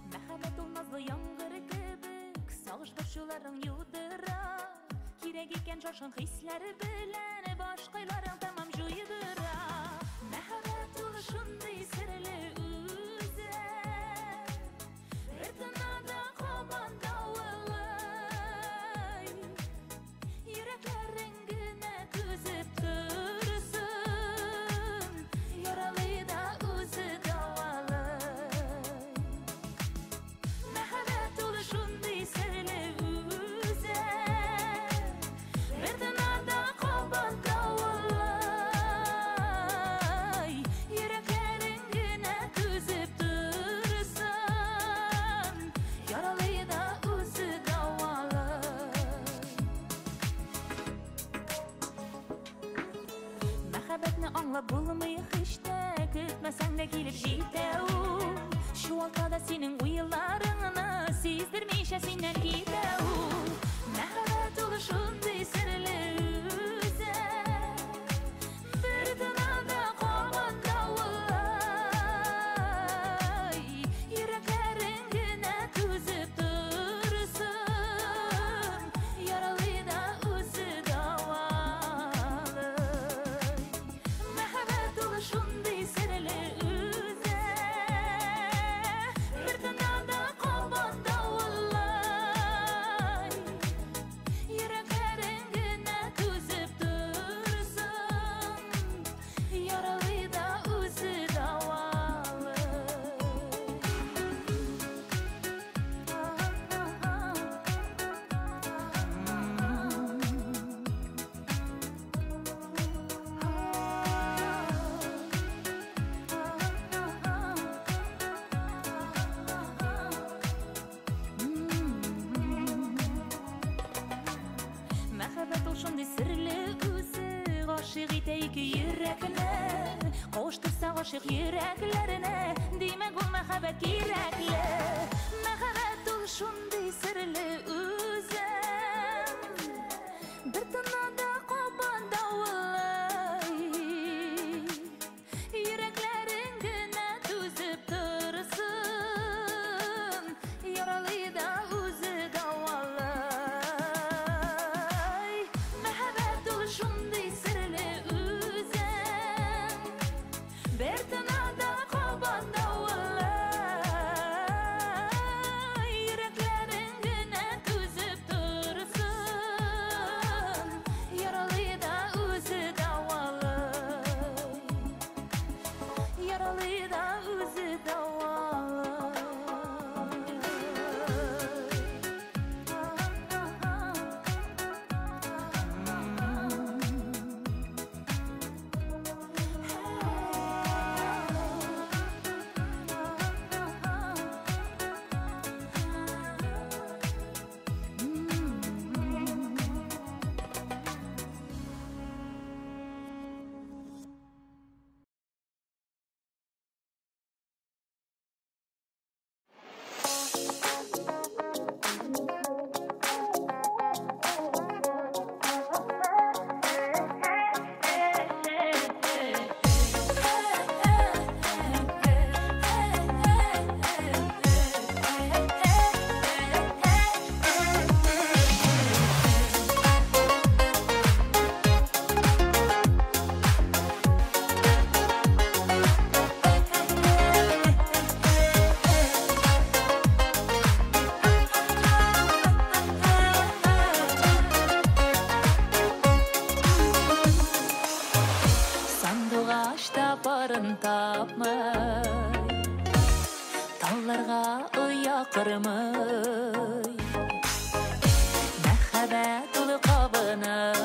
Мәхәббәт ул назлы яңгыр кебек, сагыш борчуларың юдыра. Кирәк икән шашкын хисләр белән башкайларың тәмам җуйдыра. Мәхәббәт ул шундый серле үзе, бер тынада кабат давылый. Йөрәкләрең генә түзеп торсын, яралый да үзе дәвалый. Мәхәббәт ул шундый серле үзе, бер тынада кабат давылый. Йөрәкләрең генә түзеп торсын, яралый да үзе дәвалый. Мәхәббәтне аңлап булмый һич тә, көтмәсәң дә килеп җитә ул. Чуалта да синең уйларыңны, сиздермичә синнән китә ул. Мәхәббәт ул шундый серле үзе, бер тынада кабат давылый. Йөрәкләрең генә түзеп торсын, яралый да үзе дәвалый. Мәхәббәт ул шундый серле үзе, бер тынада кабат давылый. Йөрәкләрең генә түзеп торсын, яралый да үзе дәвалый. Мәхәббәт ул шундый серле үзе, гашыйк итә ике йөрәкне. Кавыштырса гашыйк йөрәкләрне, димәк ул мәхәббәт кирәкле. Мәхәббәт ул шундый серле үзе, бер тынада кабат давылый. Йөрәкләрең генә түзеп торсын, яралый да үзе дәвалый. Мәхәббәт ул шундый серле үзе, бер тынада кабат давылый. Йөрәкләрең чакырмый. Мәхәббәт улы кабынырга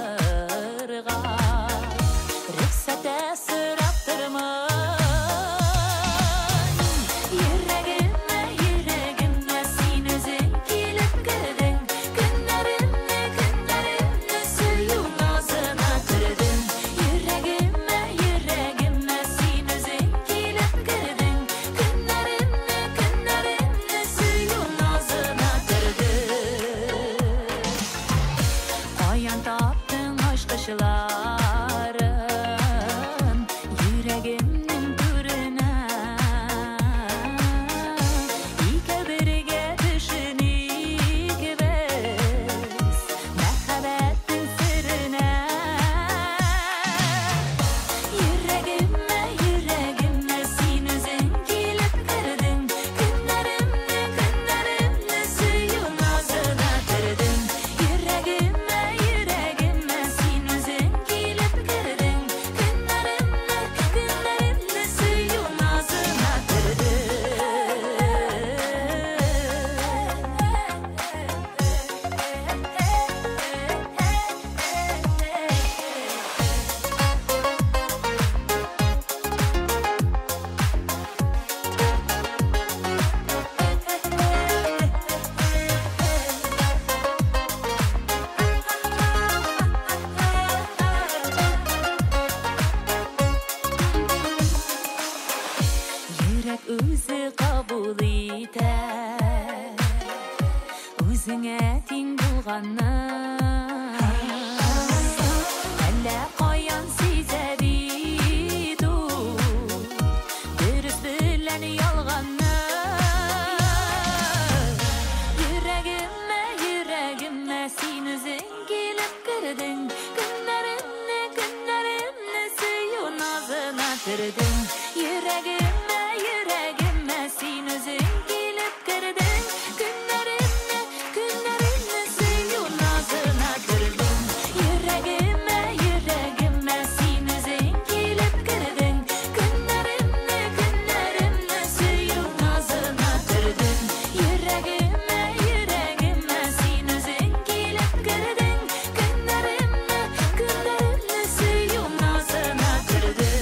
рөхсәт сорап тормый. Йөрәгемә, йөрәгемә син үзең килеп кердең. Көннәремне, көннәремне сөю назына төрдең. Йөрәгемә, йөрәгемә син үзең килеп кердең. Көннәремне, көннәремне сөю назына төрдең. Каян таптың ачкычларын йөрәгемнең түренә? Икәү бергә төшеник без мәхәббәтнең серенә. Йөрәгемә, йөрәгемә син үзең килеп кердең. Көннәремне, көннәремне сөю назына төрдең. Йөрәгемә, йөрәгемә син үзең килеп кердең. Көннәремне, көннәремне сөю назына төрдең. Йөрәк үзе кабул итә үзеңә тиң булганны. Әллә каян сизә бит ул дөрес белән ялганны. Йөрәгемә, йөрәгемә син үзең килеп кердең. Көннәремне, көннәремне сөю назына төрдең. Йөрәгемә, йөрәгемә син үзең килеп кердең. Көннәремне, көннәремне сөю назына төрдең. Йөрәгемә, йөрәгемә син үзең килеп кердең. Көннәремне, көннәремне сөю назына төрдең. Йөрәгемә, йөрәгемә син үзең килеп кердең. Көннәремне, көннәремне сөю назына төрдең.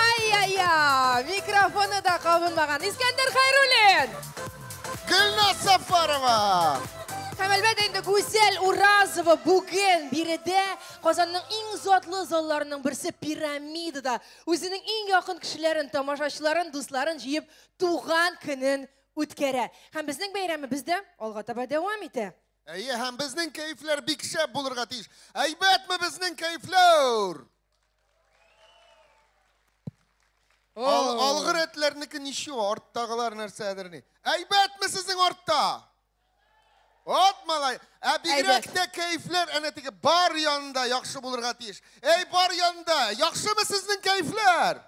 Ай-яй-яй, микрофоны да кабынмаган. Искәндәр Хәйруллин! Гөлназ Сафарова! Һәм әлбәттә инде Гүзәл Уразова бүген биредә Казанның иң затлы залларының берсе Пирамидада үзенең иң якын кешеләрен, тамашачыларын, дусларын җыеп туган көнен үткәрә. Һәм безнең бәйрәмебез дә алга таба дәвам итә. Әйе, һәм безнең кәефләр бик шәп булырга тиеш. Әйбәтме безнең кәефләр? Алгы рәтләрнеке ничего, арттагылар нәрсәдер ни. Әйбәтме сезнең артта? От малай, ә бигрәк тә кәефләр әнә теге бар янында яхшы булырга тиеш. Әй, бар янында, яхшымы сезнең кәефләр?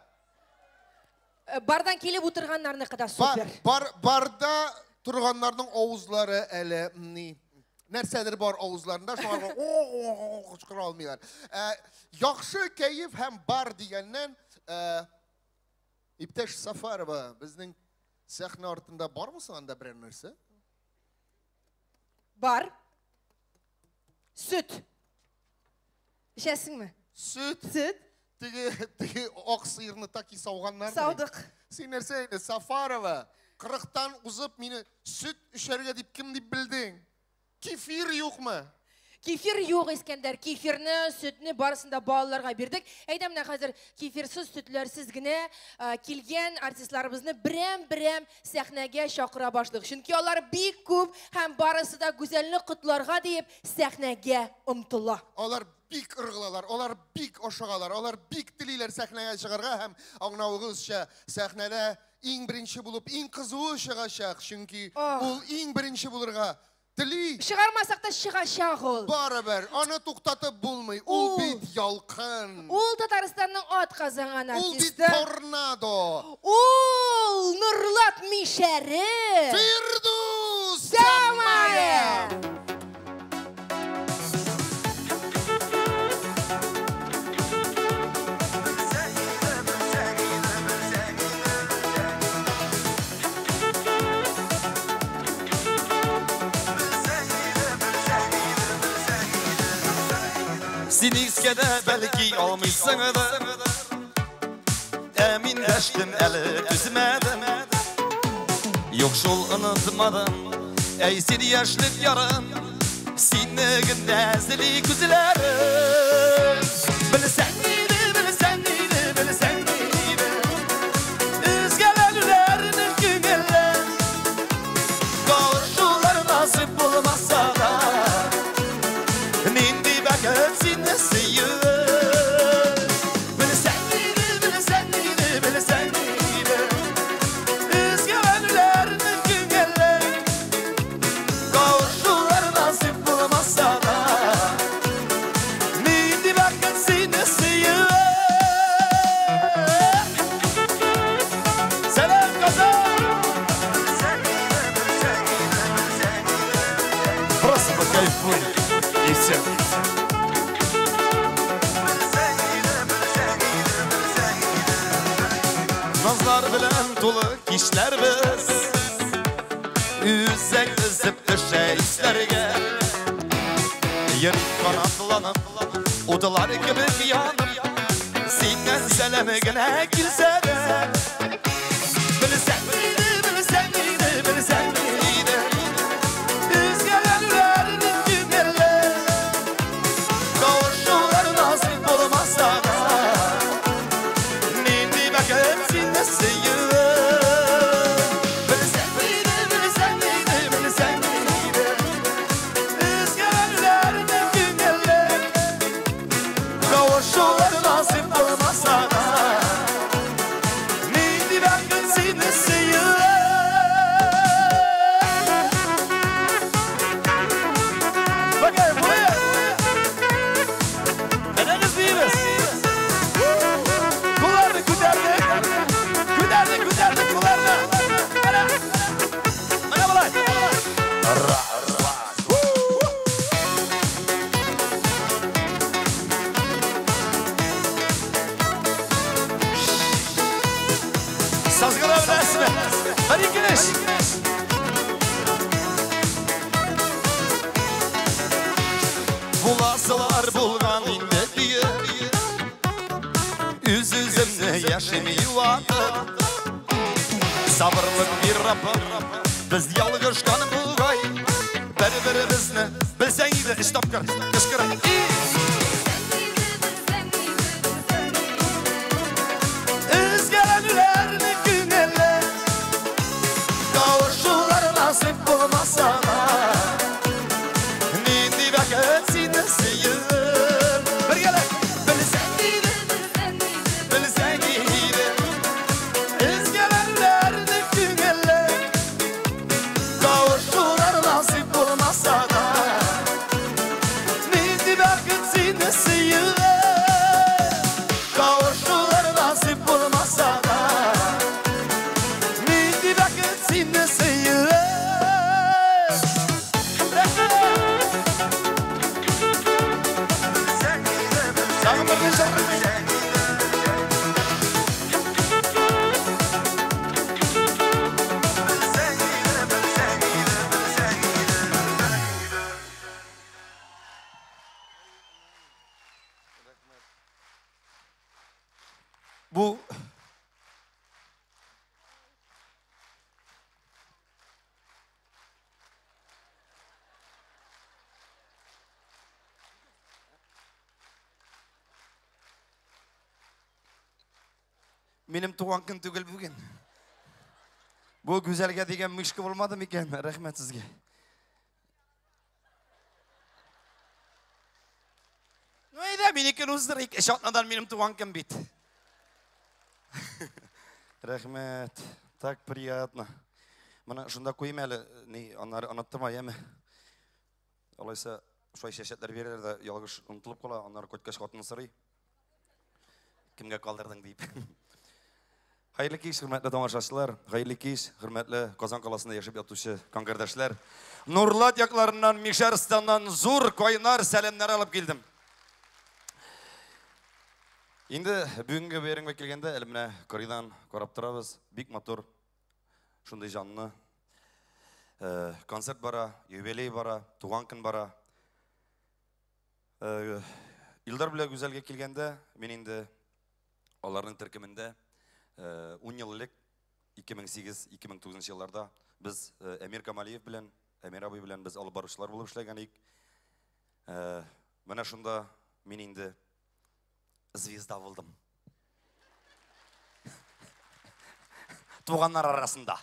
Бардан килеп утырганнарныкы да супер. Барда торганнарның авызлары әле ни? Нәрсәдер бар авызларында, шуңа кычкыра алмыйлар. Яхшы кәеф һәм бар дигәннән, иптәш Сафарова, безнең сәхнә артында бармы соң анда берәр нәрсә? Бар. Сөт. Эчәсеңме? Сөт. Сөт. Теге ак сыерны таки сауганнар. Саудык. Син нәрсә инде, Сафарова, 40-тан узып мине сөт эчәргә дип кем дип белдең? Кефир юкмы? Кефир юк, Искәндәр. Кефирны, сөтне барысын да балаларга бирдек. Әйдә, менә хәзер кефирсыз, сөтләрсез генә килгән артистларыбызны берәм-берәм сәхнәгә чакыра башлык. Чөнки алар бик күп һәм барысы да Гүзәлне котларга диеп сәхнәгә омтыла. Алар бик ыргылалар, алар бик ашыгалар, алар бик телиләр сәхнәгә чыгарга һәм аңлавыгызча сәхнәдә иң беренче булып, иң кызуы чыгачак, чөнки ул иң беренче булырга тели. Чыгармасак та чыгачак ул. Барыбер, аны туктатып булмый. Ул бит ялкын. Ул Татарстанның ат казанган артисты. Ул бит торнадо. Ул Нурлат мишәре. Фирдүс Тямаев. Син искә дә бәлки алмыйсың да, ә мин дәштем әле түзмәдем. Юк шул онытмадым, әй син яшьлек ярым, сине генә эзли күзләрем. Белсәң иде, белсәң иде, белсәң иде, өзгәләнүләрнең күңеле, кавышулар насыйп булмаса да, нинди бәхет сине сөю. Белсәң иде, белсәң иде, белсәң иде, өзгәләнүләрнең күңеле, кавышулар насыйп булмаса да, нинди бәхет сине сөю. Сәлам, Казан! Просто покайфуй, и все. Назлар белән тулы кичләр без, үзәк өзеп төшә исләргә. Йөрәк канатланып, утлар кебек янып, синнән сәлам генә килсә дә. Белсәң иде, белсәң иде, белсәң иде, өзгәләнүләрнең күңеле, кавышулар насыйп булмаса да, нинди бәхет сине сөю. Белсәң иде, белсәң иде, белсәң иде, өзгәләнүләрнең күңеле, кавышулар насыйп булмаса да, нинди бәхет сине сөю. Bakayım buraya. Neden değiliz? Kullarını küterdik. Küterdik, küterdik kullarını. Mana. Mana bulay. Sazgılar bilərsizmi? Hadi ikiniz. Буласылар булган инде диеп, Яшим юатып. Сабырлык бир, Раббым, без ялгышкан бугай. Бер-беребезне белсәң иде, өч тапкыр кычкыр. Өзгәләнүләрне күңелле, кавышулар насыйп булмаса да, нинди бәхет сине сөеп. Бергәләп белсәң иде, белсәң иде, өзгәләнүләрне күңелле, кавышулар насыйп булмаса да, нинди бәхет сине сөеп. Кавышулар насыйп булмаса да, нинди бәхет сине сөеп. Тагын бер җыр. Бу минем туган көн түгел бүген. Бу Гүзәлгә дигән мышка булмады микән? Рәхмәт сезгә. Ну әйдә, минекен уздырыйк. Эш атнадан минем туган көн бит. Рәхмәт. Так приятно. Менә шунда куйым әле, ни, аннары оныттым, яме. Алайса, шулай чәчәкләр бирәләр дә, ялгыш онытылып кала, аннары кайткач хатын сорый. Кемгә калдырдың дип. Хәерле кич, хөрмәтле тамашачылар, хәерле кич, хөрмәтле Казан каласында яшәп ятучы кардәшләр. Нурлат якларыннан, Мишәрстаннан зур кайнар сәламнәр алып килдем. Инде бүгенге бәйрәмгә килгәндә, әле менә кырыйдан карап торабыз, бик матур, шундый җанлы концерт бара, юбилей бара, туган көн бара. Илдар белән Гүзәлгә килгәндә, мин инде аларның төркемендә 10 ел элек, 2008-2009 елларда без Әмир Камалиев белән, Әмир абый белән без алып баручылар булып эшләгән идек. Менә шунда мин инде звезда булдым. Туганнар арасында.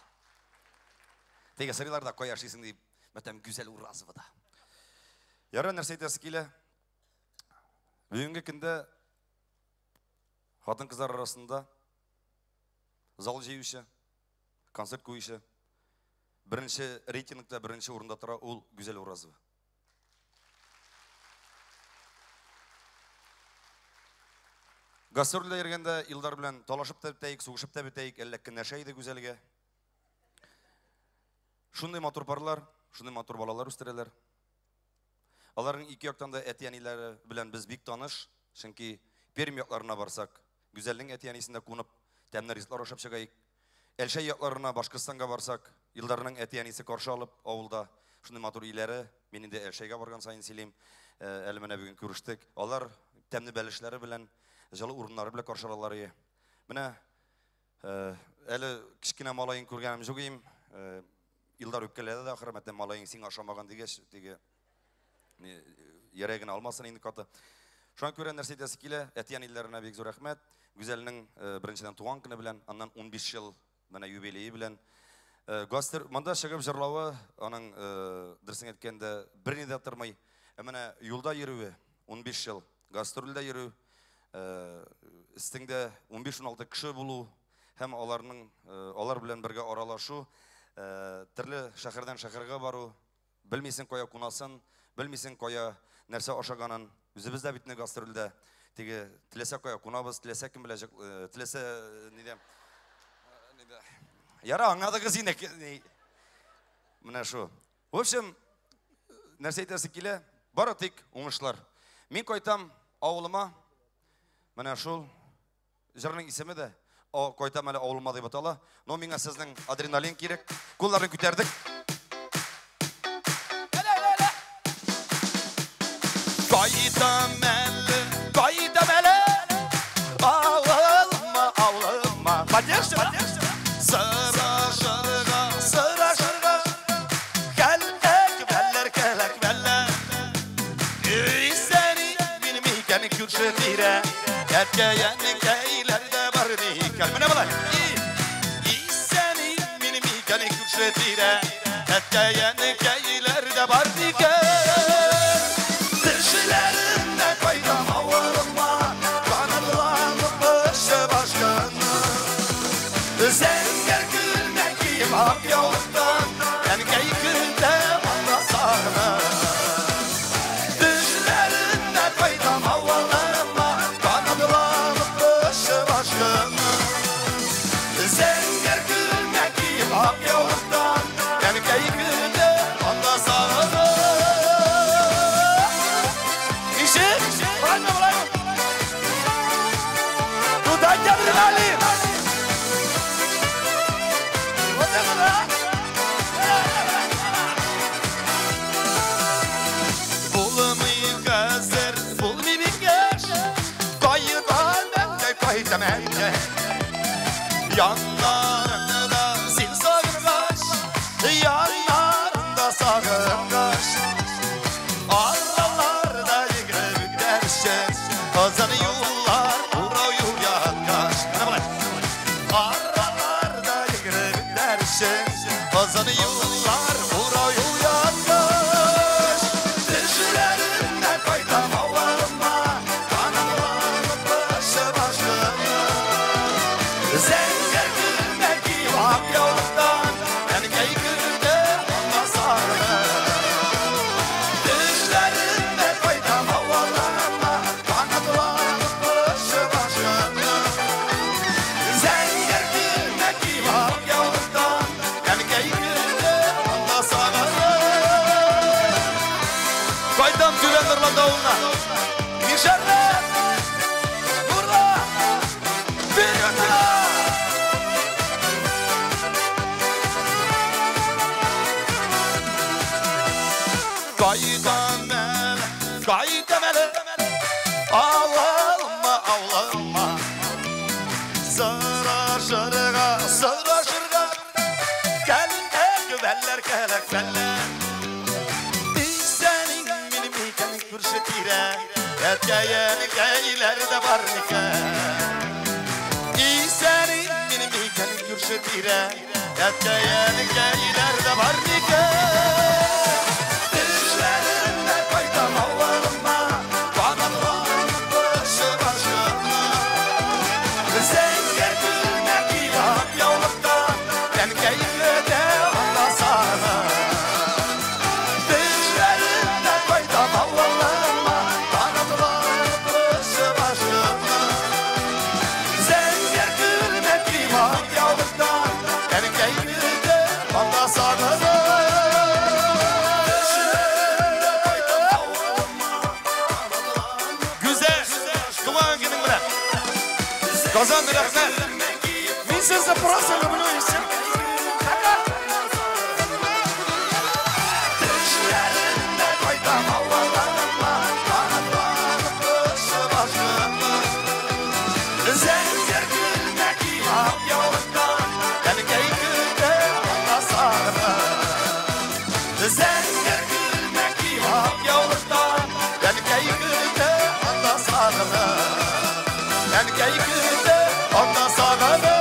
Теге сорыйлар да, кая эшлисең дип, мәтәм Гүзәл Уразовада. Ярар, нәрсә әйтәсе килә? Бүгенге көндә хатын-кызлар арасында зал җыючы, концерт куючы, беренче рейтингта беренче урында тора ул Гүзәл Уразова. Гастрольдә йөргәндә Илдар белән талашып та бетәйек, сугышып та бетәйек, әллә көнләшә иде Гүзәлгә. Шундый матур парлар, шундый матур балалар үстерәләр. Аларның ике яктан да әти-әниләре белән без бик таныш, чөнки Пермь якларына барсак, Гүзәлнең әти-әнисендә кунып, тәмле ризыклар ашап чыгаек. Әлшәй якларына, Башкортстанга барсак, Илдарның әти-әнисе каршы алып авылда шундый матур өйләре, мин инде Әлшәйгә барган саен сөйлим, әле менә бүген күрештек. Алар тәмле бәлешләре белән, җылы урыннары белән каршы алалар иде. Менә әле кечкенә малаен күргәнем юк ием. Илдар үпкәләде дә, ахыры мәтәм малаең сиңа ошамаган дигәч, теге ярай генә алмасын инде каты. Шуңа күрә нәрсә әйтәсе килә, әти-әниләренә бик зур рәхмәт. Гүзәлнең беренчедән туган көне белән, аннан 15 ел менә юбилее белән. Гастер монда чыгып җырлавы, аның дөресен әйткәндә берни дә тормый. Ә менә юлда йөрүе 15 ел, гастрольдә йөрү, өстеңдә 15-16 кеше булу һәм аларның алар белән бергә аралашу, төрле шәһәрдән шәһәргә бару, белмисең кая кунасын, белмисең кая нәрсә ашаганын. Үзебез дә бит инде гастрольдә теге теләсә кая кунабыз, теләсә кем белән, теләсә нидә. Яра, аңладыгыз инде. Менә шу. В общем, нәрсә әйтәсе килә? Бары тик уңышлар. Мин кайтам авылыма. Менә шул җырның исеме дә кайтам әле авылыма дип атала. Но миңа сезнең адреналин кирәк. Кулларны күтәрдек. Кайтам әле, кайтам әле, авылыма, авылыма. микән күрше тирә, әткәй-әнкәйләр дә бар микән? Менә болай. Исән имин микән күрше тирә, әткәй-әнкәйләр дә бар микән? Төшләремдә кайтам авылыма, канатланып очып ашкыным. Зәңгәр күлмәк киеп ак яулыктан, әнкәй көтә анда сагынып. Төшләремдә кайтам авылыма, канатланып очып ашкыным. Зәңгәр күлмәк киеп ак яулыктан, әнкәй көтә анда сагынып. Ничек? Болаймы, болаймы? Туда Габделали! Вот это да! Булмый хәзер, булмый миңгәш, кайтам әнкәй, кайтам әнкәй. Yanlarında син сагынгач, yanlarında сагынгач. Араларда йөгереп үтәрсең, озын юллар, урау юл яткач. Менә болай. Араларда йөгереп үтәрсең, озын юллар, урау юл яткач. Төшләремдә кайтам авылыма, канатланып очып ашкыным. Зәңгәр күлмәк киеп ак яулыктан, әнкәй көтә анда сагынып. Төшләремдә кайтам авылыма, канатланып очып ашкыным. Зәңгәр күлмәк киеп ак яулыктан, әнкәй көтә анда сагынып. Кайтам Түбән Норлат авылына. Мишәрләр! Нурла! Вперед! Кайтам әле, кайтам әле, авылыма, авылыма. Сырашырга, сырашырга, кәләк-бәлләр, кәләк-бәлләр. Исән минем икән күрше тирә, әткәй-әнкәйләр дә бар микән? Исән минем икән күрше тирә, әткәй-әнкәйләр дә бар микән? Төшләремдә кайтам авылыма, канатланып очып ашкыным. Зәңгәр күлмәк киеп ак яулыктан, әнкәй көтә анда сагынып. Төшләремдә кайтам авылыма, канатланып очып ашкыным. Зәңгәр күлмәк киеп ак яулыктан, әнкәй көтә анда сагынып. Төшләремдә кайтам авылыма. Гүзәл, туган көнең белән. Казан, рәхмәт. Мин сезне просто люблю и все. Төшләремдә кайтам авылыма, канатланып очып ашкыным. Зәңгәр күлмәк киеп ак яулыктан, әнкәй көтә анда сагынып. Зәңгәр күлмәк киеп ак яулыктан, әнкәй көтә анда сагынып. Әнкәй көтә анда сагынып.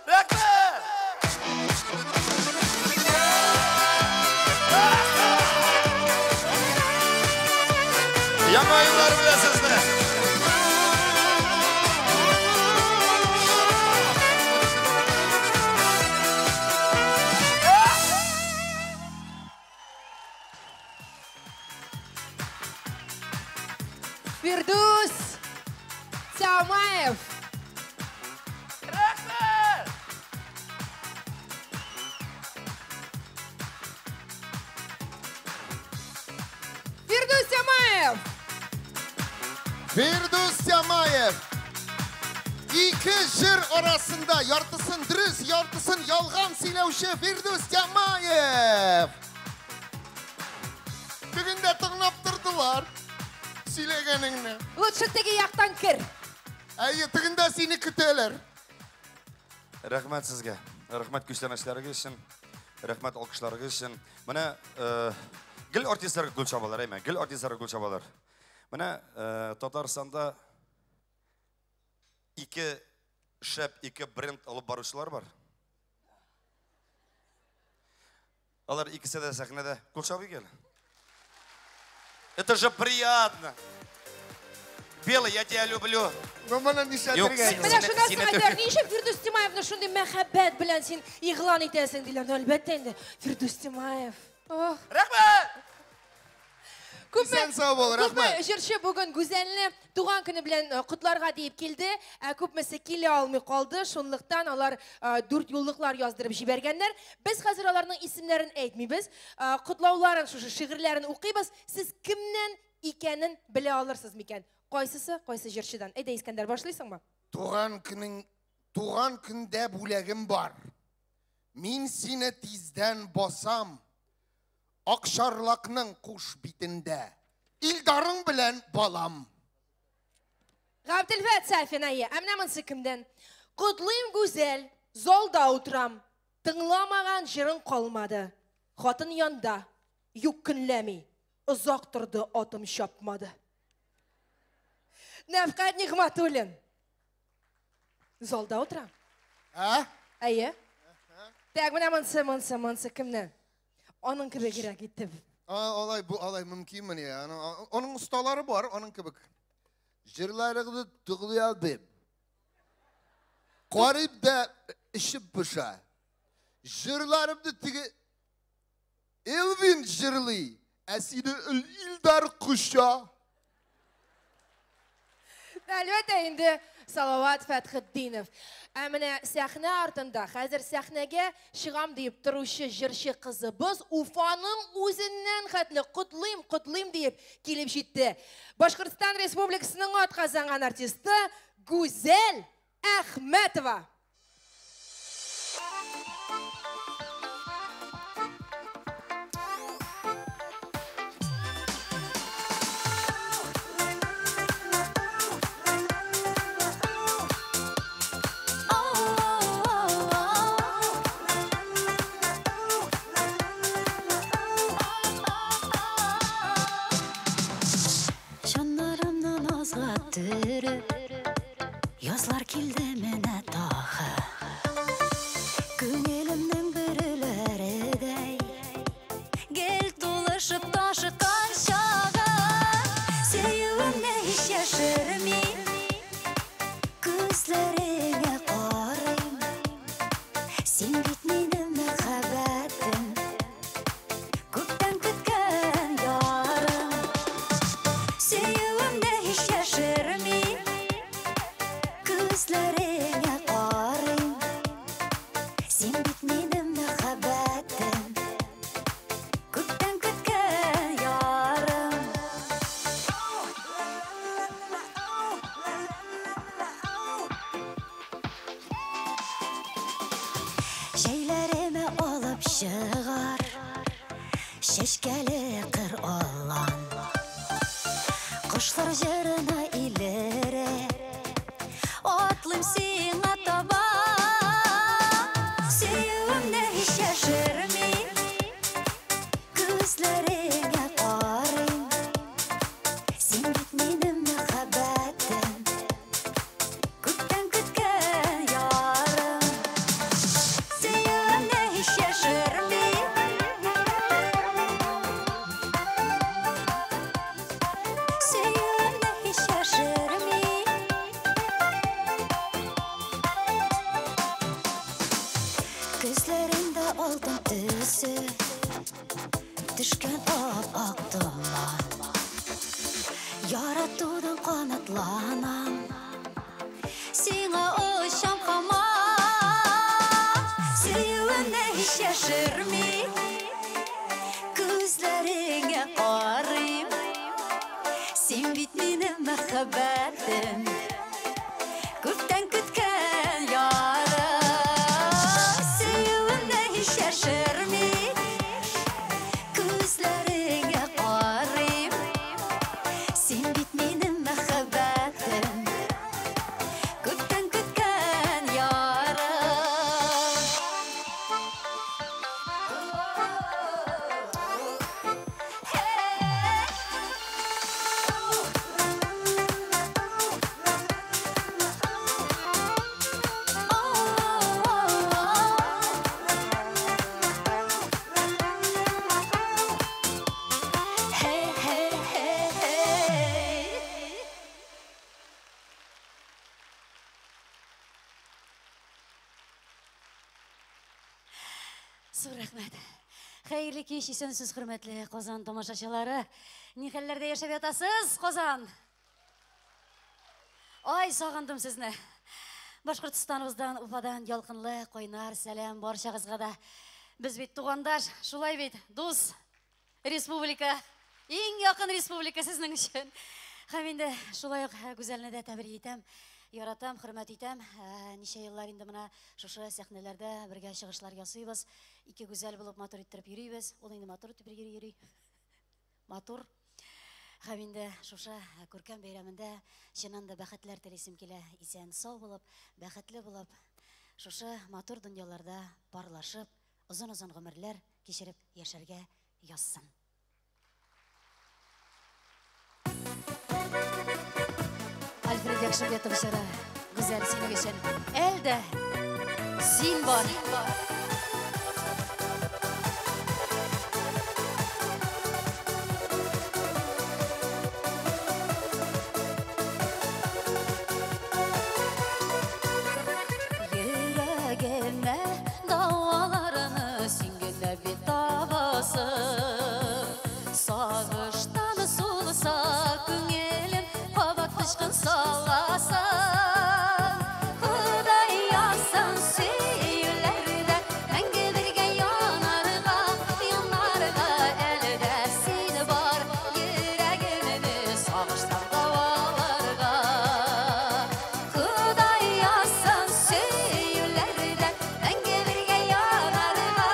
Рәхмәт! Яңа еллар белән сезне! Фирдүс Тямаев. Рәхмәт! Фирдүс Тямаев. Фирдүс Тямаев. Ике җыр арасында яртысын дөрес, яртысын ялган сөйләүче Фирдүс Тямаев. Бүген дә тыңлап тордылар сөйләгәнеңне. Лучше теге яктан кер. Әйе, тегендә сине көтәләр. Рәхмәт сезгә. Рәхмәт күчтәнәчләрегез өчен. Рәхмәт алкышларыгыз өчен. Менә Гел артистларга кул чабалар, әйме? Гел артистларга кул чабалар. Менә Татарстанда ике шәп, ике бренд алып баручылар бар. Алар икесе дә сәхнәдә. Кул чабыйк әле. Это же приятно. Белый, я тебя люблю. Ну, моны нишләтергә? Менә шуннан соң әйтәләр, ни өчен Фирдүс Тимаевны шундый мәхәббәт белән син игълан итәсең диләр. Ну, әлбәттә инде, Фирдүс Тимаев. Ох. Рәхмәт! Күпме, Исән сау бул, күпме рәхмәт. җырчы бүген Гүзәлне туган көне белән котларга диеп килде, ә күпмесе килә алмый калды. Шунлыктан алар дүрт юллыклар яздырып җибәргәннәр. Без хәзер аларның исемнәрен әйтмибез. Котлауларын, шушы шигырьләрен укыйбыз. Сез кемнән икәнен белә алырсыз микән? Кайсысы, кайсы җырчыдан? Әйдә, Искәндәр, башлыйсыңмы? Туган көнең, туган көндә бүләгем бар. Мин сине тиздән басам. Акшарлакның куш битендә. Илдарың белән балам. Габделфәт Сафин, әйе. Ә менә монысы кемдән? Котлыйм Гүзәл, залда утырам. Тыңламаган җырың калмады. Хатын янда, юк көнләми. Озак торды, атым чапмады. Нәфкать Нигъмәтуллин. Залда утырам. Ә? Әйе. Так, менә монысы, монысы, монысы кемнән? Аның кебегрәк итеп. Алай, бу алай мөмкинмени? Аның осталары бар, аның кебек. Җырларыңны тыңлый алмыйм. Карыйм да эчем поша. Җырларымны теге Элвин җырлый, ә сине Илдар коча. Әлбәттә инде Салават Фәтхетдинов. Ә менә сәхнә артында, хәзер сәхнәгә чыгам диеп торучы җырчы кызыбыз Уфаның үзеннән хәтле котлыйм, котлыйм диеп килеп җитте. Башкортстан Республикасының атказанган артисты Гүзәл Әхмәтова. Жаннарымны назга төреп, язлар килде менә тагы. Күңелемнең бөреләредәй гел тулышып ташыккан чагы. Сөюемне һич яшермим, күзләреңә карыйм. Син бит минем мәхәббәтем, күптән көткән ярым. Сөюемне һич яшермим, күзләреңә карыйм. Син бит минем мәхәббәтем, күптән көткән ярым. Җәйләремә алып чыгар чәчкәле кыр алан. Кошлар җырына илерә, атлыйм сиңа таба. Сөюемне һич яшермим, күзләреңә карыйм. Син бит минем мәхәббәтем, күптән көткән ярым. Сөюемне һич яшермим, сөюемне һич яшермим. Күзләреңдә алтын төсе, төшкән ап-ак томан. Яратудан канатланам, сиңа очам һаман. Сөюемне һич яшермим, күзләреңә карыйм. Син бит минем мәхәббәтем, күптән көткән ярым. Сөюемне һич яшермим, күзләреңә карыйм. Син бит минем мәхәббәтем, күптән көткән ярым. Рәхмәт. Хәерле кич, исәнсез, хөрмәтле Казан тамашачылары. Ни хәлләрдә яшәп ятасыз, Казан? Ай, сагындым сезне. Башкортстаныбыздан, Уфадан ялкынлы, кайнар сәлам барчагызга да. Без бит тугандаш, шулай бит, дус республика, иң якын республика сезнең өчен. Һәм инде шулай ук Гүзәлне дә тәбрик итәм. Яратам, хөрмәт итәм. Ничә еллар инде менә шушы сәхнәләрдә бергә чыгышлар ясыйбыз. Ике гүзәл булып матур иттереп йөрибез. Ул инде матур итеп йөри. Матур. Һәм инде шушы күркәм бәйрәмендә чыннан да бәхетләр телисем килә. Исән сау булып, бәхетле булып, шушы матур дөньяларда парлашып, озын-озын гомерләр кичереп яшәргә язсын. Альфред Якшыбетов җыры Гүзәл синең өчен. Әлдә син бар. Йөрәгемә даваларны син генә бит табасың. Сагыштан сулса күңелем кабат тычкын саласың. Ходай язсын сөюләрдә мәңге бергә янарга, янарга әле дә син бар йөрәгемне сагыштан даваларга. Ходай язсын сөюләрдә мәңге бергә янарга,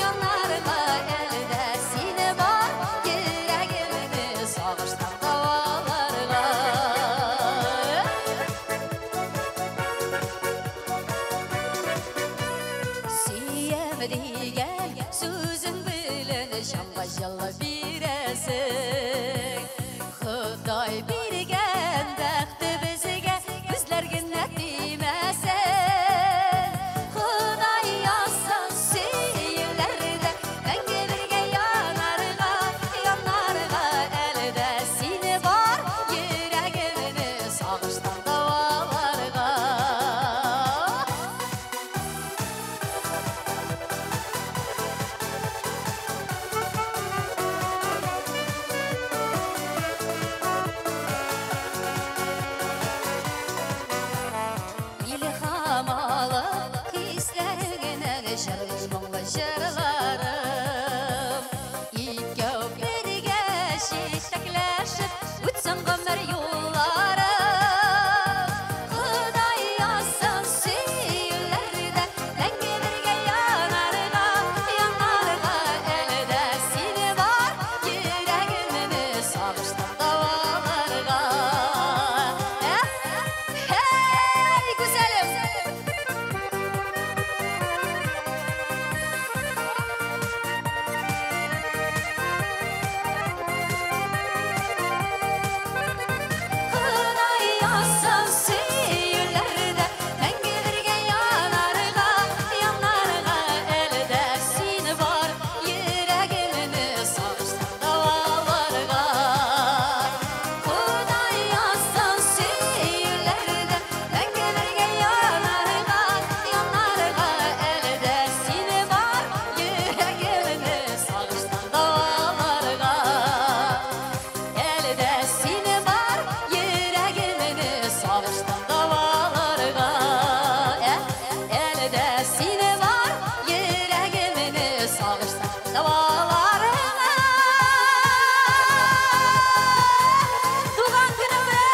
янарга әле дә син бар йөрәгемне сагыштан даваларга. Сөям дигән сүзең белән җанга җылы бирәсең. Ходай биргән бәхте безгә күзләр генә тимәсен. Ходай язсын сөюләрдә мәңге бергә янарга, янарга әле дә син бар йөрәгемне сагыштан даваларга. Илһам алып хисләреңнән җырлый моңлы җырларым. Икәү бергә чәчәкләшеп үтсен гомер юлларым. Ходай язсын сөюләрдә мәңге бергә янарга, янарга әле дә син бар йөрәгемне сагыштан даваларга. Һәй, гүзәлем! Ходай язсын сөюләрдә мәңге бергә янарга, янарга әле дә син бар йөрәгемне сагыштан даваларга. Ходай язсын сөюләрдә мәңге бергә янарга, янарга әле дә син бар йөрәгемне сагыштан даваларга. Әле дә син бар йөрәгемне сагыштан даваларга. Әле дә син бар йөрәгемне сагыштан даваларга. Туган көнем белән!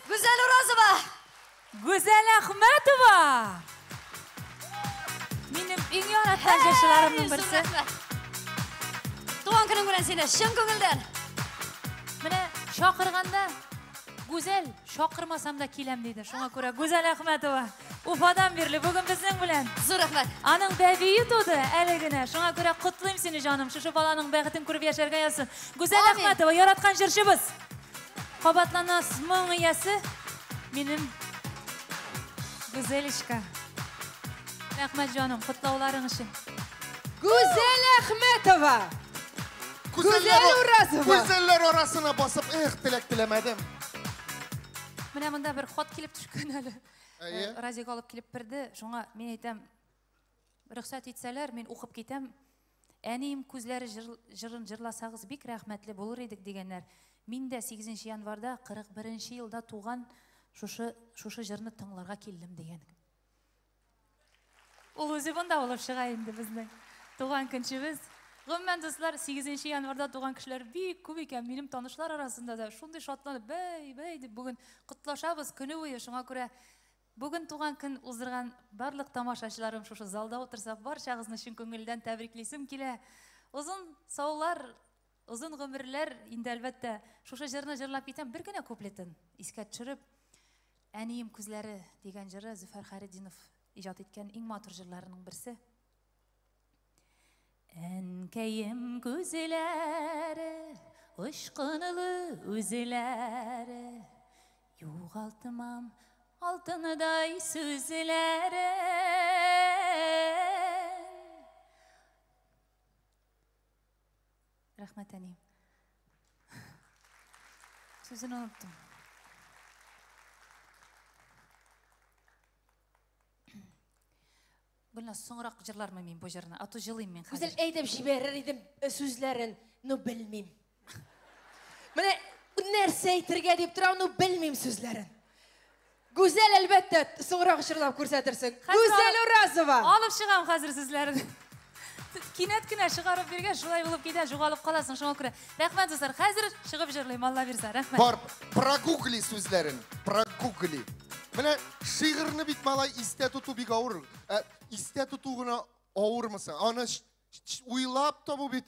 Гүзәл Уразова! Гүзәл Әхмәтова! Минем иң яраткан җырчыларымның берсе. Туган көнең белән сине чын күңелдән. Менә чакырганда Гүзәл чакырмасам да киләм диде. Шуңа күрә Гүзәл Әхмәтова Уфадан бирле бүген безнең белән. Зур рәхмәт. Аның бәбие туды әле генә. Шуңа күрә котлыйм сине, җаным. Шушы баланың бәхетен күреп яшәргә язсын. Гүзәл Амин. Әхмәтова яраткан җырчыбыз. Кабатланас моң иясе минем Гүзәлечка. Рәхмәт җаным, котлауларың өчен. Гүзәл Әхмәтова! Гүзәл Уразова. Гүзәлләр арасына басып, эх, теләк теләмәдем. Менә монда бер хат килеп төшкән әле. Әйе. Разик алып килеп бирде. Шуңа мин әйтәм, рөхсәт итсәләр, мин укып китәм. Әнием күзләре җырын җырласагыз бик рәхмәтле булыр идек дигәннәр. Мин дә 8 январда 41 елда туган шушы җырны тыңларга килдем дигән. Ул үзе монда булып чыга инде безнең туган көнчебез. Гомумән, дуслар, 8 январда туган кешеләр бик күп икән. Минем танышлар арасында да шундый шатланып, бәй, бәй дип бүген котлашабыз көне буе. Шуңа күрә бүген туган көн уздырган барлык тамашачыларым шушы залда утырса, барчагызны чын күңелдән тәбриклисем килә. Озын саулар, озын гомерләр, инде әлбәттә, шушы җырны җырлап китәм, бер генә куплетын искә төшереп, Әнием күзләре дигән җыры Зөфәр Хәйретдинов иҗат иткән иң матур җырларының берсе. Әнкәем күзләре, очкынлы үзләре, югалтмам алтындай сүзләре. Рәхмәт, әнием. Сүзен оныттым. Гөлназ, соңрак җырлармын мин бу җырны, а то җылыйм мин хәзер. Гүзәл, әйтеп җибәрер идем сүзләрен, но белмим. Менә нәрсә әйтергә дип торам, но белмим сүзләрен. Гүзәл, әлбәттә, соңрак җырлап күрсәтерсең. Гүзәл Уразова. Алып чыгам хәзер сүзләрен. Кинәт кенә чыгарып биргән, шулай булып китә, югалып каласың, шуңа күрә. Рәхмәт, дуслар, хәзер чыгып җырлыйм, Алла бирсә, рәхмәт. Бар, прогугли сүзләрен, прогугли. Менә шигырьне бит малай истә тоту бик авыр. Истә тоту гына авырмы соң? Аны уйлап табу бит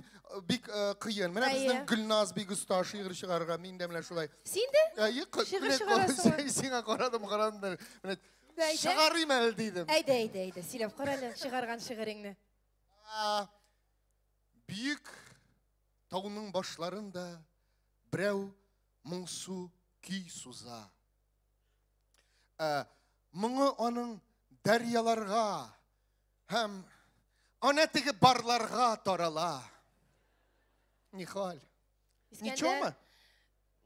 бик кыен. Менә безнең Гөлназ бик оста шигырь чыгарырга, мин дә менә шулай. Син дә? Әйе, Шигырь чыгарасың. Сиңа карадым, карадым да. Менә чыгарыйм әле дидем. Әйдә, әйдә, әйдә, сөйләп кара әле чыгарган шигыреңне. Бөек тауның башларында берәү моңсу көй суза. Моңы аның дәрьяларга һәм ана теге барларга тарала. Нихаль. Ничома?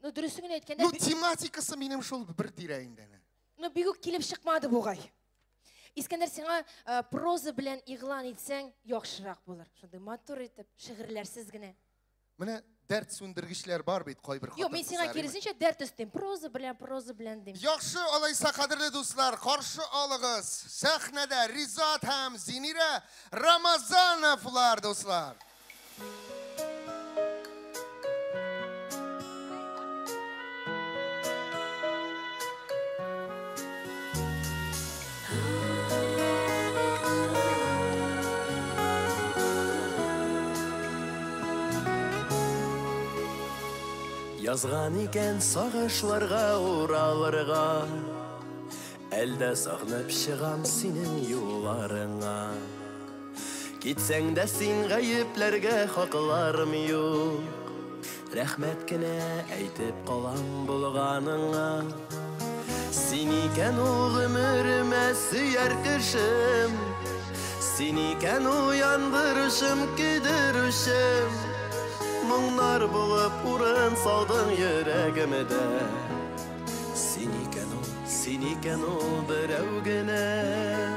Ну, дөресен генә әйткәндә... Ну, тематикасы минем шул бер тирә инде. Ну, бик үк килеп чыкмады бугай. Искәндәр, сиңа проза белән игълан итсәң, яхшырак булыр. Шундый матур итеп, шигырьләрсез генә. Менә дәрт сүндергечләр бар бит кайбер хатын. Юк, мин сиңа киресенчә дәрт өстим. Проза белән дим. Яхшы, алайса, кадерле дуслар, каршы алыгыз. Сәхнәдә Ризат һәм Зинира Рамазановлар, дуслар. Язган икән сагышларга уралырга, әлдә сагынып чыгам синең юлларыңа. Китсәң дә син гаепләргә хакларым юк, рәхмәт кенә әйтеп калам булганыңа. Син икән ул гомеремә сөяр кешем, син икән ул яндырышым, көйдерүчем. Моңнар булып урын салдың йөрәгемдә. Син икән ул, син икән ул берәү генә.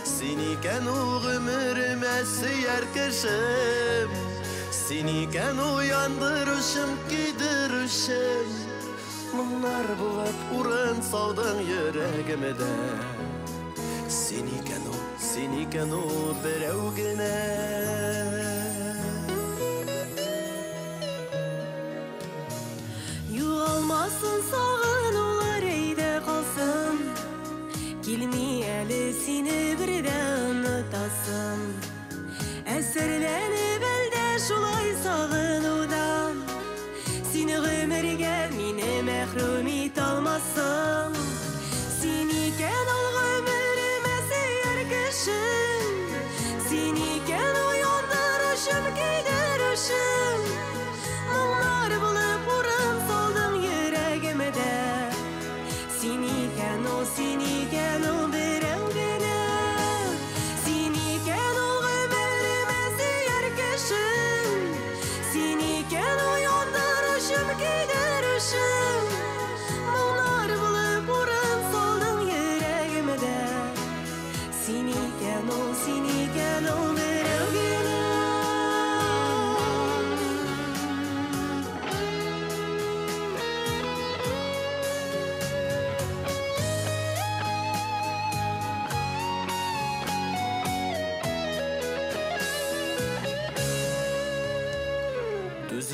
Син икән ул гомеремә сөяр кешем. Син икән ул яндыручым, көйдерүчем. Моңнар булып урын салдың йөрәгемдә. Син икән ул, син икән ул берәү генә. Югалмасын сагынулар, әйдә калсын. Килми әле сине бер дә онытасым. Әсәрләнеп әлдә шулай сагынудан, сине гомергә мине мәхрүм итә алмассың. Син икән ул гомеремә сөяр кешем, син икән ул яндыручым, көйдерүчем. Моңнар булып урын салдың йөрәгемдә. Син икән ул, син икән ул берәү генә. Син икән ул гомеремә сөяр кешем. Син икән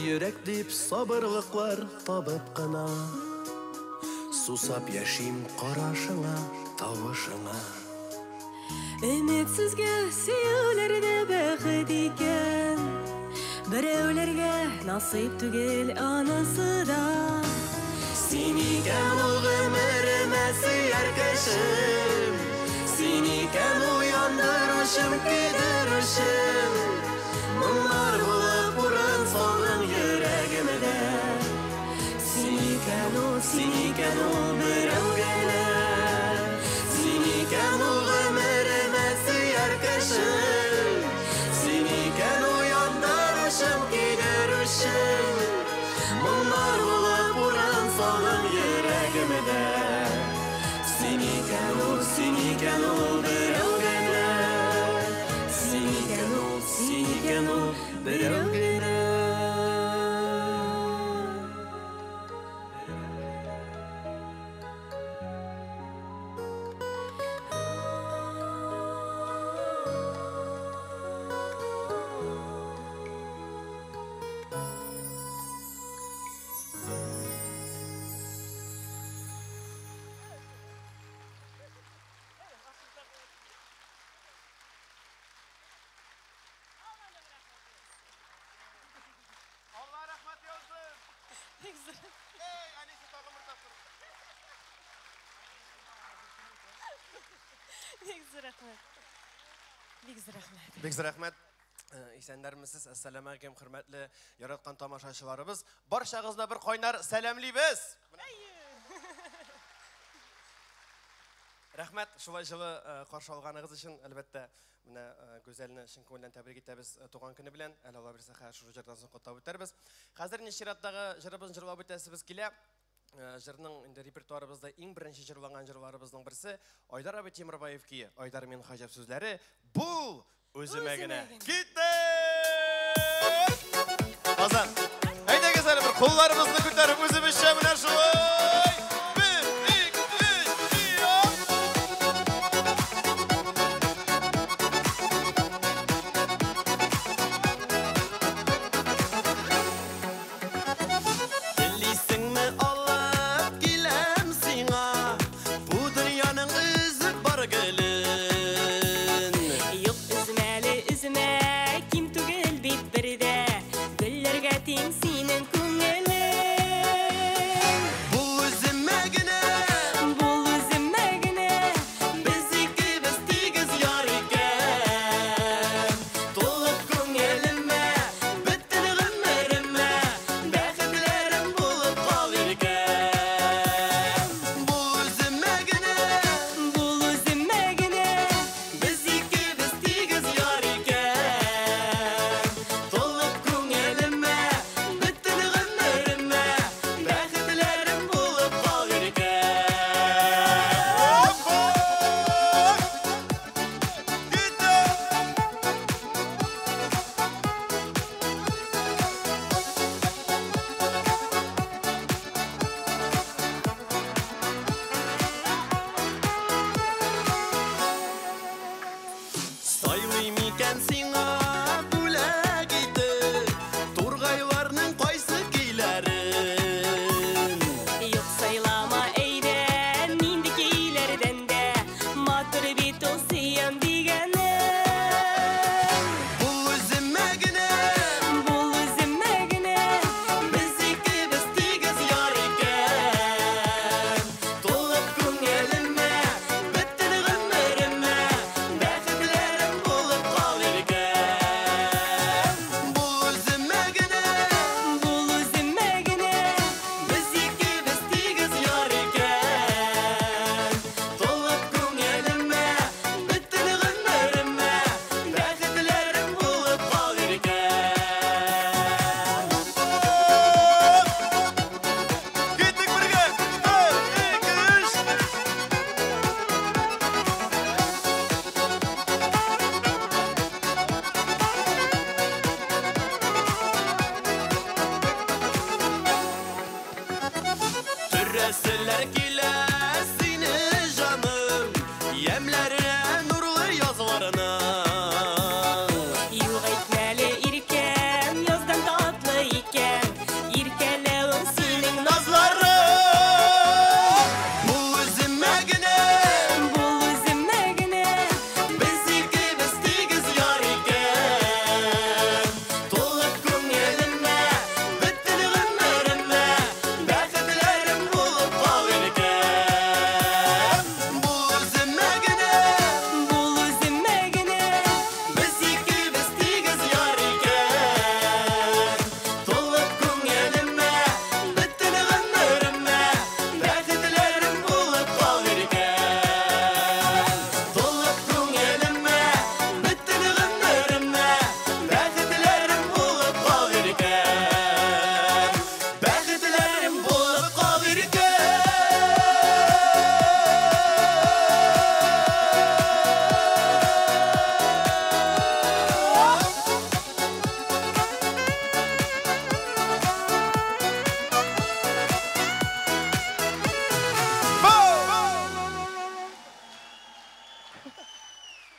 йөрәк дип сабырлыклар табып кына. Сусап яшим карашыңа, тавышыңа. Өметсезгә сөюләр дә бәхет икән. Берәүләргә насыйп түгел анысы да. Син икән ул гомеремә сөяр кешем. Син икән ул яндыручым, көйдерүчем. Моңнар булып урын салдың йөрәгемдә. Син икән ул, син икән ул берәү генә. Син икән ул гомеремә сөяр кешем. Син икән ул яндыручым, көйдерүчем. Моңнар булып урын салдың йөрәгемдә. Син икән ул, син икән ул берәү генә. Син икән ул, син икән ул берәү генә. Алла рәхмәт язсын. Эй, әнисе тагын бер тапкыр. Бик зур рәхмәт. Бик зур рәхмәт. Бик зур рәхмәт. Исәннәрмесез? Әссәламу алейкум, хөрмәтле яраткан тамашачыларыбыз. Барчагызны бер кайнар сәламлибез. Рәхмәт, шулай җылы каршы алганыгыз өчен, әлбәттә, менә Гүзәлне чын күңелдән тәбрик итәбез туган көне белән. Әле Алла бирсә, хәзер шушы җырдан соң котлап үтәрбез. Хәзер инде чираттагы җырыбызны җырлап үтәсебез килә. Җырның инде репертуарыбызда иң беренче җырланган җырларыбызның берсе Айдар абый Тимербаев көе, Айдар Минһаҗев сүзләре. Бул үземә генә. Китте! Азан. Әйдәгез әле бер кулларыбызны күтәреп үзебезчә менә шулай. 1 2 3 4. Телисеңме алып киләм сиңа, бу дөньяның өзеп бар гөлен. Юк, өзмә әле, өзмә, ким түгел бит бер дә, гөлләргә тиң синең күңелең. Бул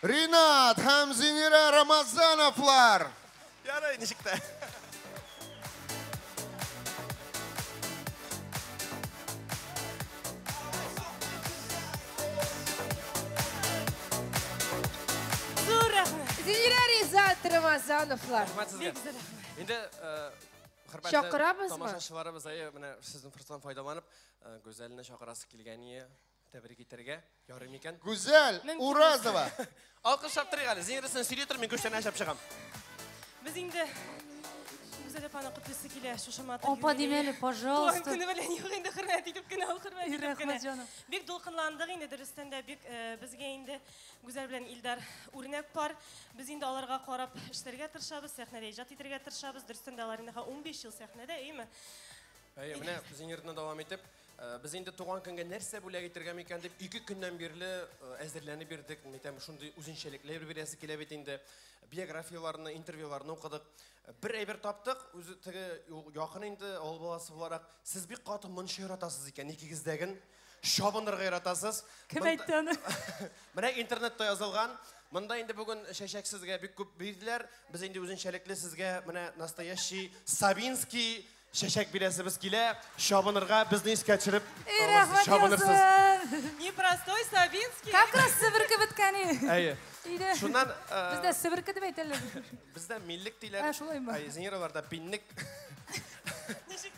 Ринат һәм Зинира Рамазановлар. Ярай, ничек тә. Зур рәхмәт. Зинира Ризат Рамазановлар. Рәхмәт сезгә. Инде хөрмәтле Чакырабызмы? тамашачыларыбыз, әйе, менә сезнең форсаттан файдаланып, Гүзәлне чакырасы килгәние тәбрик итәргә ярый микән? Гүзәл Уразова. Алкыш чаптырыйк әле. Зинирасен сөйли тор, мин күчтән ашап чыгам. Без инде Гүзәл апаны котлыйсы килә, шушы матур Апа юбилей. димә әле, пожалуйста. Туган көне белән юк инде, хөрмәт итеп кенә, ул хөрмәт итеп Рәхмәт, кенә. җаным. Бик дулкынландык инде, дөрестән дә бик безгә инде Гүзәл белән Илдар үрнәк пар. Без инде аларга карап эшләргә тырышабыз, сәхнәдә иҗат итәргә тырышабыз. Дөрестән дә алар инде 15 ел сәхнәдә, әйеме? Әйе, менә Зинирны дәвам итеп, без инде туган көнгә нәрсә бүләк итәргә микән дип 2 көннән бирле әзерләнеп бирдек. Әйтәм, шундый үзенчәлекле бер бирәсе килә бит инде. Биографияларны, интервьюларны укыдык. Бер әйбер таптык, үзе теге якын инде авыл баласы буларак, сез бик каты мунча яратасыз икән, икегездәген чабынырга яратасыз. Кем әйтте аны? Менә интернетта язылган. Монда инде бүген чәчәк сезгә бик күп бирделәр. Без инде үзенчәлекле сезгә менә настоящий сабинский чәчәк бирәсебез килә. Чабынырга безне искә төшереп, Рәхмәт, чабынырсыз. Ясын. Непростой сабинский. Как раз себерке беткән. Әйе. Өйдә. Шуннан, Бездә себерке дип әйтәләр. Бездә миллек диләр. Ә, шулаймы? Әйе, Зинираларда пиннек.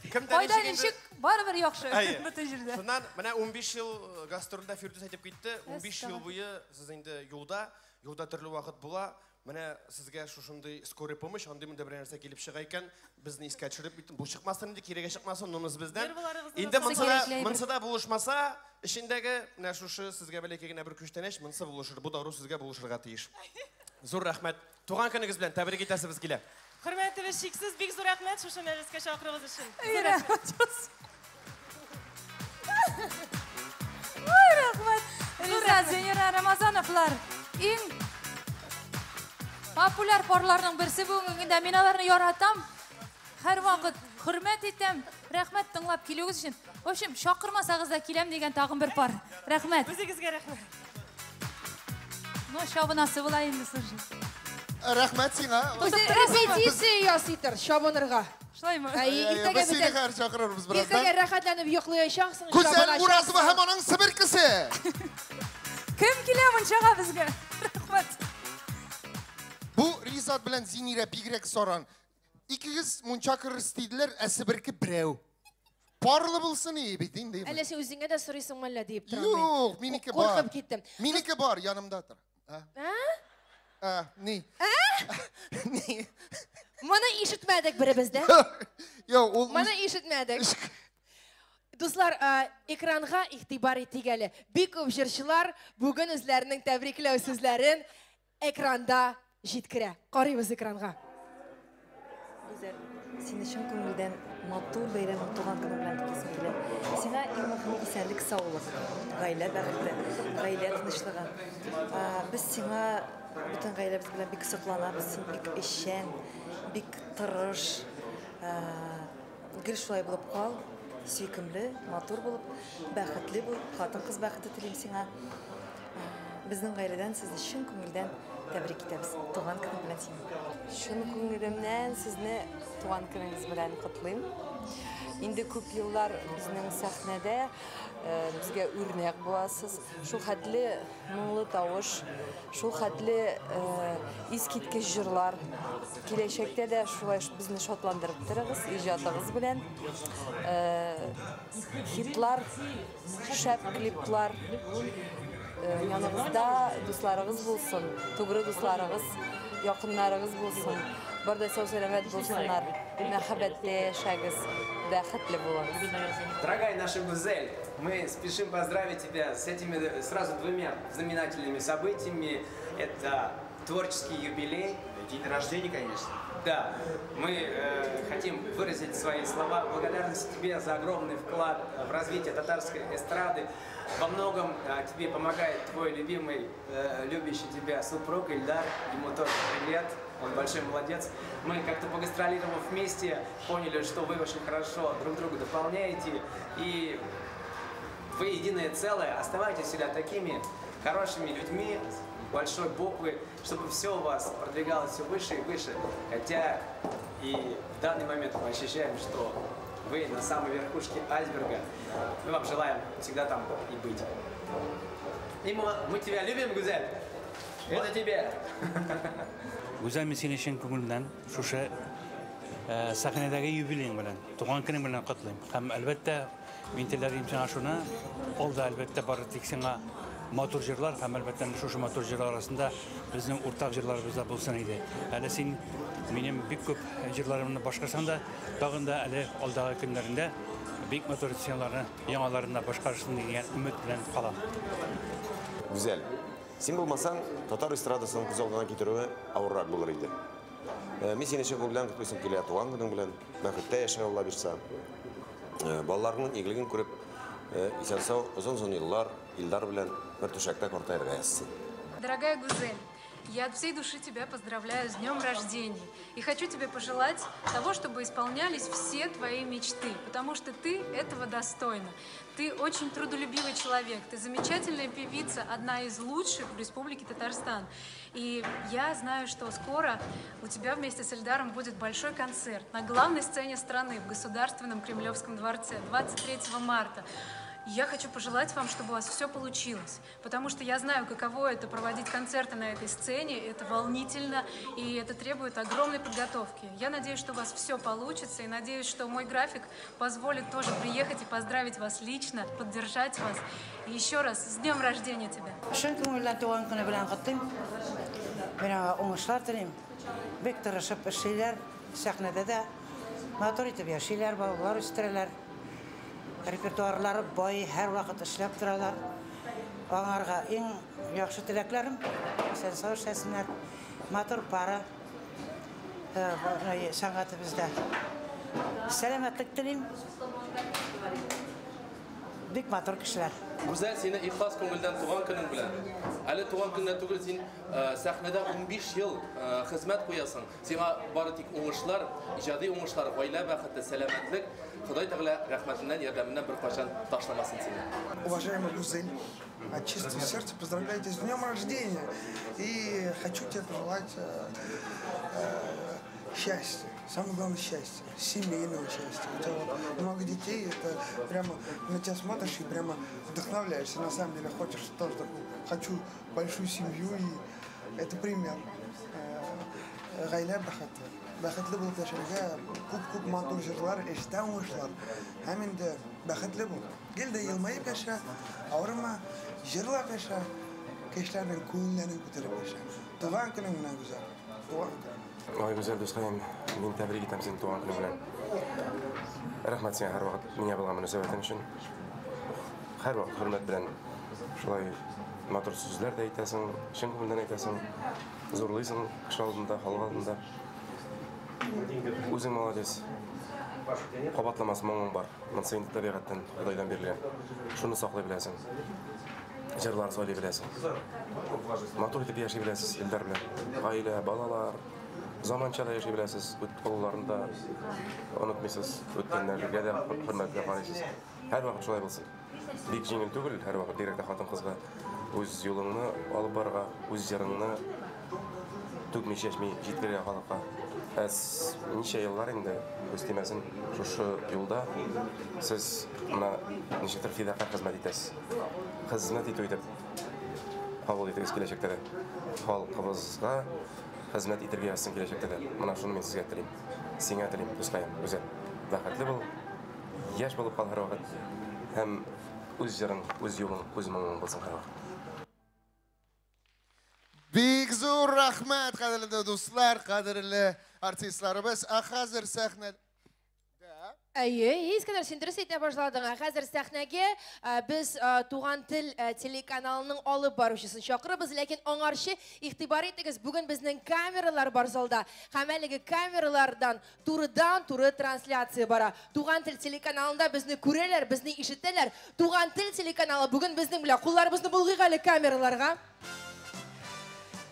Кемдә Кайда ничек инде? ничек, барыбер яхшы. Әйе. Бөтен җирдә. Шуннан менә 15 ел гастрольдә Фирдүс әйтеп китте. 15 ел Әстәгъфирулла. буе сез инде юлда, юлда төрле вакыт була. Менә сезгә шушындый скорый помощь, андый монда бер нәрсә килеп чыга икән, безне искә төшереп, бу чыкмасын инде, кирәгә чыкмасын, нумыз бездән. Нервыларыгызны Инде басып Кирәкле әйбер. монсыда булышмаса, эчендәге менә шушы сезгә бәләкәй генә бер күчтәнәч, монсы булышыр, бу дару сезгә булышырга тиеш. Зур рәхмәт. Туган көнегез белән тәбрик итәсебез килә. Хөрмәтебез чиксез, бик зур рәхмәт шушы мәҗлескә чакыруыгыз өчен. Эй, рәхмәт. Ой, рәхмәт. Риза, Зинира Рамазановлар иң популяр парларның берсе бүгенге көндә. Мин аларны яратам. Һәрвакыт хөрмәт итәм. Рәхмәт тыңлап килүегез өчен. В общем, чакырмасагыз да киләм дигән тагын бер пар. Рәхмәт. Үзегезгә рәхмәт. Ну, чабынасы була инде, слушай. Рәхмәт сиңа. Үзе репетиция ясыйтыр, чабынырга. Шулаймы? Әйе, Әйе, иртәгә без сине бөтен хәзер чакырырбыз бераздан. Иртәгә рәхәтләнеп йоклаячаксың, Гүзәл чабыначаксың. Уразова һәм аның себеркесе. Кем килә мунчага безгә? Рәхмәт. Бу Ризат белән Зинира бигрәк саран. Икегез мунча керерсез диделәр, ә себерке берәү. Парлы булсын ие бит инде. Әллә син үзеңә дә сорыйсыңмы әллә дип торам мин. Юк, минеке бар. Куркып киттем. Минеке бар, янымда тор. Ә? Ә? Ә, ни? Ә? Ни? Моны ишетмәдек беребез дә. Юк, ул Моны ишетмәдек. Дуслар, экранга игътибар итик әле. Бик күп җырчылар бүген үзләренең тәбрикләү сүзләрен экранда җиткерә. Карыйбыз экранга. Гүзәл, сине чын күңелдән матур бәйрәмең туган көне белән котлыйсым килә. Сиңа иң мөһиме исәнлек, саулык, гаилә бәхете, гаилә тынычлыгы. Без сиңа бөтен гаиләбез белән бик сокланабыз. Син бик эшчән, бик тырыш. Гел шулай булып кал, сөйкемле, матур булып, бәхетле бул, хатын-кыз бәхете телим сиңа. Безнең гаиләдән сезне чын күңелдән тәбрик итәбез. Туган көнең белән сине. Чын күңелемнән сезне туган көнегез белән котлыйм. Инде күп еллар безнең сәхнәдә безгә үрнәк буласыз. Шул хәтле моңлы тавыш, шул хәтле искиткеч җырлар. Киләчәктә дә шулай безне шатландырып торыгыз иҗатыгыз белән. Хитлар, шәп клиплар. Яныгызда дусларыгыз булсын, тугры дусларыгыз, якыннарыгыз булсын. Бар да сау-сәламәт булсыннар. Мәхәббәттә яшәгез, бәхетле булыгыз. Дорогая наша Гузель, мы спешим поздравить тебя с этими сразу двумя знаменательными событиями. Это творческий юбилей. День рождения, конечно. Да, мы хотим выразить свои слова благодарности тебе за огромный вклад в развитие татарской эстрады. Во многом тебе помогает твой любимый, любящий тебя супруг Ильдар. Ему тоже привет, он большой молодец. Мы как-то погастролировав вместе, поняли, что вы очень хорошо друг друга дополняете. И вы единое целое. Оставайтесь всегда такими хорошими людьми, большой буквы, чтобы все у вас продвигалось все выше и выше. Хотя и в данный момент мы ощущаем, что вы на самой верхушке айсберга. Мы вам желаем всегда там и быть. И мы тебя любим, Гузель. Это тебе. Гүзәл, мин сине чын күңелемнән шушы сәхнәдәге юбилеең белән, туган көнең белән котлыйм. Һәм әлбәттә, мин теләр идем сиңа шуны, ул да әлбәттә бары тик сиңа матур җырлар һәм әлбәттә шушы матур җырлар арасында безнең уртак җырларыбыз да булсын иде. Әле син минем бик күп җырларымны башкарсаң да, тагын да әле алдагы көннәрендә бик матур сиңаларны яңаларын да башкарырсың дигән өмет белән калам. Гүзәл, син булмасаң, татар эстрадасын күз алдына китерүе авыррак булыр иде. Мин сине чын күңелдән котлыйсым килә, туган көнең белән, бәхеттә яшә, Алла бирса. Балаларының игелеген күреп, исән-сау озын-озын еллар, Илдар белән бер түшәктә картаерга язсын. Дорогая Гузель, я от всей души тебя поздравляю с днем рождения. И хочу тебе пожелать того, чтобы исполнялись все твои мечты, потому что ты этого достойна. Ты очень трудолюбивый человек, ты замечательная певица, одна из лучших в Республике Татарстан. И я знаю, что скоро у тебя вместе с Эльдаром будет большой концерт на главной сцене страны в Государственном Кремлевском дворце 23 марта. Я хочу пожелать вам, чтобы у вас все получилось, потому что я знаю, каково это проводить концерты на этой сцене, это волнительно, и это требует огромной подготовки. Я надеюсь, что у вас все получится, и надеюсь, что мой график позволит тоже приехать и поздравить вас лично, поддержать вас. И еще раз, с днем рождения тебя! Чын күңелдән туган көне белән котлыйм. Мин аңа уңышлар телим. Бик тырышып эшлиләр, сәхнәдә дә матур итеп яшиләр, балалар үстерәләр. Репертуарлары бай, һәрвакыт эшләп торалар. Аңарга иң яхшы теләкләрем, исән-сау эшләсеннәр. Матур пара сәнгатебездә. Сәламәтлек телим. Бик матур кешеләр. Гүзәл, сине ихлас күңелдән туган көнең белән. Әле туган көннән түгел, син сәхнәдә 15 ел хезмәт куясың. Сиңа бары тик уңышлар, иҗади уңышлар, гаилә бәхете, сәламәтлек. Ходай Тәгалә рәхмәтеннән, ярдәменнән беркайчан ташламасын сине. Уважаемый Гузель, от чистого сердца поздравляю тебя с днем рождения. И хочу тебе пожелать счастья. Самое главное счастье, семейного счастья. У тебя вот много детей, это прямо на тебя смотришь и прямо вдохновляешься. На самом деле хочешь тоже такую, хочу большую семью, и это пример. Гаилә бәхете. Бәхетле булып яшәргә, күп-күп матур җырлар, эштә уңышлар. Һәм инде бәхетле бул. Гел дә елмаеп яшә, авырма, җырлап яшә, кешеләрнең күңелләрен күтәреп яшә. Туган көнең белән, Гүзәл. Туган көнең. Ой, Гүзәл дускаем, мин тәбрик итәм сине туган көнең белән. Рәхмәт сиңа һәрвакыт миңа булган мөнәсәбәтең өчен. Һәрвакыт хөрмәт белән шулай матур сүзләр дә әйтәсең, чын күңелдән әйтәсең, зурлыйсың кеше алдында, халык алдында. Үзең молодец. Кабатламас моңың бар. Монысы инде табигатьтән, Ходайдан бирелгән. Шуны саклый беләсең. Җырлар сөйли беләсең. Матур итеп яши беләсез Илдар белән. Гаилә, балалар, заманча да яши беләсез. Олыларны да онытмыйсыз, үткәннәргә дә хөрмәт белән карыйсыз. Һәрвакыт шулай булсын. Бик җиңел түгел, һәрвакыт бигрәк тә хатын-кызга үз юлыңны алып барырга, үз җырыңны түкми чәчми җиткерергә халыкка. Әз ничә еллар инде үз тимәсен шушы юлда сез менә ничектер фидакарь хезмәт итәсез. Хезмәт итү итеп кабул итегез киләчәктә дә. Халкыбызга хезмәт итәргә язсын киләчәктә дә. Менә шуны мин сезгә телим. Сиңа телим, дускаем, Гүзәл. Бәхетле бул, яшь булып кал һәрвакыт. Һәм үз җырың, үз юлың, үз моңың булсын һәрвакыт. Бик зур рәхмәт, кадерле дуслар, кадерле артистларыбыз. Ә хәзер сәхнә... Әйе, Искәндәр, син дөрес әйтә башладың. Ә хәзер сәхнәгә без Туган тел телеканалының алып баручысын чакырабыз, ләкин аңарчы игътибар итегез, бүген безнең камералар бар залда. Һәм әлеге камералардан турыдан-туры трансляция бара. Туган тел телеканалында безне күрәләр, безне ишетәләр. Туган тел телеканалы бүген безнең белән. Кулларыбызны болгыйк әле камераларга.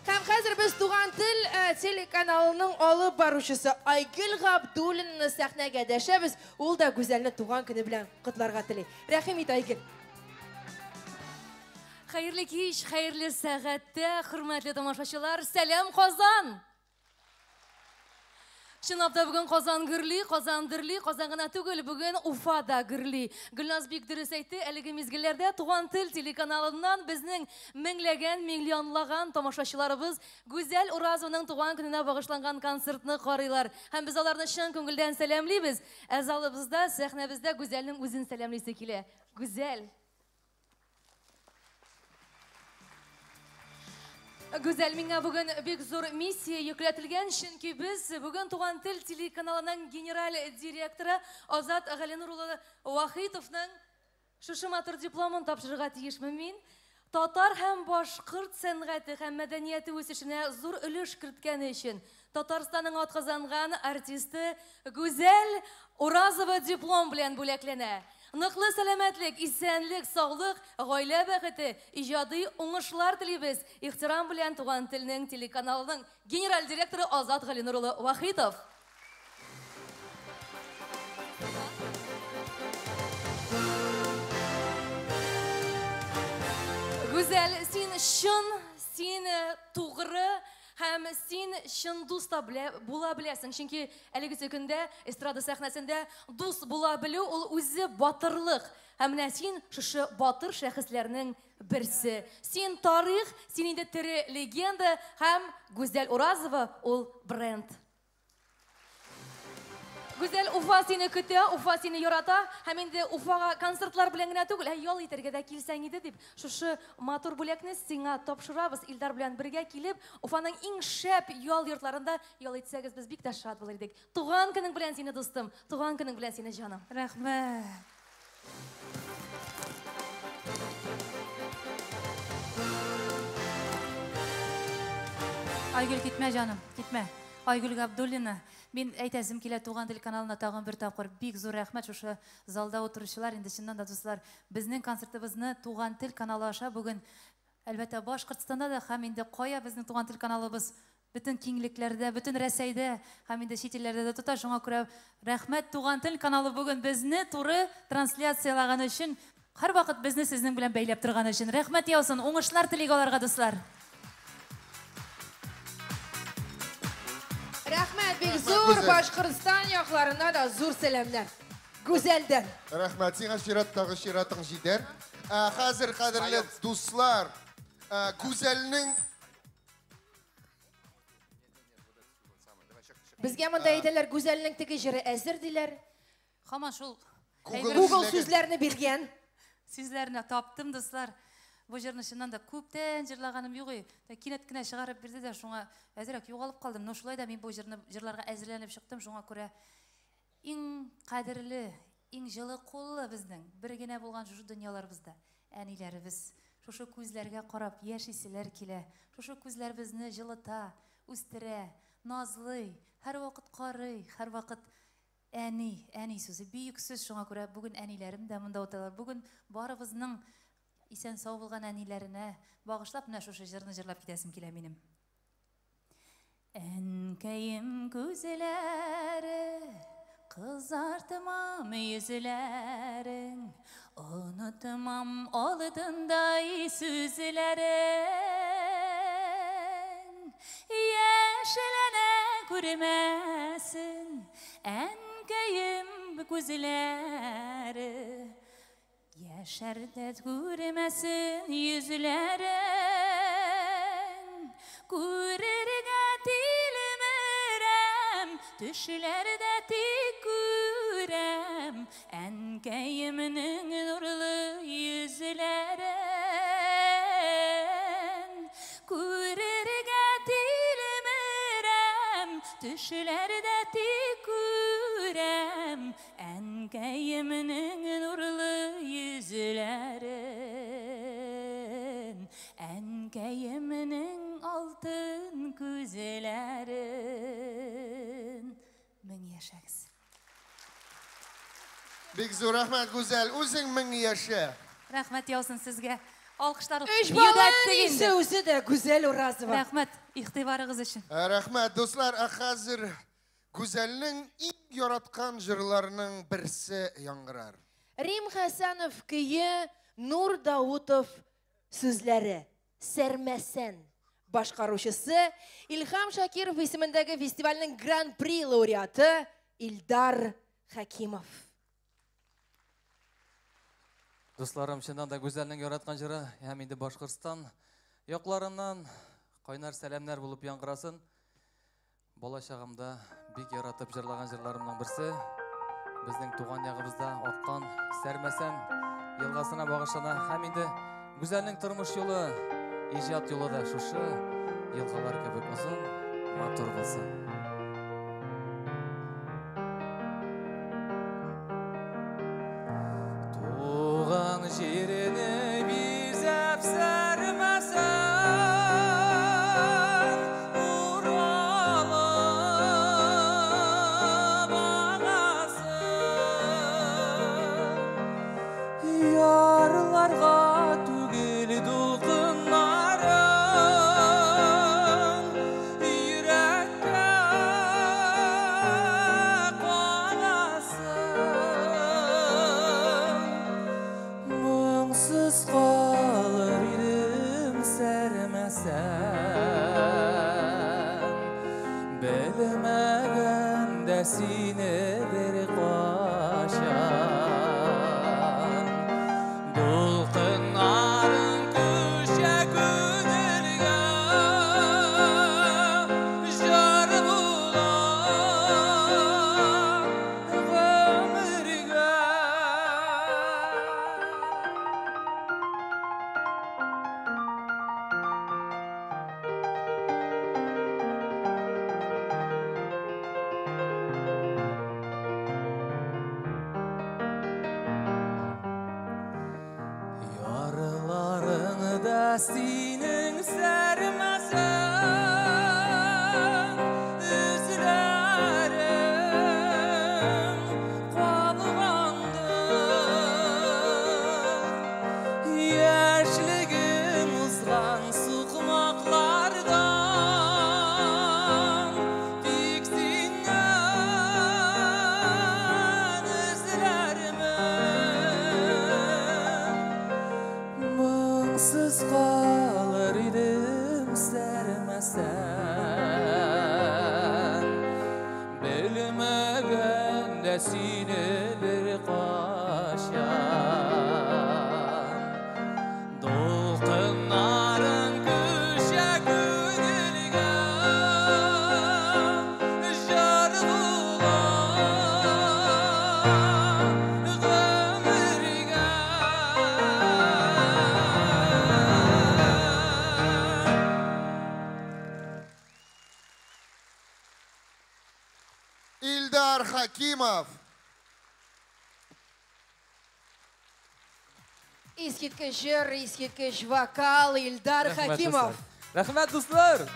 Һәм хәзер без Туган тел телеканалының алып баручысы Айгөл Габдуллинаны сәхнәгә дәшәбез. Ул да Гүзәлне туган көне белән котларга тели. Рәхим ит, Айгөл. Хәерле кич, хәерле сәгатьтә, хөрмәтле тамашачылар, сәлам Казан! Чынлап та бүген Казан гөрли, Казан дөрли, Казан гына түгел, бүген Уфа да гөрли. Гөлназ бик дөрес әйтте, әлеге мизгелләрдә Туган тел телеканалыннан безнең меңләгән, миллионлаган тамашачыларыбыз Гүзәл Уразованың туган көненә багышланган концертны карыйлар. Һәм без аларны чын күңелдән сәламлибез. Ә залыбызда, сәхнәбездә Гүзәлнең үзен сәламлисе килә. Гүзәл! Гүзәл, миңа бүген бик зур миссия йөкләтелгән, чөнки без бүген Туган тел телеканалының генераль директоры Азат Галинур улы Вахитовның шушы матур дипломын тапшырырга тиешмен мин. Татар һәм башкорт сәнгате һәм мәдәнияте үсешенә зур өлеш керткәне өчен Татарстанның атказанган артисты Гүзәл Уразова диплом белән бүләкләнә. Ныклы сәламәтлек, исәнлек, саулык, гаилә бәхете, иҗади уңышлар телибез. Ихтирам белән Туган телнең телеканалының генераль директоры Азат Галинур улы Вахитов. Гүзәл, син чын, син тугры һәм син чын дус та була беләсең. Чөнки әлеге көндә эстрада сәхнәсендә дус була белү ул үзе батырлык. Һәм менә син шушы батыр шәхесләрнең берсе. Син тарих, син инде тере легенда һәм Гүзәл Уразова ул бренд. Гүзәл, Уфа сине көтә, Уфа сине ярата һәм инде Уфага концертлар белән генә түгел, ә ял итәргә дә килсәң иде дип, шушы матур бүләкне сиңа тапшырабыз. Илдар белән бергә килеп, Уфаның иң шәп ял йортларында ял итсәгез, без бик тә шат булыр идек. Туган көнең белән сине, дустым, туган көнең белән сине, җаным. Рәхмәт. Айгөл, китмә, җаным, китмә. Айгөл Габдуллина, мин әйтәсем килә Туган тел каналына тагын бер тапкыр бик зур рәхмәт шушы залда утыручылар, инде чыннан да дуслар, безнең концертыбызны Туган тел каналы аша бүген әлбәттә Башкортстанда да һәм инде кая безнең Туган тел каналыбыз бөтен киңлекләрдә, бөтен Рәсәйдә һәм инде чит илләрдә дә тота. Шуңа күрә рәхмәт Туган тел каналы бүген безне туры трансляциялаган өчен, һәрвакыт безне сезнең белән бәйләп торган өчен. Рәхмәт яусын, уңышлар телик аларга, дуслар. Рәхмәт бик зур, Башкортстан якларына да зур сәламнәр. Гүзәлдән. Рәхмәт, сиңа чираттагы чиратың җитәр. Хәзер, кадерле дуслар, Гүзәлнең Безгә монда әйтәләр, Гүзәлнең теге җыры әзер диләр. Һаман шул Google сүзләрне биргән. Сүзләрне таптым, дуслар. Бу җырны чыннан да күптән җырлаганым юк иде. Кинәт кенә чыгарып бирде дә, шуңа әзрәк югалып калдым. Но шулай да мин бу җырны җырларга әзерләнеп чыктым, шуңа күрә иң кадерле, иң җылы куллы безнең бер генә булган шушы дөньяларыбызда әниләребез шушы күзләргә карап яшиселәр килә. Шушы күзләр безне җылыта, үстерә, назлый, һәрвакыт карый, һәрвакыт әни, әни сүзе бөек сүз. Шуңа күрә бүген әниләрем дә монда утыралар. Бүген барыбызның исән сау булган әниләренә багышлап менә шушы җырны җырлап китәсем килә минем. Әнкәем күзләре, кызартмам йөзләрең, онытмам алдындай сүзләрең. Яшьләнә күрмәсен әнкәем күзләре, яшәрдә күрмәсен йөзләрең. Күрергә тилмерәм, төшләрдә тик күрәм әнкәемнең нурлы йөзләрен. Күрергә тилмерәм, төшләрдә тик күрәм әнкәемнең нурлы йөзләрен. Әнкәемнең алтын күзләрен. Мең яшәгез. Бик зур рәхмәт, Гүзәл, үзең мең яшә. Рәхмәт яусын сезгә. Алкышлар Өч бала әнисе үзе дә Гүзәл Уразова. Рәхмәт игътибарыгыз өчен. Рәхмәт, дуслар, ә хәзер Гүзәлнең иң яраткан җырларының берсе яңгырар. Рим Хәсәнов көе, Нур Даутов Сүзләре Сәрмәсән. Башкаручысы Илһам Шакиров исемендәге фестивальнең Гран-при лауреаты Илдар Хәкимов. Дусларым, чыннан да Гүзәлнең яраткан җыры һәм инде Башкортстан якларыннан кайнар сәламнәр булып яңгырасын. Бала чагымда бик яратып җырлаган җырларымның берсе безнең туган ягыбызда аккан Сәрмәсән елгасына багышлана һәм инде Гүзәлнең тормыш юлы, иҗат юлы да шушы елгалар кебек озын, матур булсын. Туган җирне бизәп Сәрмәсән, Уралып агасың. Ярларга түгел дулкыннарың, йөрәккә кагасың. Моңсыз калыр идем Сәрмәсән, белмәгәндә сине бер кашан. Дулкыннарың күчә күңелгә, җыр була гомергә. Ярларыңда синең Сәрмәсән, эзләрем калгандыр. Яшьлегем узган сукмаклардан, тик синнән эзләрмен. Моңсыз калыр идем Сәрмәсән, белмәгәндә сине бер кашан. Дулкыннарың күчә күңелгә, җыр була гомергә. Илдар Хакимов. Искиткеч җыр, искиткеч вокал Илдар Хакимов. Рәхмәт, дуслар!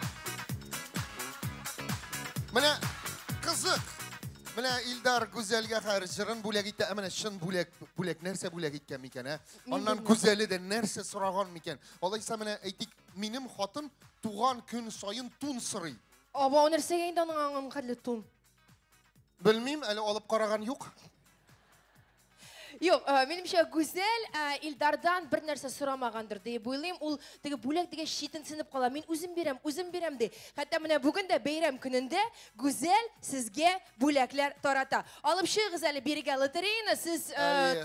Менә кызык. Менә Илдар Гүзәлгә хәер җырын бүләк итте. Ә менә чын бүләк, бүләк нәрсә бүләк иткән микән, ә? Аннан Гүзәле дә нәрсә сораган микән? Алайса менә әйтик, минем хатын туган көн саен тун сорый. Аба, о нәрсәгә инде аның аңын хәтле тун? Белмим, әле алып караган юк. Юк, минемчә Гүзәл Илдардан бер нәрсә сорамагандыр дип уйлыйм. Ул теге бүләк дигәч читенсенеп кала. Мин үзем бирәм, үзем бирәм ди. Хәтта менә бүген дә бәйрәм көнендә Гүзәл сезгә бүләкләр тарата. Алып чыгыгыз әле бирегә лотереяны. Сез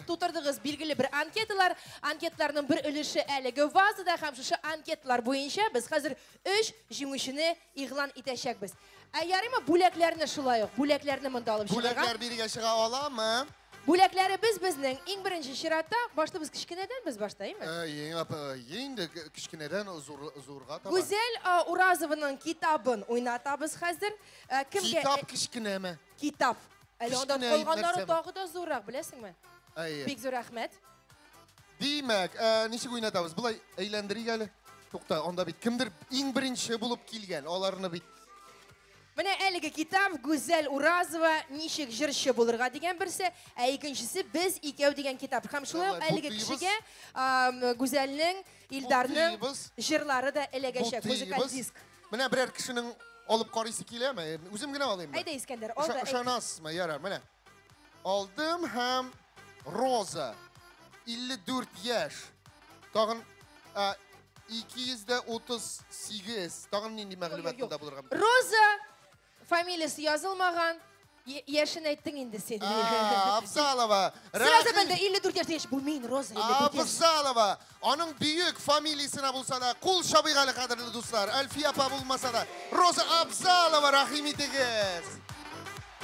тутырдыгыз билгеле бер анкеталар. Анкеталарның бер өлеше әлеге вазада һәм шушы анкеталар буенча без хәзер 3 җиңүчене игълан итәчәкбез. Ә ярыймы бүләкләрне шулай ук? Бүләкләрне монда алып чыгарга. Бүләкләр бирегә чыга аламы? Бүләкләребез безнең иң беренче чиратта башлыбыз кечкенәдән без башта, әйме? Инде кечкенәдән зурга таба. Гүзәл Уразованың китабын уйнатабыз хәзер. Кемгә? Китап кечкенәме? Китап. Әле андан калганнары тагы да зуррак, беләсеңме? Бик зур рәхмәт. Димәк, ничек уйнатабыз? Болай әйләндерик әле. Тукта, анда бит кемдер иң беренче булып килгән, аларны бит. Менә әлеге китап Гүзәл Уразова ничек җырчы булырга дигән берсе, ә икенчесе Без икәү дигән китап. Һәм шулай ук әлеге кешегә Гүзәлнең, Илдарның җырлары да эләгәчәк, музыкаль диск. Менә берәр кешенең алып карыйсы киләме? Үзем генә алыйммы? Әйдә, Искәндәр, ал да. Ышанасызмы? Ярар, менә. Алдым һәм Роза, 54 яшь. Тагын 238. Тагын нинди мәгълүмат монда булырга мөмкин? Роза фамилиясе язылмаган. Яшен әйттең инде син. Абзалова. Сразу белде 54 яшь дигәч, бу мин, Роза 54 яшь. Абзалова. Аның бөек фамилиясенә булса да, кул чабыйк әле, кадерле дуслар. Әлфия апа булмаса да, Роза Абзалова, рәхим итегез.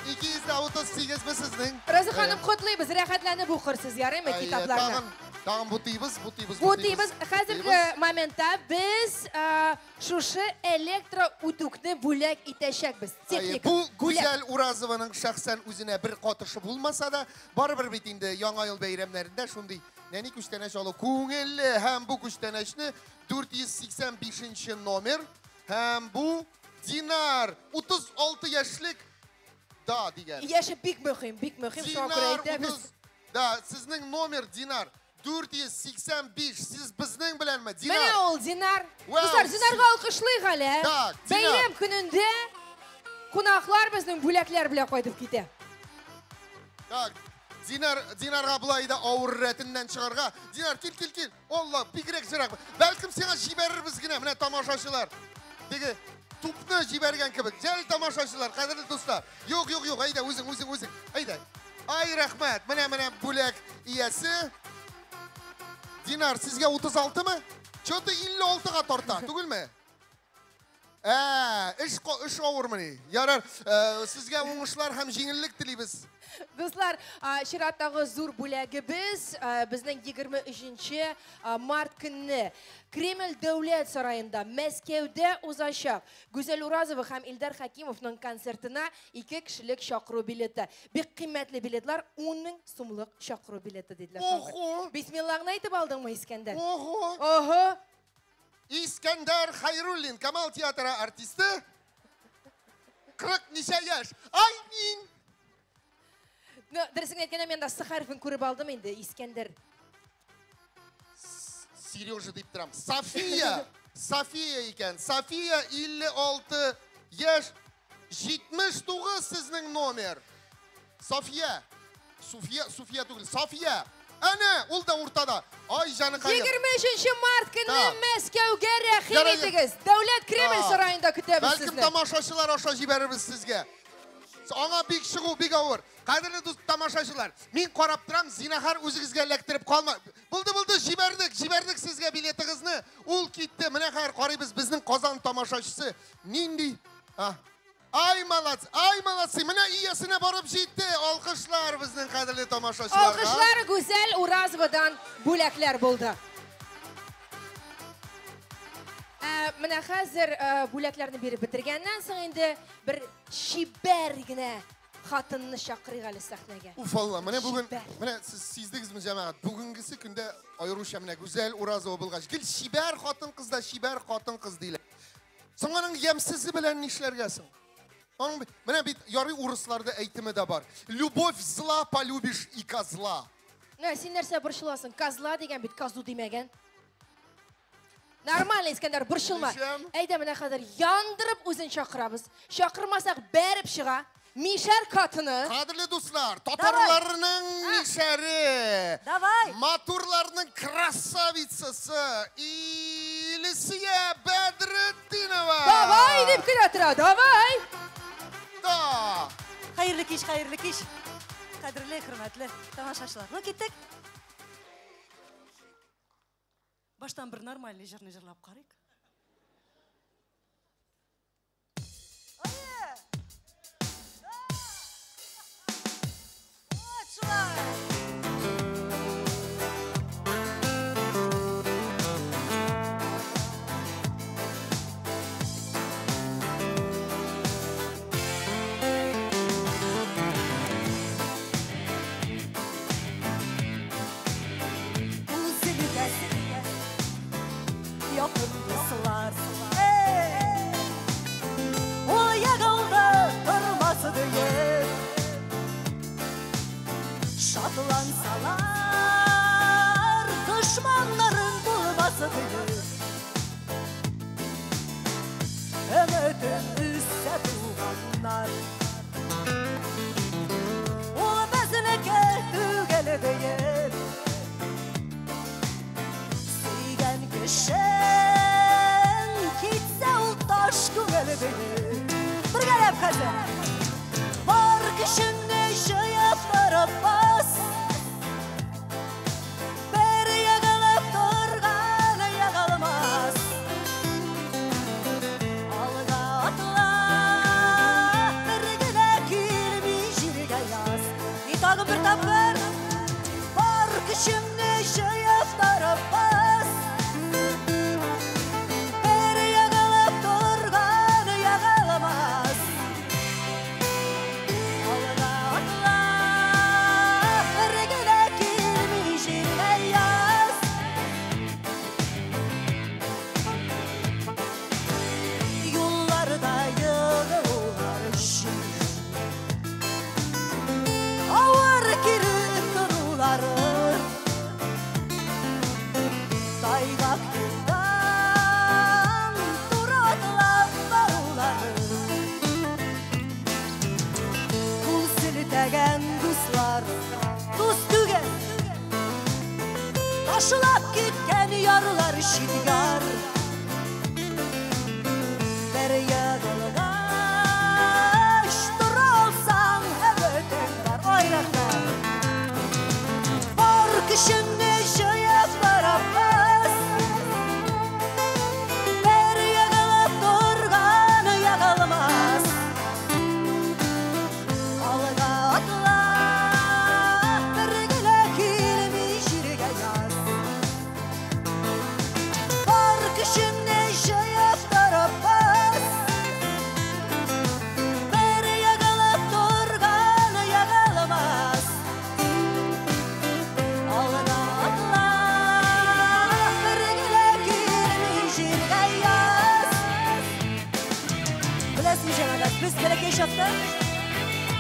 238 без сезнең. Роза ханым, котлыйбыз, рәхәтләнеп укырсыз, ярыймы китапларны? Тагын бутыйбыз, бутыйбыз, бутыйбыз. Хәзерге моментта без шушы электроутюгны бүләк итәчәкбез. Техника. Бу Гүзәл Уразованың шәхсән үзенә бер катышы булмаса да, барыбер бит инде Яңа ел бәйрәмнәрендә шундый нәни күчтәнәч алу күңелле, һәм бу күчтәнәчне 485 номер, һәм бу Динар 36 яшьлек да дигән. Яше бик мөһим, бик мөһим, шуңа күрә әйтәбез. Да, сезнең номер Динар 485. Сез безнең беләнме, Динар? Менә ул Динар. Дуслар, Динарга алкышлыйк әле. Бәйрәм көнендә кунаклар безнең бүләкләр белән кайтып китә. Так, Динар, Динарга болай да авыр рәтеннән чыгарга. Динар, кил, кил, кил. Алла, бигрәк җырак. Бәлкем сиңа җибәрербез генә, менә тамашачылар. Теге тупны җибәргән кебек. Җәл тамашачылар, кадерле дуслар. Юк, юк, юк, әйдә, үзең, үзең, үзең. Әйдә. Ай, рәхмәт. Менә, менә бүләк иясе. Динар, сезгә 36-мы? Чё-то 56-га тарта, түгелме? Эш авырмыни? Ярар, сезгә уңышлар һәм җиңеллек телибез. Дуслар, чираттагы зур бүләгебез безнең 23 март көнне Кремль дәүләт сараенда Мәскәүдә узачак Гүзәл Уразова һәм Илдар Хәкимовның концертына 2 кешелек чакыру билеты. Бик кыйммәтле билетлар, 10 000 сумлык чакыру билеты диделәр. Ого! Бисмиллаңны әйтеп алдыңмы, Искәндәр? Ого! Ого! Искәндәр Хайруллин, Камал театры артисты. 40 ничә яшь. Ай, мин! Дөресен әйткәндә, мин дә С хәрефен күреп алдым инде, Искәндәр. Сережа дип торам. София! София икән. София 56 яшь, 79 сезнең номер. София. София, София түгел, София. Әнә, ул да уртада. Ай, җаныкаем. 23 март көнне Мәскәүгә рәхим итегез. Дәүләт Кремль сараенда көтәбез сезне. Бәлкем тамашачылар аша җибәрербез сезгә. Аңа бик чыгу бик авыр. Кадерле дус тамашачылар, мин карап торам, зинахар үзегезгә эләктереп калма. Булды, булды, җибәрдек, җибәрдек сезгә билетыгызны. Ул китте. Менә хәзер карыйбыз безнең Казан тамашачысы нинди? Ай, молодцы, ай, молодцы. Менә иясенә барып җитте. Алкышлар безнең кадерле тамашачыларга. Алкышлар Гүзәл Уразовадан бүләкләр булды. Менә хәзер бүләкләрне биреп бетергәннән соң инде бер чибәр генә хатынны чакырыйк әле сәхнәгә. Уф, Алла, менә бүген, менә сез сиздегезме, җәмәгать? Бүгенгесе көндә аеруча менә Гүзәл Уразова булгач, гел чибәр хатын-кыз да чибәр хатын-кыз диләр. Соң аның ямьсезе белән нишләргә соң? Аның менә бит ярый урысларда әйтеме дә бар. Любовь зла, полюбишь и козла. Менә син нәрсә борчыласың? Козла дигән бит козу димәгән. Нормально, Искәндәр, борчылма. Әйдә, менә хәзер яндырып үзен чакырабыз. Чакырмасак, бәреп чыга. Мишәр катыны. Кадерле дуслар, татарларның мишәре. Давай. Матурларның красавицасы Илсөя Бәдретдинова. Давай дип кенә тора, давай. Да. Хәерле кич, хәерле кич. Кадерле, хөрмәтле тамашачылар. Ну, киттек. Баштан бер нормальный җырны җырлап карыйк. Вот шулай. Şatlansalar düşmanların bulması değil. Ümitin üstse tuğanlar o bizniki tügel değil. Suygen kişi кычкырып хәзер. Бар көчеңне җыеп торып бас. Бер егылып торган егылмас. Алга атла, бер генә килми җиргә яз. И тагын бер тапкыр. Бар көчеңне җыеп торып бас. Бер егылып торган егылмас. Алга атла, бер генә килми җиргә яз. Юлларда егылулар өчен авыр кире торулары. Тайгак юлдан туры атлап барулары. Кул селтәгән дуслар дус түгел, ташлап киткән ярлар чит яр. Бер егылгач тора алсаң, өметең бар. Ай, рәхмәт. Бар көчеңне җыеп торып бас. Бер егылып торган егылмас. Алга атла, бер генә килми җиргә яз. Бар көчеңне җыеп торып бас. Бер егылып торган егылмас. Алга атла, бер генә килми җиргә яз. Беләсезме, җәмәгать, без бәләкәй чакта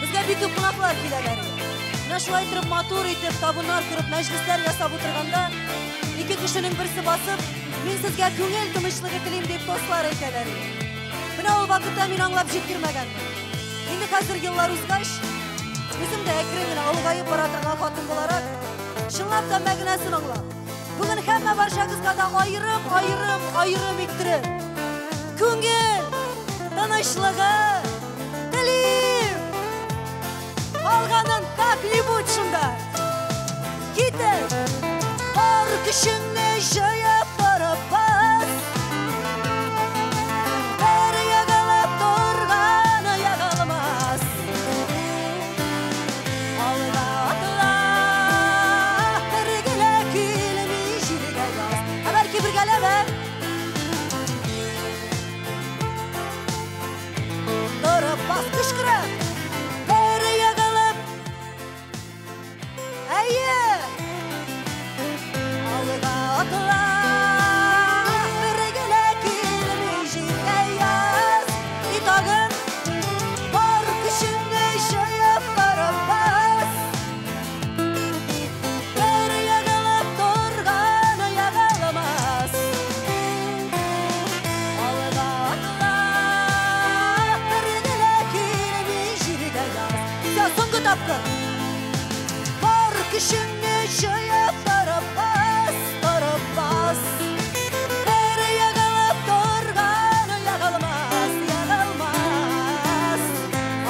безгә бик күп кунаклар киләләр иде. Менә шулай итеп матур итеп табыннар корып, мәҗлесләр ясап утырганда, ике кешенең берсе басып, мин сезгә күңел тынычлыгы телим дип тостлар әйтәләр иде. Менә ул вакытта мин аңлап җиткермәгәнмен. Инде хәзер еллар узгач, үзем дә әкрен генә олыгаеп бара торган хатын буларак, чынлап та мәгънәсен аңлап, бүген һәммә барчагызга да аерым, аерым, аерым иттереп, күңел тынычлыгы телим. Калганын как-нибудь шунда. Китеп, бар көчеңне җыеп торып бас. Бер егылып торган егылмас. Алга атла, бер генә килми җиргә яз. Ә бәлки бергәләп, ә? Торып бас, кычкырып. Бер егылып. Әйе. Алга атла, бер генә килми җиргә яз. И тагын бар көчеңне җыеп торып бас. Бер егылып торган егылмас. Алга атла, бер генә килми җиргә яз. Всё, соңгы тапкыр. Бар көчеңне җыеп торып бас, торып бас. Бер егылып торган егылмас, егылмас.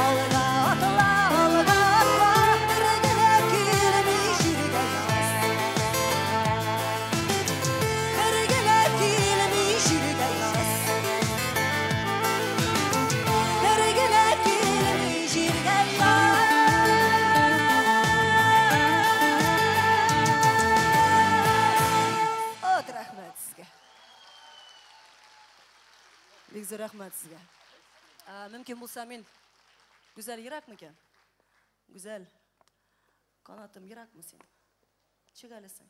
Алга атла, алга атла, бер генә килми җиргә яз. Бер генә килми җиргә яз. Бер генә килми җиргә яз. От, рәхмәт сезгә. Бик зур рәхмәт сезгә. Мөмкин булса мин Гүзәл еракмы икән? Гүзәл, канатым еракмы син? Чык әле син.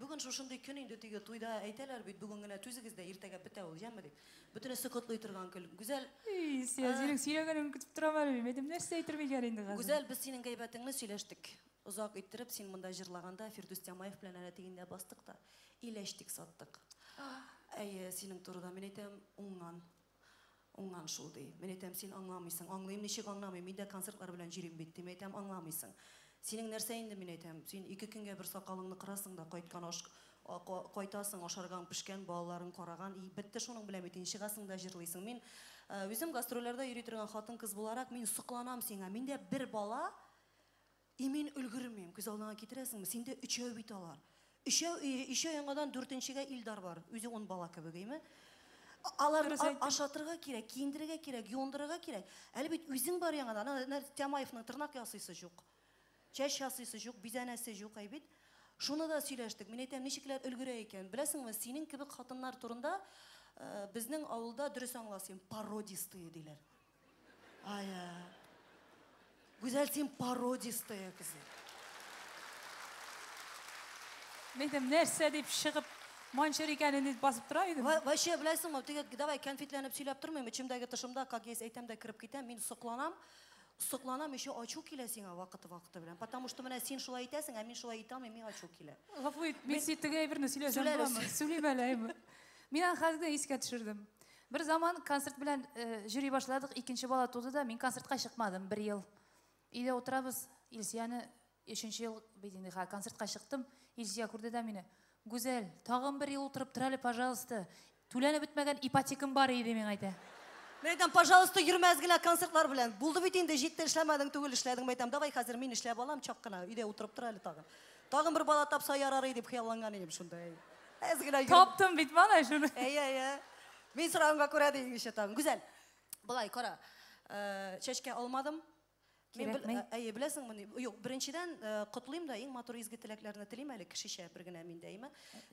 Бүген шушындый көн инде, теге туйда әйтәләр бит, бүген генә түзегез дә, иртәгә бетә ул, яме дип. Бөтенесе котлый торган көн. Гүзәл, Ий, синең сөйләгәнеңне көтеп торам әле мин. Әйтәм, нәрсә әйтер микән инде хәзер? Гүзәл, без синең гайбәтеңне сөйләштек. Озак иттереп, син монда җырлаганда Фирдүс Тямаев белән әле тегендә бастык та, иләштек, саттык. Әйе, синең турыда мин әйтәм, уңган. Уңган шул ди. Мин әйтәм, син аңламыйсың. Аңлыйм, ничек аңламыйм? Мин дә концертлар белән йөрим бит, дим. Әйтәм, аңламыйсың. Синең нәрсә инде, мин әйтәм, син ике көнгә бер сакалыңны кырасың да, кайткан аш Кайтасың, ашарган, пешкән, балаларын караган, и бетте шуның белән бит, чыгасың да җырлыйсың. Мин үзем гастрольләрдә йөри торган хатын-кыз буларак, мин сокланам сиңа. Миндә бер бала, и мин өлгермим. Күз алдыңа китерәсеңме? Синдә өчәү бит алар. Өчәү, өчәү яңадан дүртенчегә Илдар бар. Үзе 10 бала кебек, әйме? Аларны ашатырга кирәк, киендерергә кирәк, юындырырга кирәк. Әле бит үзең бар яңадан. Ана Тямаевның тырнак ясыйсы юк. Чәч ясыйсы юк, бизәнәсе юк, әй бит. Шуны да сөйләштек. Мин әйтәм, ничекләр өлгерә икән. Беләсеңме, синең кебек хатыннар турында безнең авылда дөрес аңласың, породистые диләр. Ай, Гүзәл, син породистая кызы. Мин әйтәм, нәрсә дип чыгып манчыр икәнен дип басып тора идем. Вообще, беләсеңме, теге, давай конфетләнеп сөйләп тормыйм, эчемдәге тышымда, как есть, әйтәм дә кереп китәм, мин сокланам. Сокланам, еще ачу килә сиңа вакыты-вакыты белән. Потому что менә син шулай итәсең, ә мин шулай итә алмыйм, миңа ачу килә. Гафу ит, мин син теге әйберне сөйләсәм буламы? Сөйлим әле, әйме. Мин аны хәзер искә төшердем. Бер заман концерт белән йөри башладык, икенче бала туды да, мин концертка чыкмадым бер ел. Өйдә утырабыз, Илсияне өченче ел бит инде, концертка чыктым. Илсия күрде дә мине. Гүзәл, тагын бер ел утырып тор әле, пожалуйста. Түләнеп бетмәгән ипотекам бар иде, миңа әйтә. Мин әйтәм, пожалуйста, йөрмәс генә концертлар белән. Булды бит инде, җитте, эшләмәдең түгел, эшләдең. Мин әйтәм, давай хәзер мин эшләп алам, чак кына, өйдә утырып тор әле тагын. Тагын бер бала тапса ярар иде дип хыялланган идем шунда. Әз генә йөреп. Таптым бит мана шуны. Әйе, әйе. Мин сораганга күрә дигәнчә тагын. Гүзәл, былай кара. Чәчкә алмадым. Кирәкми. Әйе, беләсеңме? Юк, беренчедән котлыйм да, иң матур изге теләкләрне телим әле кешечә бер генә миндә, әйме?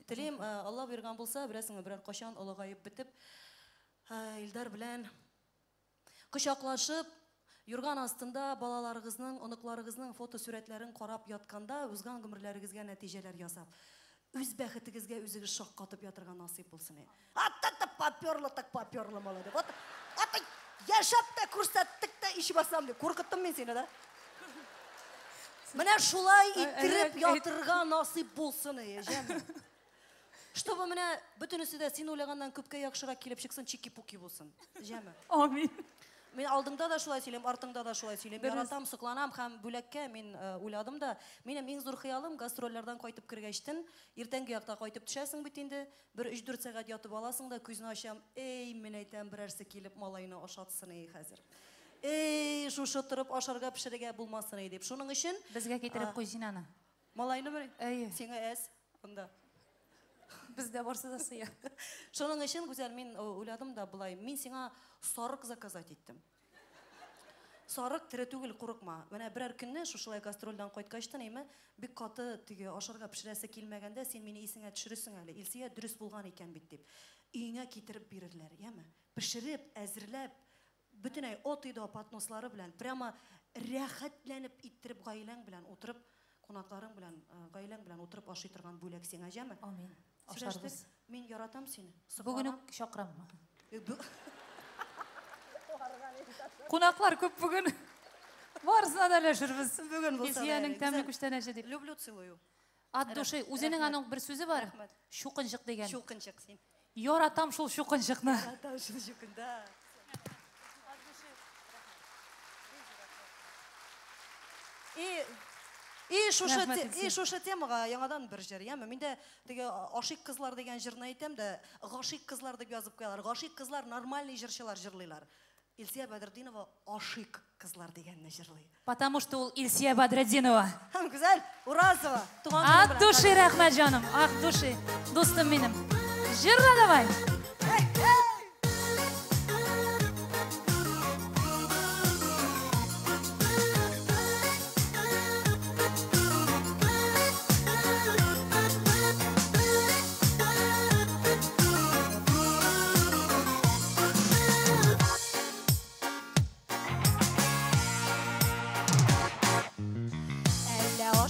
Телим, Алла боерган булса, беләсеңме, берәр кашан олыгаеп бетеп, Илдар белән кочаклашып, юрган астында балаларыгызның, оныкларыгызның фотосурәтләрен карап ятканда, узган гомерләрегезгә нәтиҗәләр ясап, үз бәхетегезгә үзегез шаккатып ятырга насыйп булсын. Ат-та-та поперло, так поперло, молодец. Вот, ат, яшәп тә күрсәттек тә ичмасам дип куркыттым мин сине, да? Менә шулай иттереп ятырга насыйп булсын, җәме. Чтобы менә бөтенесе дә син уйлаганнан күпкә яхшырак килеп чыксын, чики-пуки булсын. Җәме. Амин. Мин алдыңда да шулай сөйлим, артыңда да шулай сөйлим. Яратам, сокланам һәм бүләккә мин уйладым да. Минем иң зур хыялым гастрольләрдән кайтып кергәчтен, иртәнге якта кайтып төшәсең бит инде, бер 3-4 сәгать ятып аласың да, күзне ачам, эй, мин әйтәм, берәрсе килеп малайны ашатсын эй хәзер. Эй, шушы торып ашарга пешерергә булмасын эй дип. Шуның өчен безгә китереп куй син аны. Малайны бер? Сиңа әз монда. Бездә барсы да сыя. Шуның өчен, Гүзәл, мин уйладым да былай, мин сиңа сарык заказать иттем. Сарык тере түгел, курыкма. Менә берәр көнне шушылай гастрольдән кайткачтан, әйме, бик каты теге ашарга пешерәсе килмәгәндә, син мине исеңә төшерерсең әле. Илсия дөрес булган икән бит дип. Өеңә китереп бирерләр, яме? Пешереп, әзерләп, бөтенләй от и до поднослары белән, прямо рәхәтләнеп иттереп гаиләң белән утырып, кунакларың белән, гаиләң белән утырып ашый торган бүләк сиңа, җәме? Амин. Ашарбыз. Мин яратам сине. Бүген үк чакыраммы? Кунаклар күп бүген. Барысына да өләшербез. Бүген булса да. Илсиянең тәмле күчтәнәче дип. Люблю, целую. От души. Үзенең аның бер сүзе бар. Чукынчык дигән. Чукынчык син. Яратам шул чукынчыкны. Яратам шул чукын, да. И шушы темага яңадан бер җыр, яме? Миндә теге ашык кызлар дигән җырны әйтәм дә, гашыйк кызлар дип язып куялар. Гашыйк кызлар нормальный җырчылар җырлыйлар. Илсия Бәдретдинова ашык кызлар дигәнне җырлый. Потому что ул Илсия Бәдретдинова. Һәм Гүзәл Уразова. От души рәхмәт, җаным, от души, дустым минем. Җырла давай.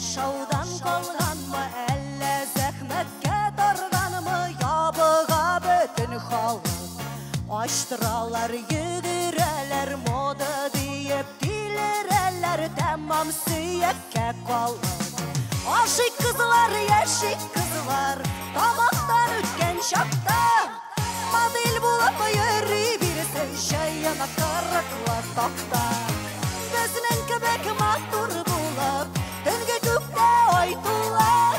Ашаудан калганмы, әллә зәхмәткә тарганмы, ябыга бөтен халык. Аштыралар, йөгерәләр, мода диеп тилерәләр, тәмам сөяккә калып. Ашык кызлар, яшик кызлар, тамактан үткән чакта, модель булып йөри бирсен, җәяна кырыклы такта. Безнең кебек матур булып, төнге күктә ай тула,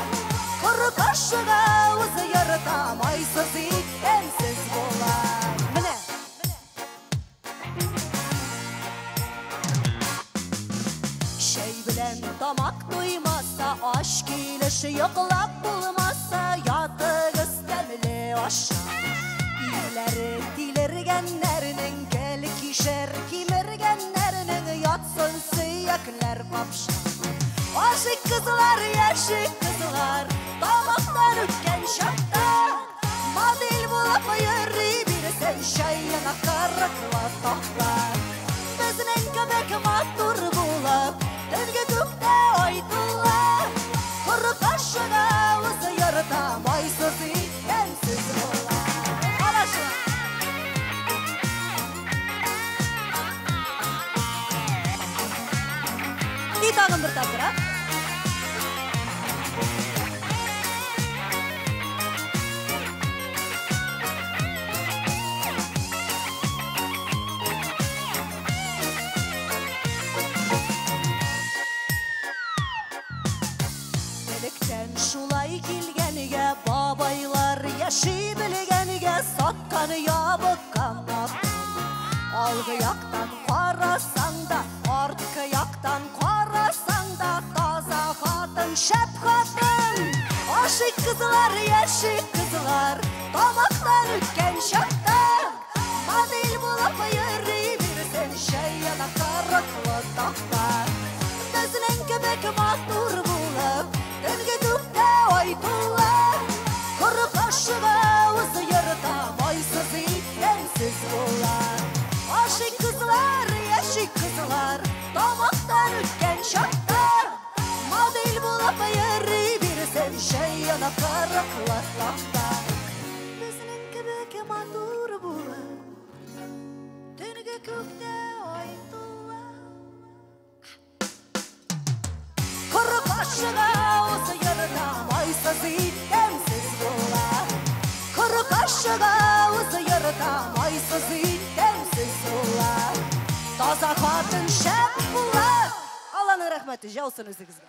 коры таш ашыга, үзе ярата, майсыз ит тәмсез була. Менә. Чәй белән тамак туймаса, аш килеш йоклап булмаса, ятыгыз тәмле аша. Ирләре тилергәннәрнең, гел кишер кимергәннәрнең, ятсын сөякләр капша. Ашык кызлар, яшик кызлар, тамактан үткән чакта, модель булып йөри бирсен чәйенә кырыклы такта. Безнең кебек матур булып, төнге күктә ай тула, коры кашыга үзе ярата, майсыз ит тәмсез була. Хорошо. И тагын бер тапкыр, а? Электән шулай килгәнгә, бабайлар яши белгәнгә, саткан ябыккан атын. Алгы яктан карасаң да, арткы яктан карасаң да, таза хатын, шәп хатын. Ашык кызлар, яшик кызлар, тамактан үткән чакта, модель булып йөри бирсен чәйенә кырыклы такта. Безнең кебек матур булып, төнге күктә ай тула, коры кашыга үзе ярата, майсыз ит тәмсез була. Ашык кызлар, яшик кызлар, тамактан үткән чакта, модель булып йөри бирсен чәйенә кырыклы такта. Безнең кебек матур булып, төнге күктә ай тула, коры кашыга үзе ярата, майсыз ит тәмсез була. Коры кашыга үзе ярата, майсыз ит тәмсез була. Таза хатын шәп була. Алланың рәхмәте яусын үзегезгә.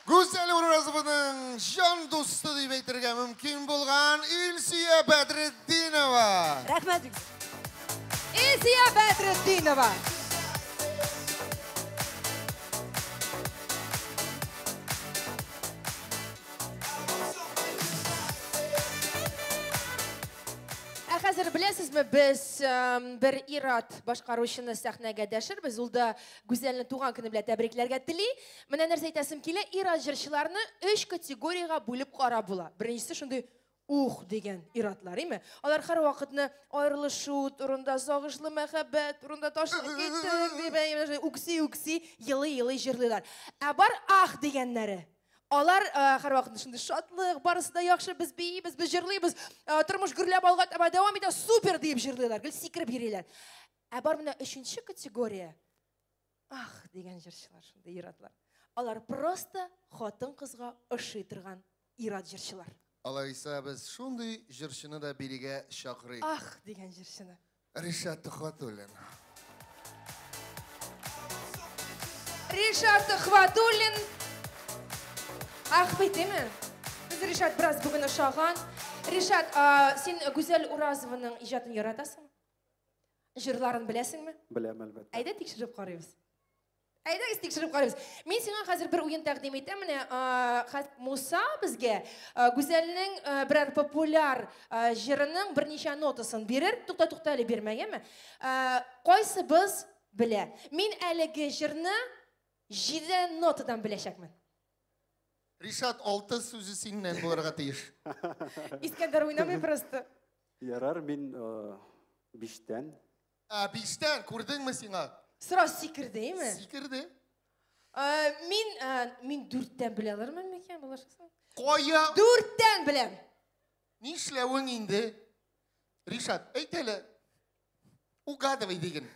Гүзәл Уразованың җан дусты дип әйтергә мөмкин булган Илсөя Бәдретдинова. Рәхмәт. Илсөя Бәдретдинова. Ә хәзер беләсезме, без бер ир-ат башкаручыны сәхнәгә дәшербез. Ул да Гүзәлне туган көне белән тәбрикләргә тели. Менә нәрсә әйтәсем килә, ир-ат җырчыларны өч категориягә бүлеп карап була. Беренчесе шундый ух дигән ир-атлар, име? Алар һәрвакытны аерылышу турында, сагышлы мәхәббәт турында ташлап киттек дип, үкси-үкси, елый-елый җырлыйлар. Ә бар ах дигәннәре. Алар һәрвакытны шундый шатлык, барысы да яхшы, без биибез, без җырлыйбыз, тормыш гөрләп алга таба дәвам итә, супер диеп җырлыйлар, гел сикереп йөриләр. Ә бар менә өченче категория, ах дигән җырчылар, шундый ир-атлар. Алар просто хатын-кызга ошый торган ир-ат җырчылар. Алайса без шундый җырчыны да бирегә чакырыйк. Ах дигән җырчыны. Ришат Төхвәтуллин. Ришат Төхвәтуллин. Ах бит, әйме? Без Ришат бераз бүген ошаган. Ришат, син Гүзәл Уразованың иҗатын яратасыңмы? Җырларын беләсеңме? Беләм, әлбәттә. Әйдә тикшереп карыйбыз. Әйдәгез тикшереп карыйбыз. Мин сиңа хәзер бер уен тәкъдим итәм. Менә Муса безгә Гүзәлнең берәр популяр җырының берничә нотасын бирер. Тукта, тукта әле бирмә, яме? Кайсыбыз белә? Мин әлеге җырны 7 нотадан беләчәкмен. Ришат, 6 сүзе синнән булырга тиеш. Искәндәр уйнамый просто. Ярар, мин 5-тән. Ә, 5-тән, күрдеңме сиңа? Сразу сикерде, әйме? Сикерде. Мин 4-тән белә алырмын микән, булашасың? Кая? 4-тән беләм. Нишләвең инде? Ришат, әйт әле. Угадывай диген.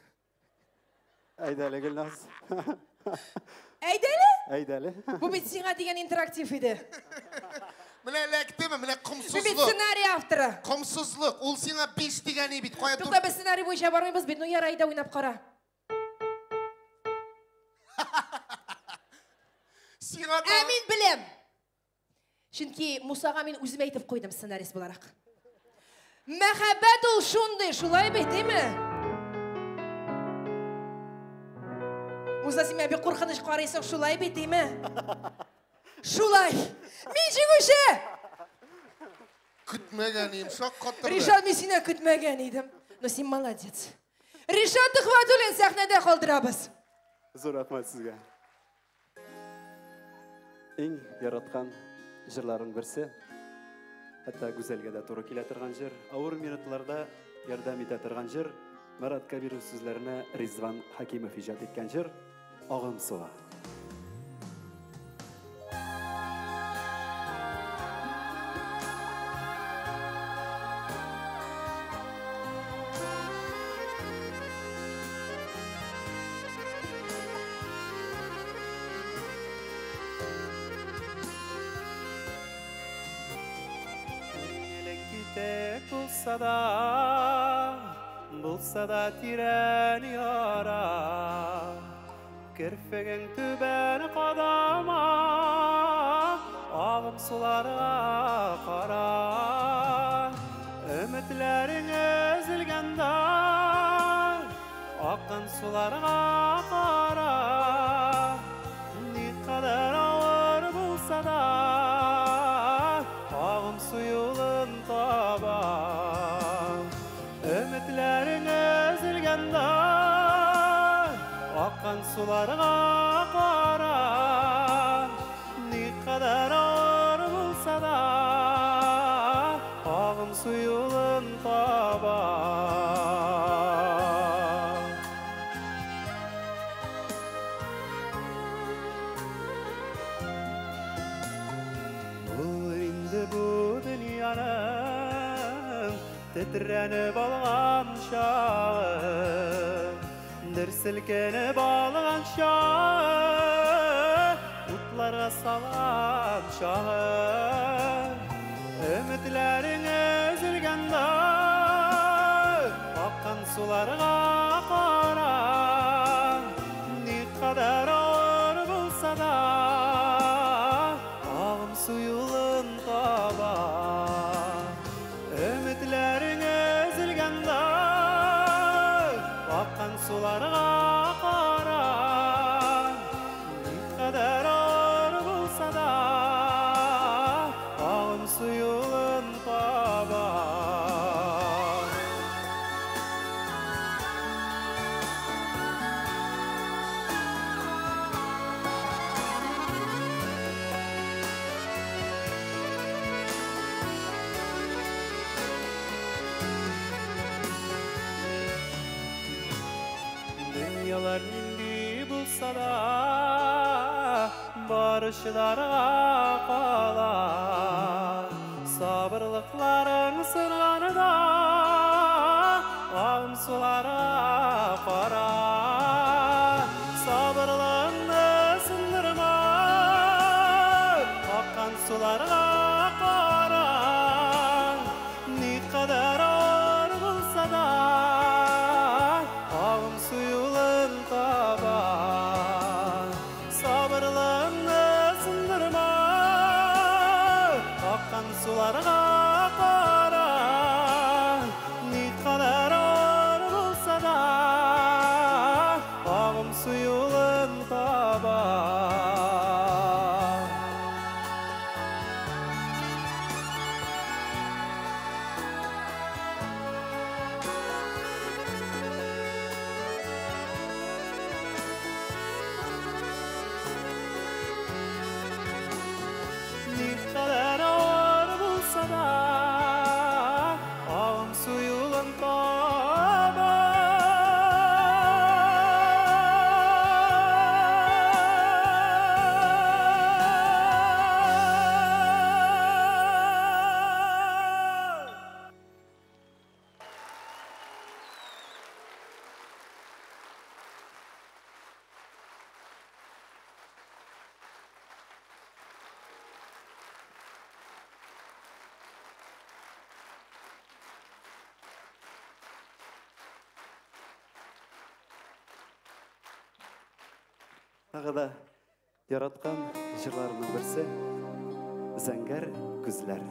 Әйдә әле, Гөлназ. Әйдә әле? Әйдә әле. Бу бит сиңа дигән интерактив иде. Менә эләктеме? Менә комсызлык. Бу бит сценарий авторы. Комсызлык. Ул сиңа 5 дигән бит. Кая Тукта, без сценарий буенча бармыйбыз бит. Ну ярай, әйдә уйнап кара. Сиңа Ә мин беләм. Чөнки Мусага мин үзем әйтеп куйдым сценарист буларак. Мәхәббәт ул шундый, шулай бит, димме? Муса, син миңа бик куркыныч карыйсың, шулай бит, димме? Шулай. Мин җиңүче! Көтмәгән идем, шаккаттырды. Ришат, мин сине көтмәгән идем. Но син молодец. Ришат Төхвәтуллин сәхнәдә калдырабыз. Зур рәхмәт сезгә. Иң яраткан җырларым берсе. Хәтта Гүзәлгә дә туры килә торган җыр. Авыр минутларда ярдәм итә торган җыр. Марат Кәбиров сүзләренә Ризван Хәкимов иҗат иткән җыр Агым суга. Элек китек булса да, булса да тирән яра. Керфегең түбән кадама, агым суларга кара. Өметләрең өзелгәндә, аккан суларга кара. Никадәр авыр булса да, агым су юлын таба. Өметләрең өзелгәндә, аккан суларга кара. Никадәр авыр булса да, агым су юлын таба. Булыр инде бу дөньяның тетрәнеп алган чагы, дер селкенеп алган чагы, утларга салган чагы. Өметләрең өзелгәндә, аккан суларга кара. Никадәр авыр булса да, агым су юлын таба. Өметләрең өзелгәндә, аккан суларга кара. Никадәр авыр булса да, агым су юлын таба. Дөньялар нинди булса да, бары чыдарга кала. Сабырлыкларың сынганда, агым суларга кара. Сабырлыгыңны сындырма, аккан суларга кара. Никадәр авыр булса да, агым су юлын таба. Сабырлыгыңны сындырма, аккан суларга кара. Никадәр авыр булса да, агым су юлын таба. Никадәр авыр булса да, агым су юлын таба. Тагы да яраткан җырларымның берсе. Зәңгәр күзләр.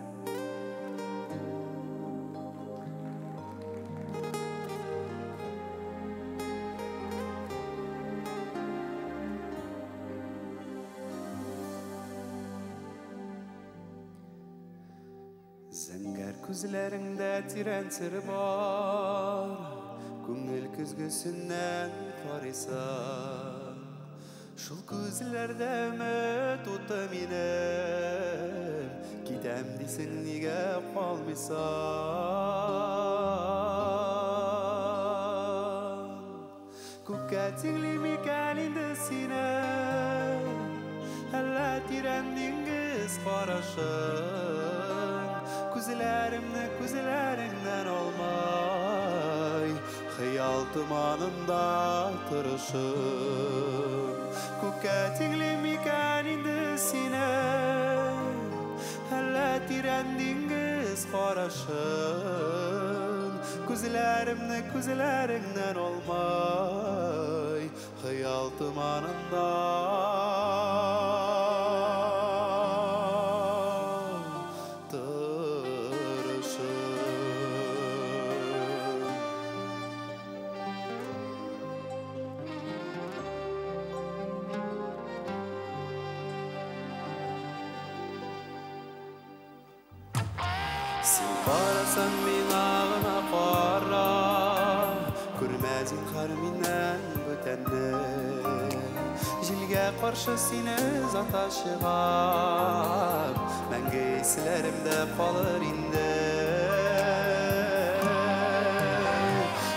Зәңгәр күзләреңдә тирән сер бар, Күңел көзгесеннән карыйсың. Шул күзләрдә өмет уты минем, Китәм дисең, нигә калмыйсың? Күккә тиңлим икән инде сине, Әллә тирән диңгез карашың, Күзләремне күзләреңнән алмай, Хыял томанында торышым. Күккә тиңлим икән инде сине, Әллә тирән диңгез карашың, Күзләремне күзләреңнән алмай, Хыял томанында торышым. Син карасаң миңа гына кара, Күрмә зинһар миннән бүтәнне. Җилгә каршы сине озата чыгам, Мәңге исләремдә калыр инде.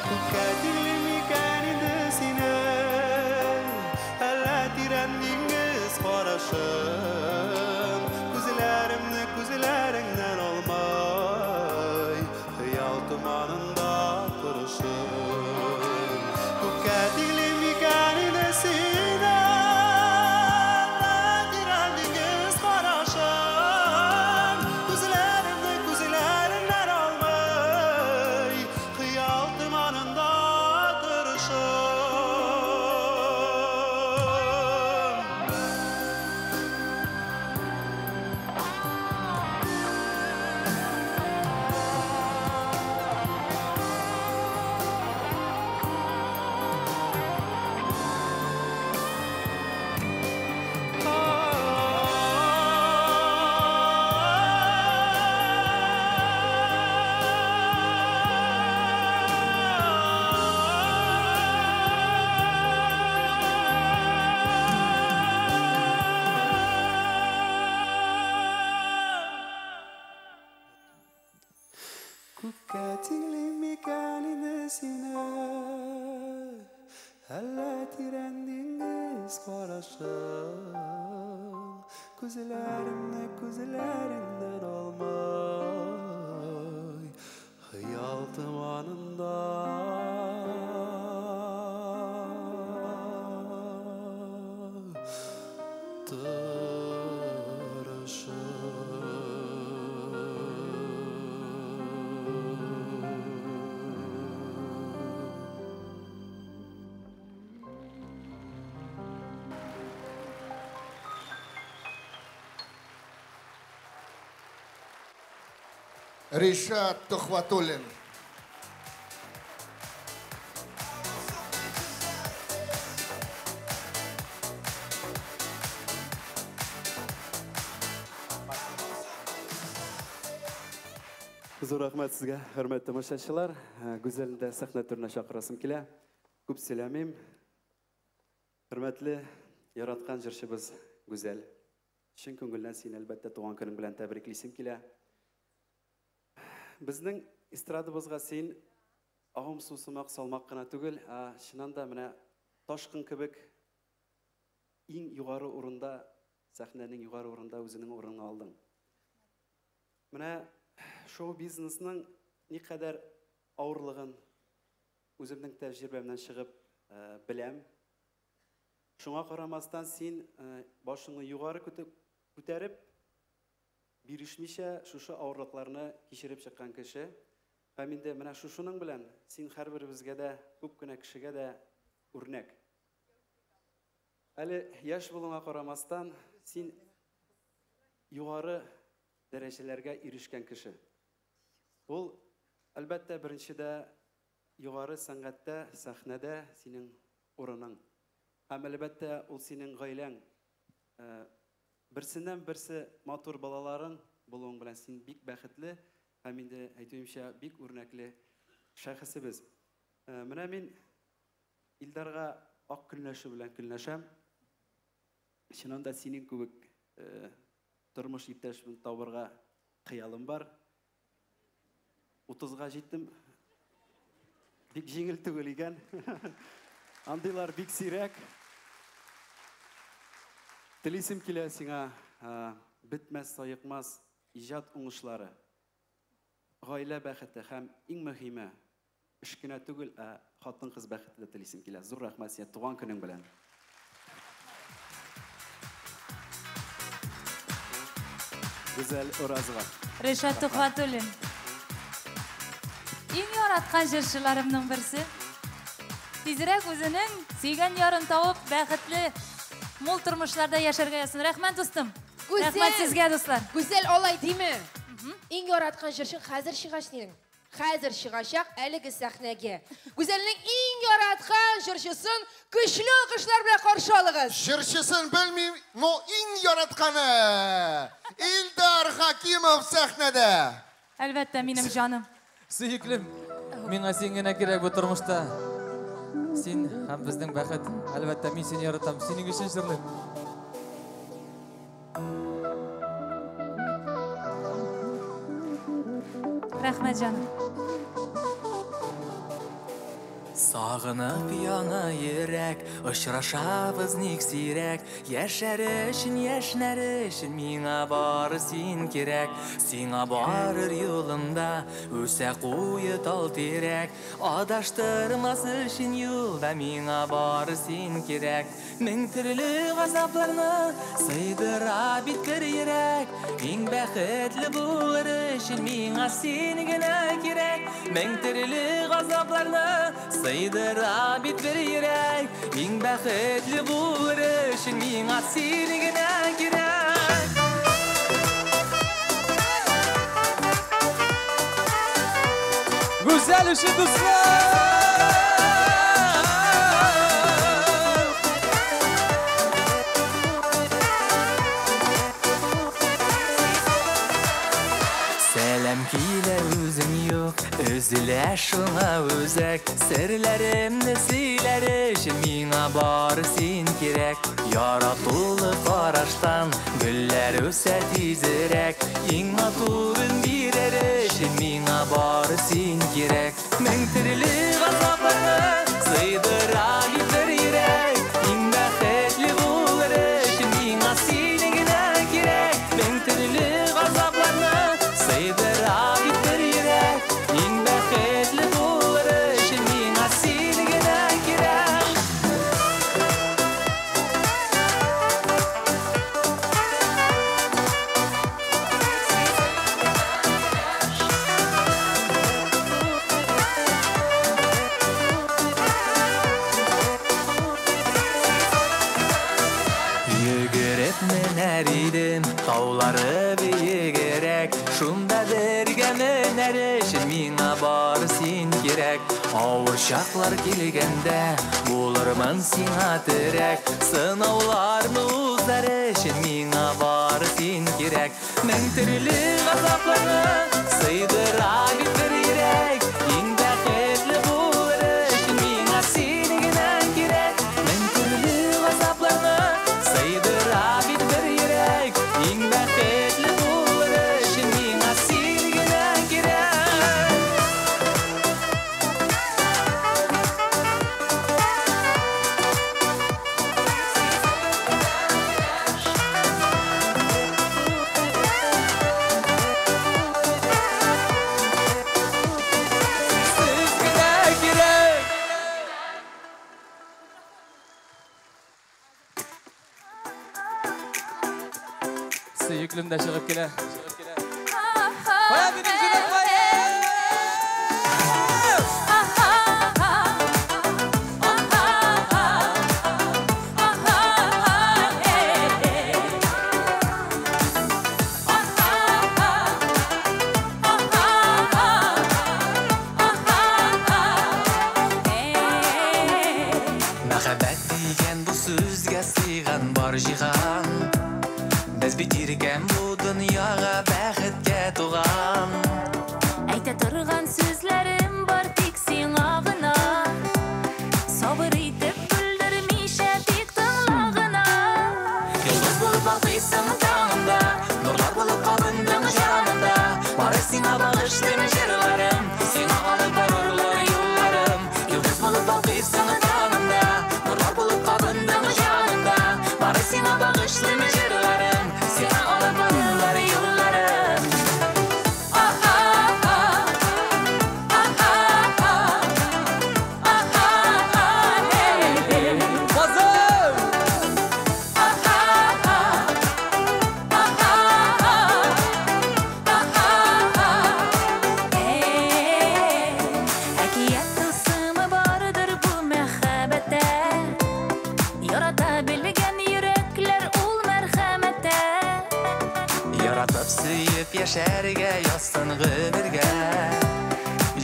Күккә тиңлим икән инде сине, Әллә тирән диңгез карашың, Күзләремне күзләреңнән алмай, Хыял томанында торышым. Күккә тиңлим икән инде сине, Әллә тирән диңгез карашың, Күзләремне күзләреңнән алмай, Хыял томанында торышым. Күккә тиңлим икән инде сине, Әллә тирән диңгез карашың, Күзләремне күзләреңнән алмай, Хыял томанында торышым. Ришат Тухватуллин. Зур рәхмәт сезгә, хөрмәтле тамашачылар. Гүзәлне дә сәхнә түренә чакырасым килә. Күп сөйләмим. Хөрмәтле, яраткан җырчыбыз Гүзәл. Чын күңелдән сине әлбәттә туган көнең белән тәбриклисем килә. Безнең эстрадабызга син агым су сымак салмак кына түгел, ә чыннан да менә ташкын кебек иң югары урында, сәхнәнең югары урында үзенең урынын алдың. Менә шоу-бизнесның никадәр авырлыгын үземнең тәҗрибәмнән чыгып беләм. Шуңа карамастан син башыңны югары күтәреп, бирешмичә шушы авырлыкларны кичереп чыккан кеше. Һәм инде менә шушының белән син һәрберебезгә дә, күп кенә кешегә дә үрнәк. Әле яшь булуыңа карамастан, син югары дәрәҗәләргә ирешкән кеше. Ул, әлбәттә, беренчедә югары сәнгатьтә, сәхнәдә синең урының. Һәм әлбәттә, ул синең гаиләң. Берсеннән берсе матур балаларың булуың белән син бик бәхетле һәм инде әйтүемчә бик үрнәкле шәхесебез. Менә мин Илдарга ак көнләшү белән көнләшәм. Чыннан да синең кебек тормыш иптәшен табырга хыялым бар. 30-га җиттем. Бик җиңел түгел икән. Андыйлар бик сирәк. Телисем килә сиңа бетмәс, саекмас иҗат уңышлары, гаилә бәхете һәм иң мөһиме эш кенә түгел, ә хатын-кыз бәхете дә телисем килә. Зур рәхмәт сиңа туган көнең белән. Гүзәл Уразова. Ришат Тухватуллин. Иң яраткан җырчыларымның берсе. Тизрәк үзенең сөйгән ярын табып, бәхетле, мул тормышларда яшәргә язсын. Рәхмәт, дустым. Рәхмәт сезгә, дуслар. Гүзәл, алай димә. Иң яраткан җырчың хәзер чыга синең. Хәзер чыгачак әлеге сәхнәгә. Гүзәлнең иң яраткан җырчысын көчле алкышлар белән каршы алыгыз. Җырчысын белмим, но иң яратканы Илдар Хакимов сәхнәдә. Әлбәттә, минем җаным. Сөеклем, миңа син генә кирәк бу тормышта. Син һәм безнең бәхет. Әлбәттә, мин сине яратам. Синең өчен җырлыйм. Рәхмәт, җаным. Сагынып яна йөрәк, очрашабыз ник сирәк. Яшәр өчен, яшьнәр өчен миңа бары син кирәк. Сиңа барыр юлымда үсә куе тал тирәк. Адаштырмас өчен юлда миңа бары син кирәк. Мең төрле газапларны сыйдыра бит бер йөрәк. Иң бәхетле булыр өчен миңа син генә кирәк. Мең төрле газапларны сыйдыра бит бер йөрәк. Иң бәхетле булыр өчен миңа син генә кирәк. Гүзәл өчен, дуслар! Сәлам килә үзең юк, өзелә шуңа үзәк. Серләремне сөйләр өчен миңа бары син кирәк. Яратулы караштан гөлләр үсә тизрәк. Иң матурын бирер өчен миңа бары син кирәк. Мең төрле газапларны сыйдыра бит бер йөрәк. Иң бәхетле булыр өчен миңа син генә кирәк. Мең төрле газапларны сыйдыра бит бер йөрәк. Иң бәхетле булыр өчен миңа син генә кирәк. Йөгереп менәр идем таулары биегерәк. Шунда бергә менәр өчен миңа бары син кирәк. Авыр чаклар килгәндә булырмын сиңа терәк. Сынауларны узар өчен миңа бары син кирәк. Мең төрле газапларны сыйдыра бит бер йөрәк. Иң бәхетле булыр өчен миңа син генә кирәк. Мең төрле газапларны сыйдыра бит бер йөрәк. Иң бәхетле булыр өчен миңа син генә кирәк. Сез генә кирәк. Сөеклем дә чыгып килә. Кая минем җөрәк маем?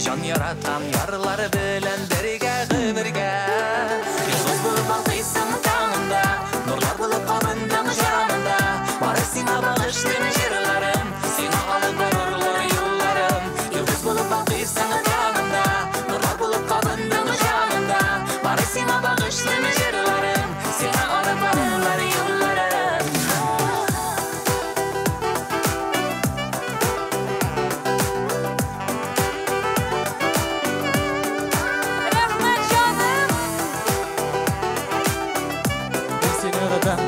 Җан яраткан ярлар белән бергә гомергә. Йолдыз булып балкыйсың таңымда, нурлар булып кабындың җанымда. Бары сиңа багышлыйм җырларым, сиңа алып барырлар юлларым. Йолдыз булып балкыйсың таңымда, нурлар булып кабындың җанымда. Бары сиңа багышлыйм җырларым, сиңа алып барырлар юлларым. Рәхмәт, җаным! Мин сине яратам.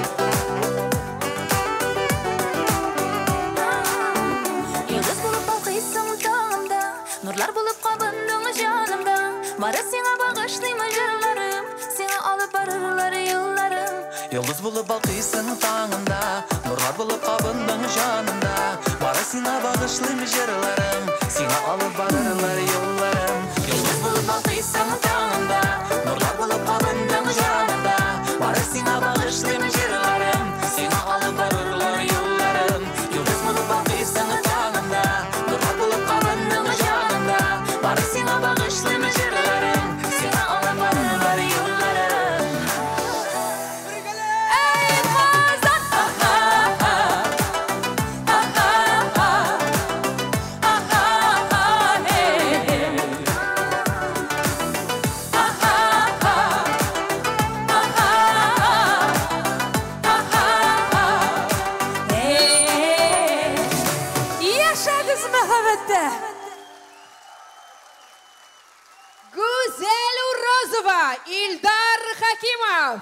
Йолдыз булып балкыйсың таңымда, нурлар булып кабындың җанымда. Бары сиңа багышлыйм җырларым, сиңа алып барырлар юлларым. Йолдыз булып балкыйсың таңымда, нурлар булып кабындың җанымда. Бары сиңа багышлыйм җырларым, сиңа алып барырлар юлларым. Йолдыз булып балкыйсың таңымда, нурлар булып кабындың җанымда. Бары сиңа багышлыйм җырларым, сиңа алып барырлар юлларым. Йолдыз булып балкыйсың таңымда, нурлар булып кабындың җанымда. Бары сиңа багышлыйм җырларым, сиңа алып барырлар юлларым. Эй, Казан! Аха, аха, аха, аха, эй. Аха, аха, аха, эй. Яшәгез мәхәббәттә! Гүзәл Уразова, Илдар Хакимов.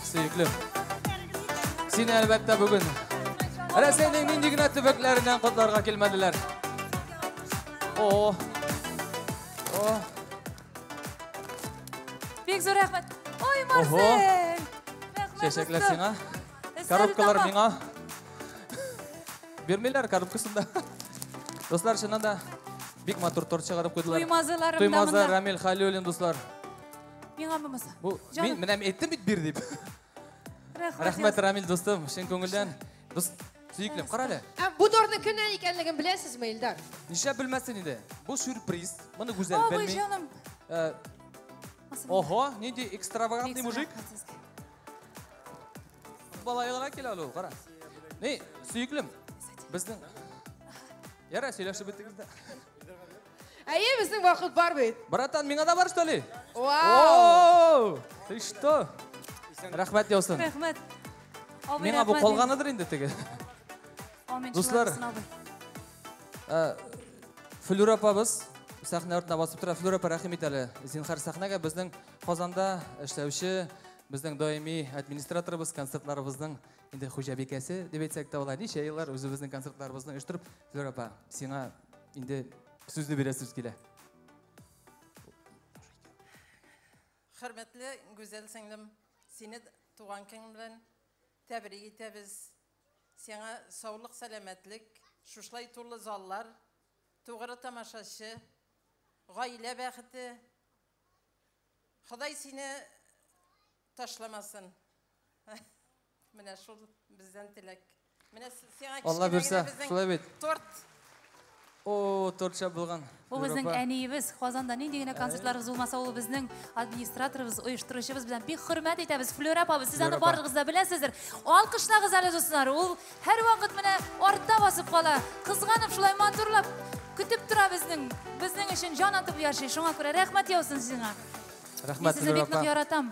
Сөеклем. Сине әлбәттә бүген Рәсәйнең нинди генә төбәкләреннән котларга килмәделәр. О. О. Бик зур рәхмәт. Ой, Ого. Марсель! Рәхмәт, Чәчәкләр дустым. сиңа. Өстәл Коробкалар табак. миңа. Бирмиләр коробкасын да. Дуслар, чыннан да бик матур торт чыгарып куйдылар. Туймазыларым да Туймазы монда. Рамил Халиуллин, дуслар. Миңа булмаса. Бу Җаным. мин менә әйттем бит бир дип. Рәхмәт. Рәхмәт, Рамил дустым, чын күңелдән. Дус, сөеклем, кара әле. Ә, Бу тортның кемнән икәнлеген беләсезме, Илдар? Нишләп белмәсен инде? Бу сюрприз. Моны Гүзәл Абый, белми. җаным. Ого, нинди экстравагантный мужик. Балайларга килә әле ул, кара. Ни, сөеклем, безнең Ярар, сөйләшеп беттегез дә. Әйе, безнең вакыт бар бит. Братан, миңа да бар, что ли? Вау! О, ты что? Рәхмәт яусын. Рәхмәт. Абый, Миңа бу рәхмәт. калганыдыр инде теге. Амин, Дуслар, шулай булсын, абый. Флюра апабыз сәхнә артына басып тора. Флюра апа, рәхим ит әле. Зинһар сәхнәгә безнең Казанда эшләүче, безнең даими администраторыбыз, концертларыбызның инде хуҗабикәсе дип әйтсәк тә була. Ничә еллар үзебезнең концертларыбызны оештырып, Флюра апа, сиңа инде сүзне бирәсебез килә. Хөрмәтле Гүзәл сеңлем, сине туган көнең белән тәбрик итәбез. Сиңа саулык, сәламәтлек, шушылай тулы заллар, тугры тамашачы, гаилә бәхете. Ходай сине ташламасын. Менә шул бездән теләк. Менә сиңа Алла кечкенә бирсә, генә безнең шулай бит. Торт. О, торт шәп булган. Бу безнең Флюра апа. әниебез. Казанда нинди генә концертларыбыз булмаса, ул безнең администраторыбыз, оештыручыбыз белән бик хөрмәт итәбез. Флюра апабыз, сез аны Флюра апа. барыгыз да беләсездер. Алкышлагыз әле, дуслар. Ул һәрвакыт менә артта басып кала. Кызганып шулай матурлап көтеп тора безнең. Безнең өчен җан атып яши. Шуңа күрә рәхмәт яусын сиңа. Мин Рәхмәт, сезне Флюра бик нык апа. яратам.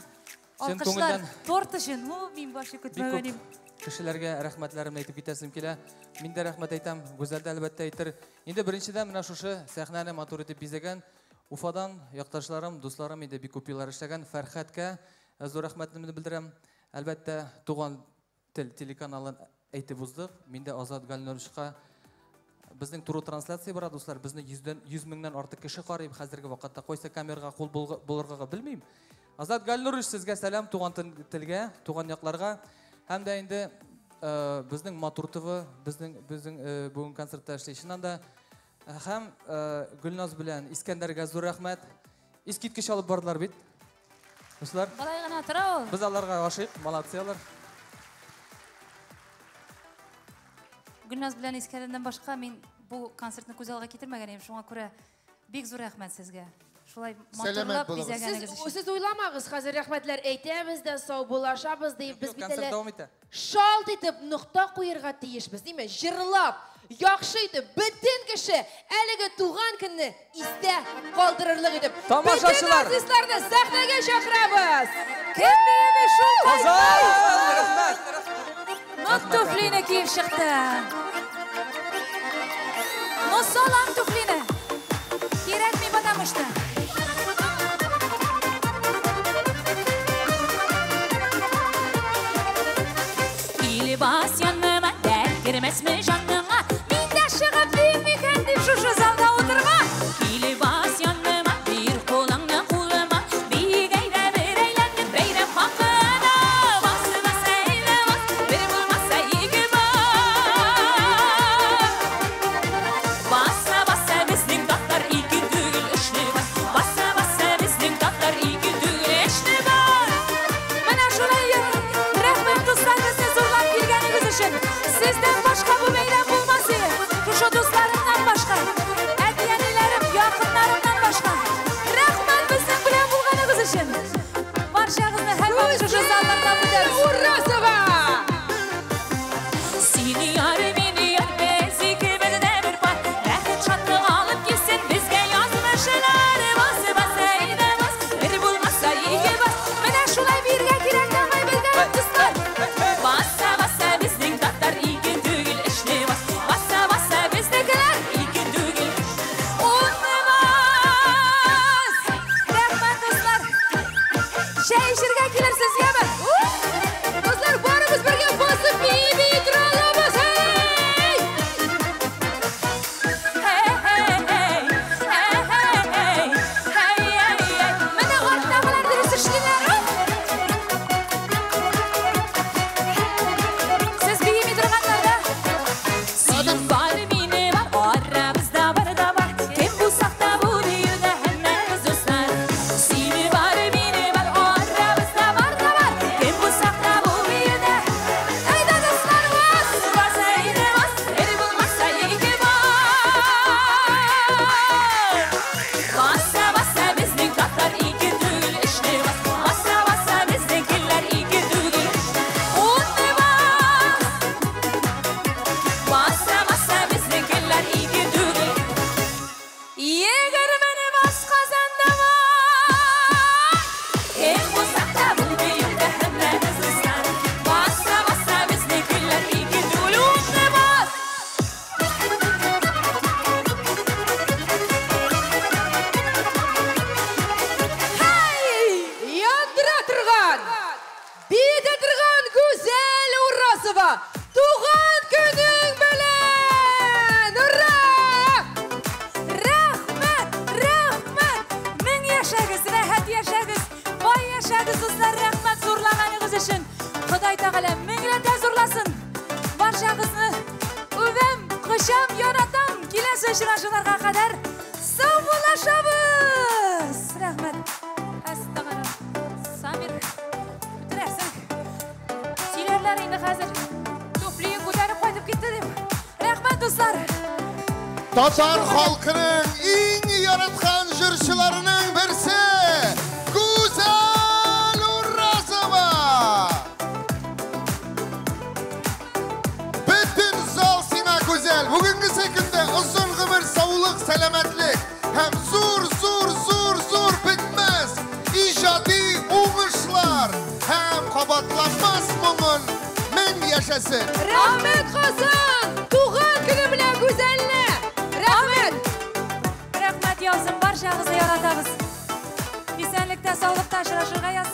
Чын Алкышлар, күңелдән. торт өчен. Ну, мин башы Бик көтмәгән күп идем. кешеләргә рәхмәтләремне әйтеп китәсем килә. Мин дә рәхмәт әйтәм, Гүзәл дә әлбәттә әйтер. Инде беренчедән менә шушы сәхнәне матур итеп бизәгән Уфадан якташларым, дусларым инде бик күп еллар эшләгән Фәрхәткә зур рәхмәтемне белдерәм. Әлбәттә, Туган тел телеканалын әйтеп уздык. Мин дә Азат Галнуровичка безнең туры трансляция бара, дуслар. Безне 100 меңнән артык кеше карый хәзерге вакытта. Кайсы камерага кул булырга белмим. Азат Галнурович, сезгә сәлам, туган телгә, туган якларга. Һәм дә инде безнең Матур ТВ, безнең бүген концертта эшли. Чыннан да һәм Гөлназ белән Искәндәргә зур рәхмәт. Искиткеч алып бардылар бит. Дуслар. Болай гына тора ул. Без аларга гашыйк, молодцы алар. Гөлназ белән Искәндәрдән башка мин бу концертны күз алга китермәгән идем. Шуңа күрә бик зур рәхмәт сезгә. Шулай матурлап бизәгәнегез өчен. Сез уйламагыз, хәзер рәхмәтләр әйтәбез дә, саубуллашабыз дип, без бит әле шалт итеп нокта куярга тиешбез, димме? Җырлап, яхшы итеп, бөтен кеше әлеге туган көнне истә калдырырлык итеп. Тамашачылар! Бөтен артистларны сәхнәгә чакырабыз! Кем биеме шул Казан! Рәхмәт! Ну, туфлины киеп чыкты. Ну, салам туфлины. Кирәкми, потому что. Килеп бас яныма, дәрт кермәсме җаныма? Мин дә чыгып биим микән дип шушы залда утырма. Килеп бас яныма, бир кулыңны кулыма. Бик әйдә бер әйләнеп бәйрәм хакына. Бас, бас, әйдә бас, бер булмаса ике бас. Баса, баса безнең татар ике түгел өчле бас. Баса, баса безнең татар ике түгел өчле бас. Менә шулай рәхмәт дуслар, безне зурлап килгәнегез өчен. Сездән башка бу бәйрәм булмас иде. Шушы дусларымнан башка, әти-әниләрем, якыннарымнан башка. Рәхмәт безнең белән булганыгыз өчен. Барчагызны һәрвакыт шушы залларда көтәбез. Уразова! Сине яр, мине яр, без икебез дә бер пар. Бәхет шатлык алып килсен безгә язмышлар. Бас, бас, әйдә бас, бер булмаса ике бас. Менә шулай биергә кирәк давай бергә дуслар. Баса, баса безнең татар ике түгел өчле бас. Баса, баса безнекеләр ике түгел унны бас. Рәхмәт дуслар. Чәй эчәргә килерсез, яме? Дуслар, барыбыз бергә басып бии-бии тора алабыз. Һей! Һей, һей, һей, һей, һей, һей, һей, һей, һей. Менә арттагылар дөрес эшлиләр. Сез биеми торганнар да. Синең бар, мине бар, арабызда бар да бар. Кем булсак та бу биюдә һәммәбез дуслар. Сине бар, мине бар, арабызда бар да бар. Кем булсак та бу биюдә. Әйдә, дуслар, бас, бас, әйдә, бас, бер булмаса ике бар. Баса, баса безнең татар ике түгел өчле бас. Баса, баса безнекеләр ике түгел унны бас. Баса, баса безнекеләр ике түгел егермене бас Казанда бар. Кем булсак та бу биюдә һәммәбез дуслар. Баса, баса безнекеләр ике түгел унны бас. Яндыра торган, биетә торган Гүзәл Уразова! Туган көнең белән! Ура! Рәхмәт, рәхмәт! Мең яшәгез, рәхәт яшәгез, бай яшәгез, дуслар, рәхмәт зурлаганыгыз өчен. Ходай Тәгалә меңләтә зурласын. Барчагызны үбәм, кочам, яратам. Киләсе очрашуларга кадәр саубуллашабыз. Рәхмәт. Әстәгъфирулла. Самир, үтерәсең. Сөйләрләр инде хәзер. Туфлиен күтәреп кайтып китте дип. Рәхмәт, дуслар. Татар халкының иң яраткан җырчыларының берсе Гүзәл Уразова! Бөтен зал сиңа, Гүзәл. Бүгенгесе көндә озын гомер, саулык, сәламәтлек һәм зур, зур, зур, зур бетмәс иҗади уңышлар һәм кабатланмас моңын мең яшәсен. Рәхмәт, Казан! Туган көне белән Гүзәлне! Рәхмәт! Рәхмәт яусын, барчагызны яратабыз. Исәнлектә, саулыкта очрашырга язсын.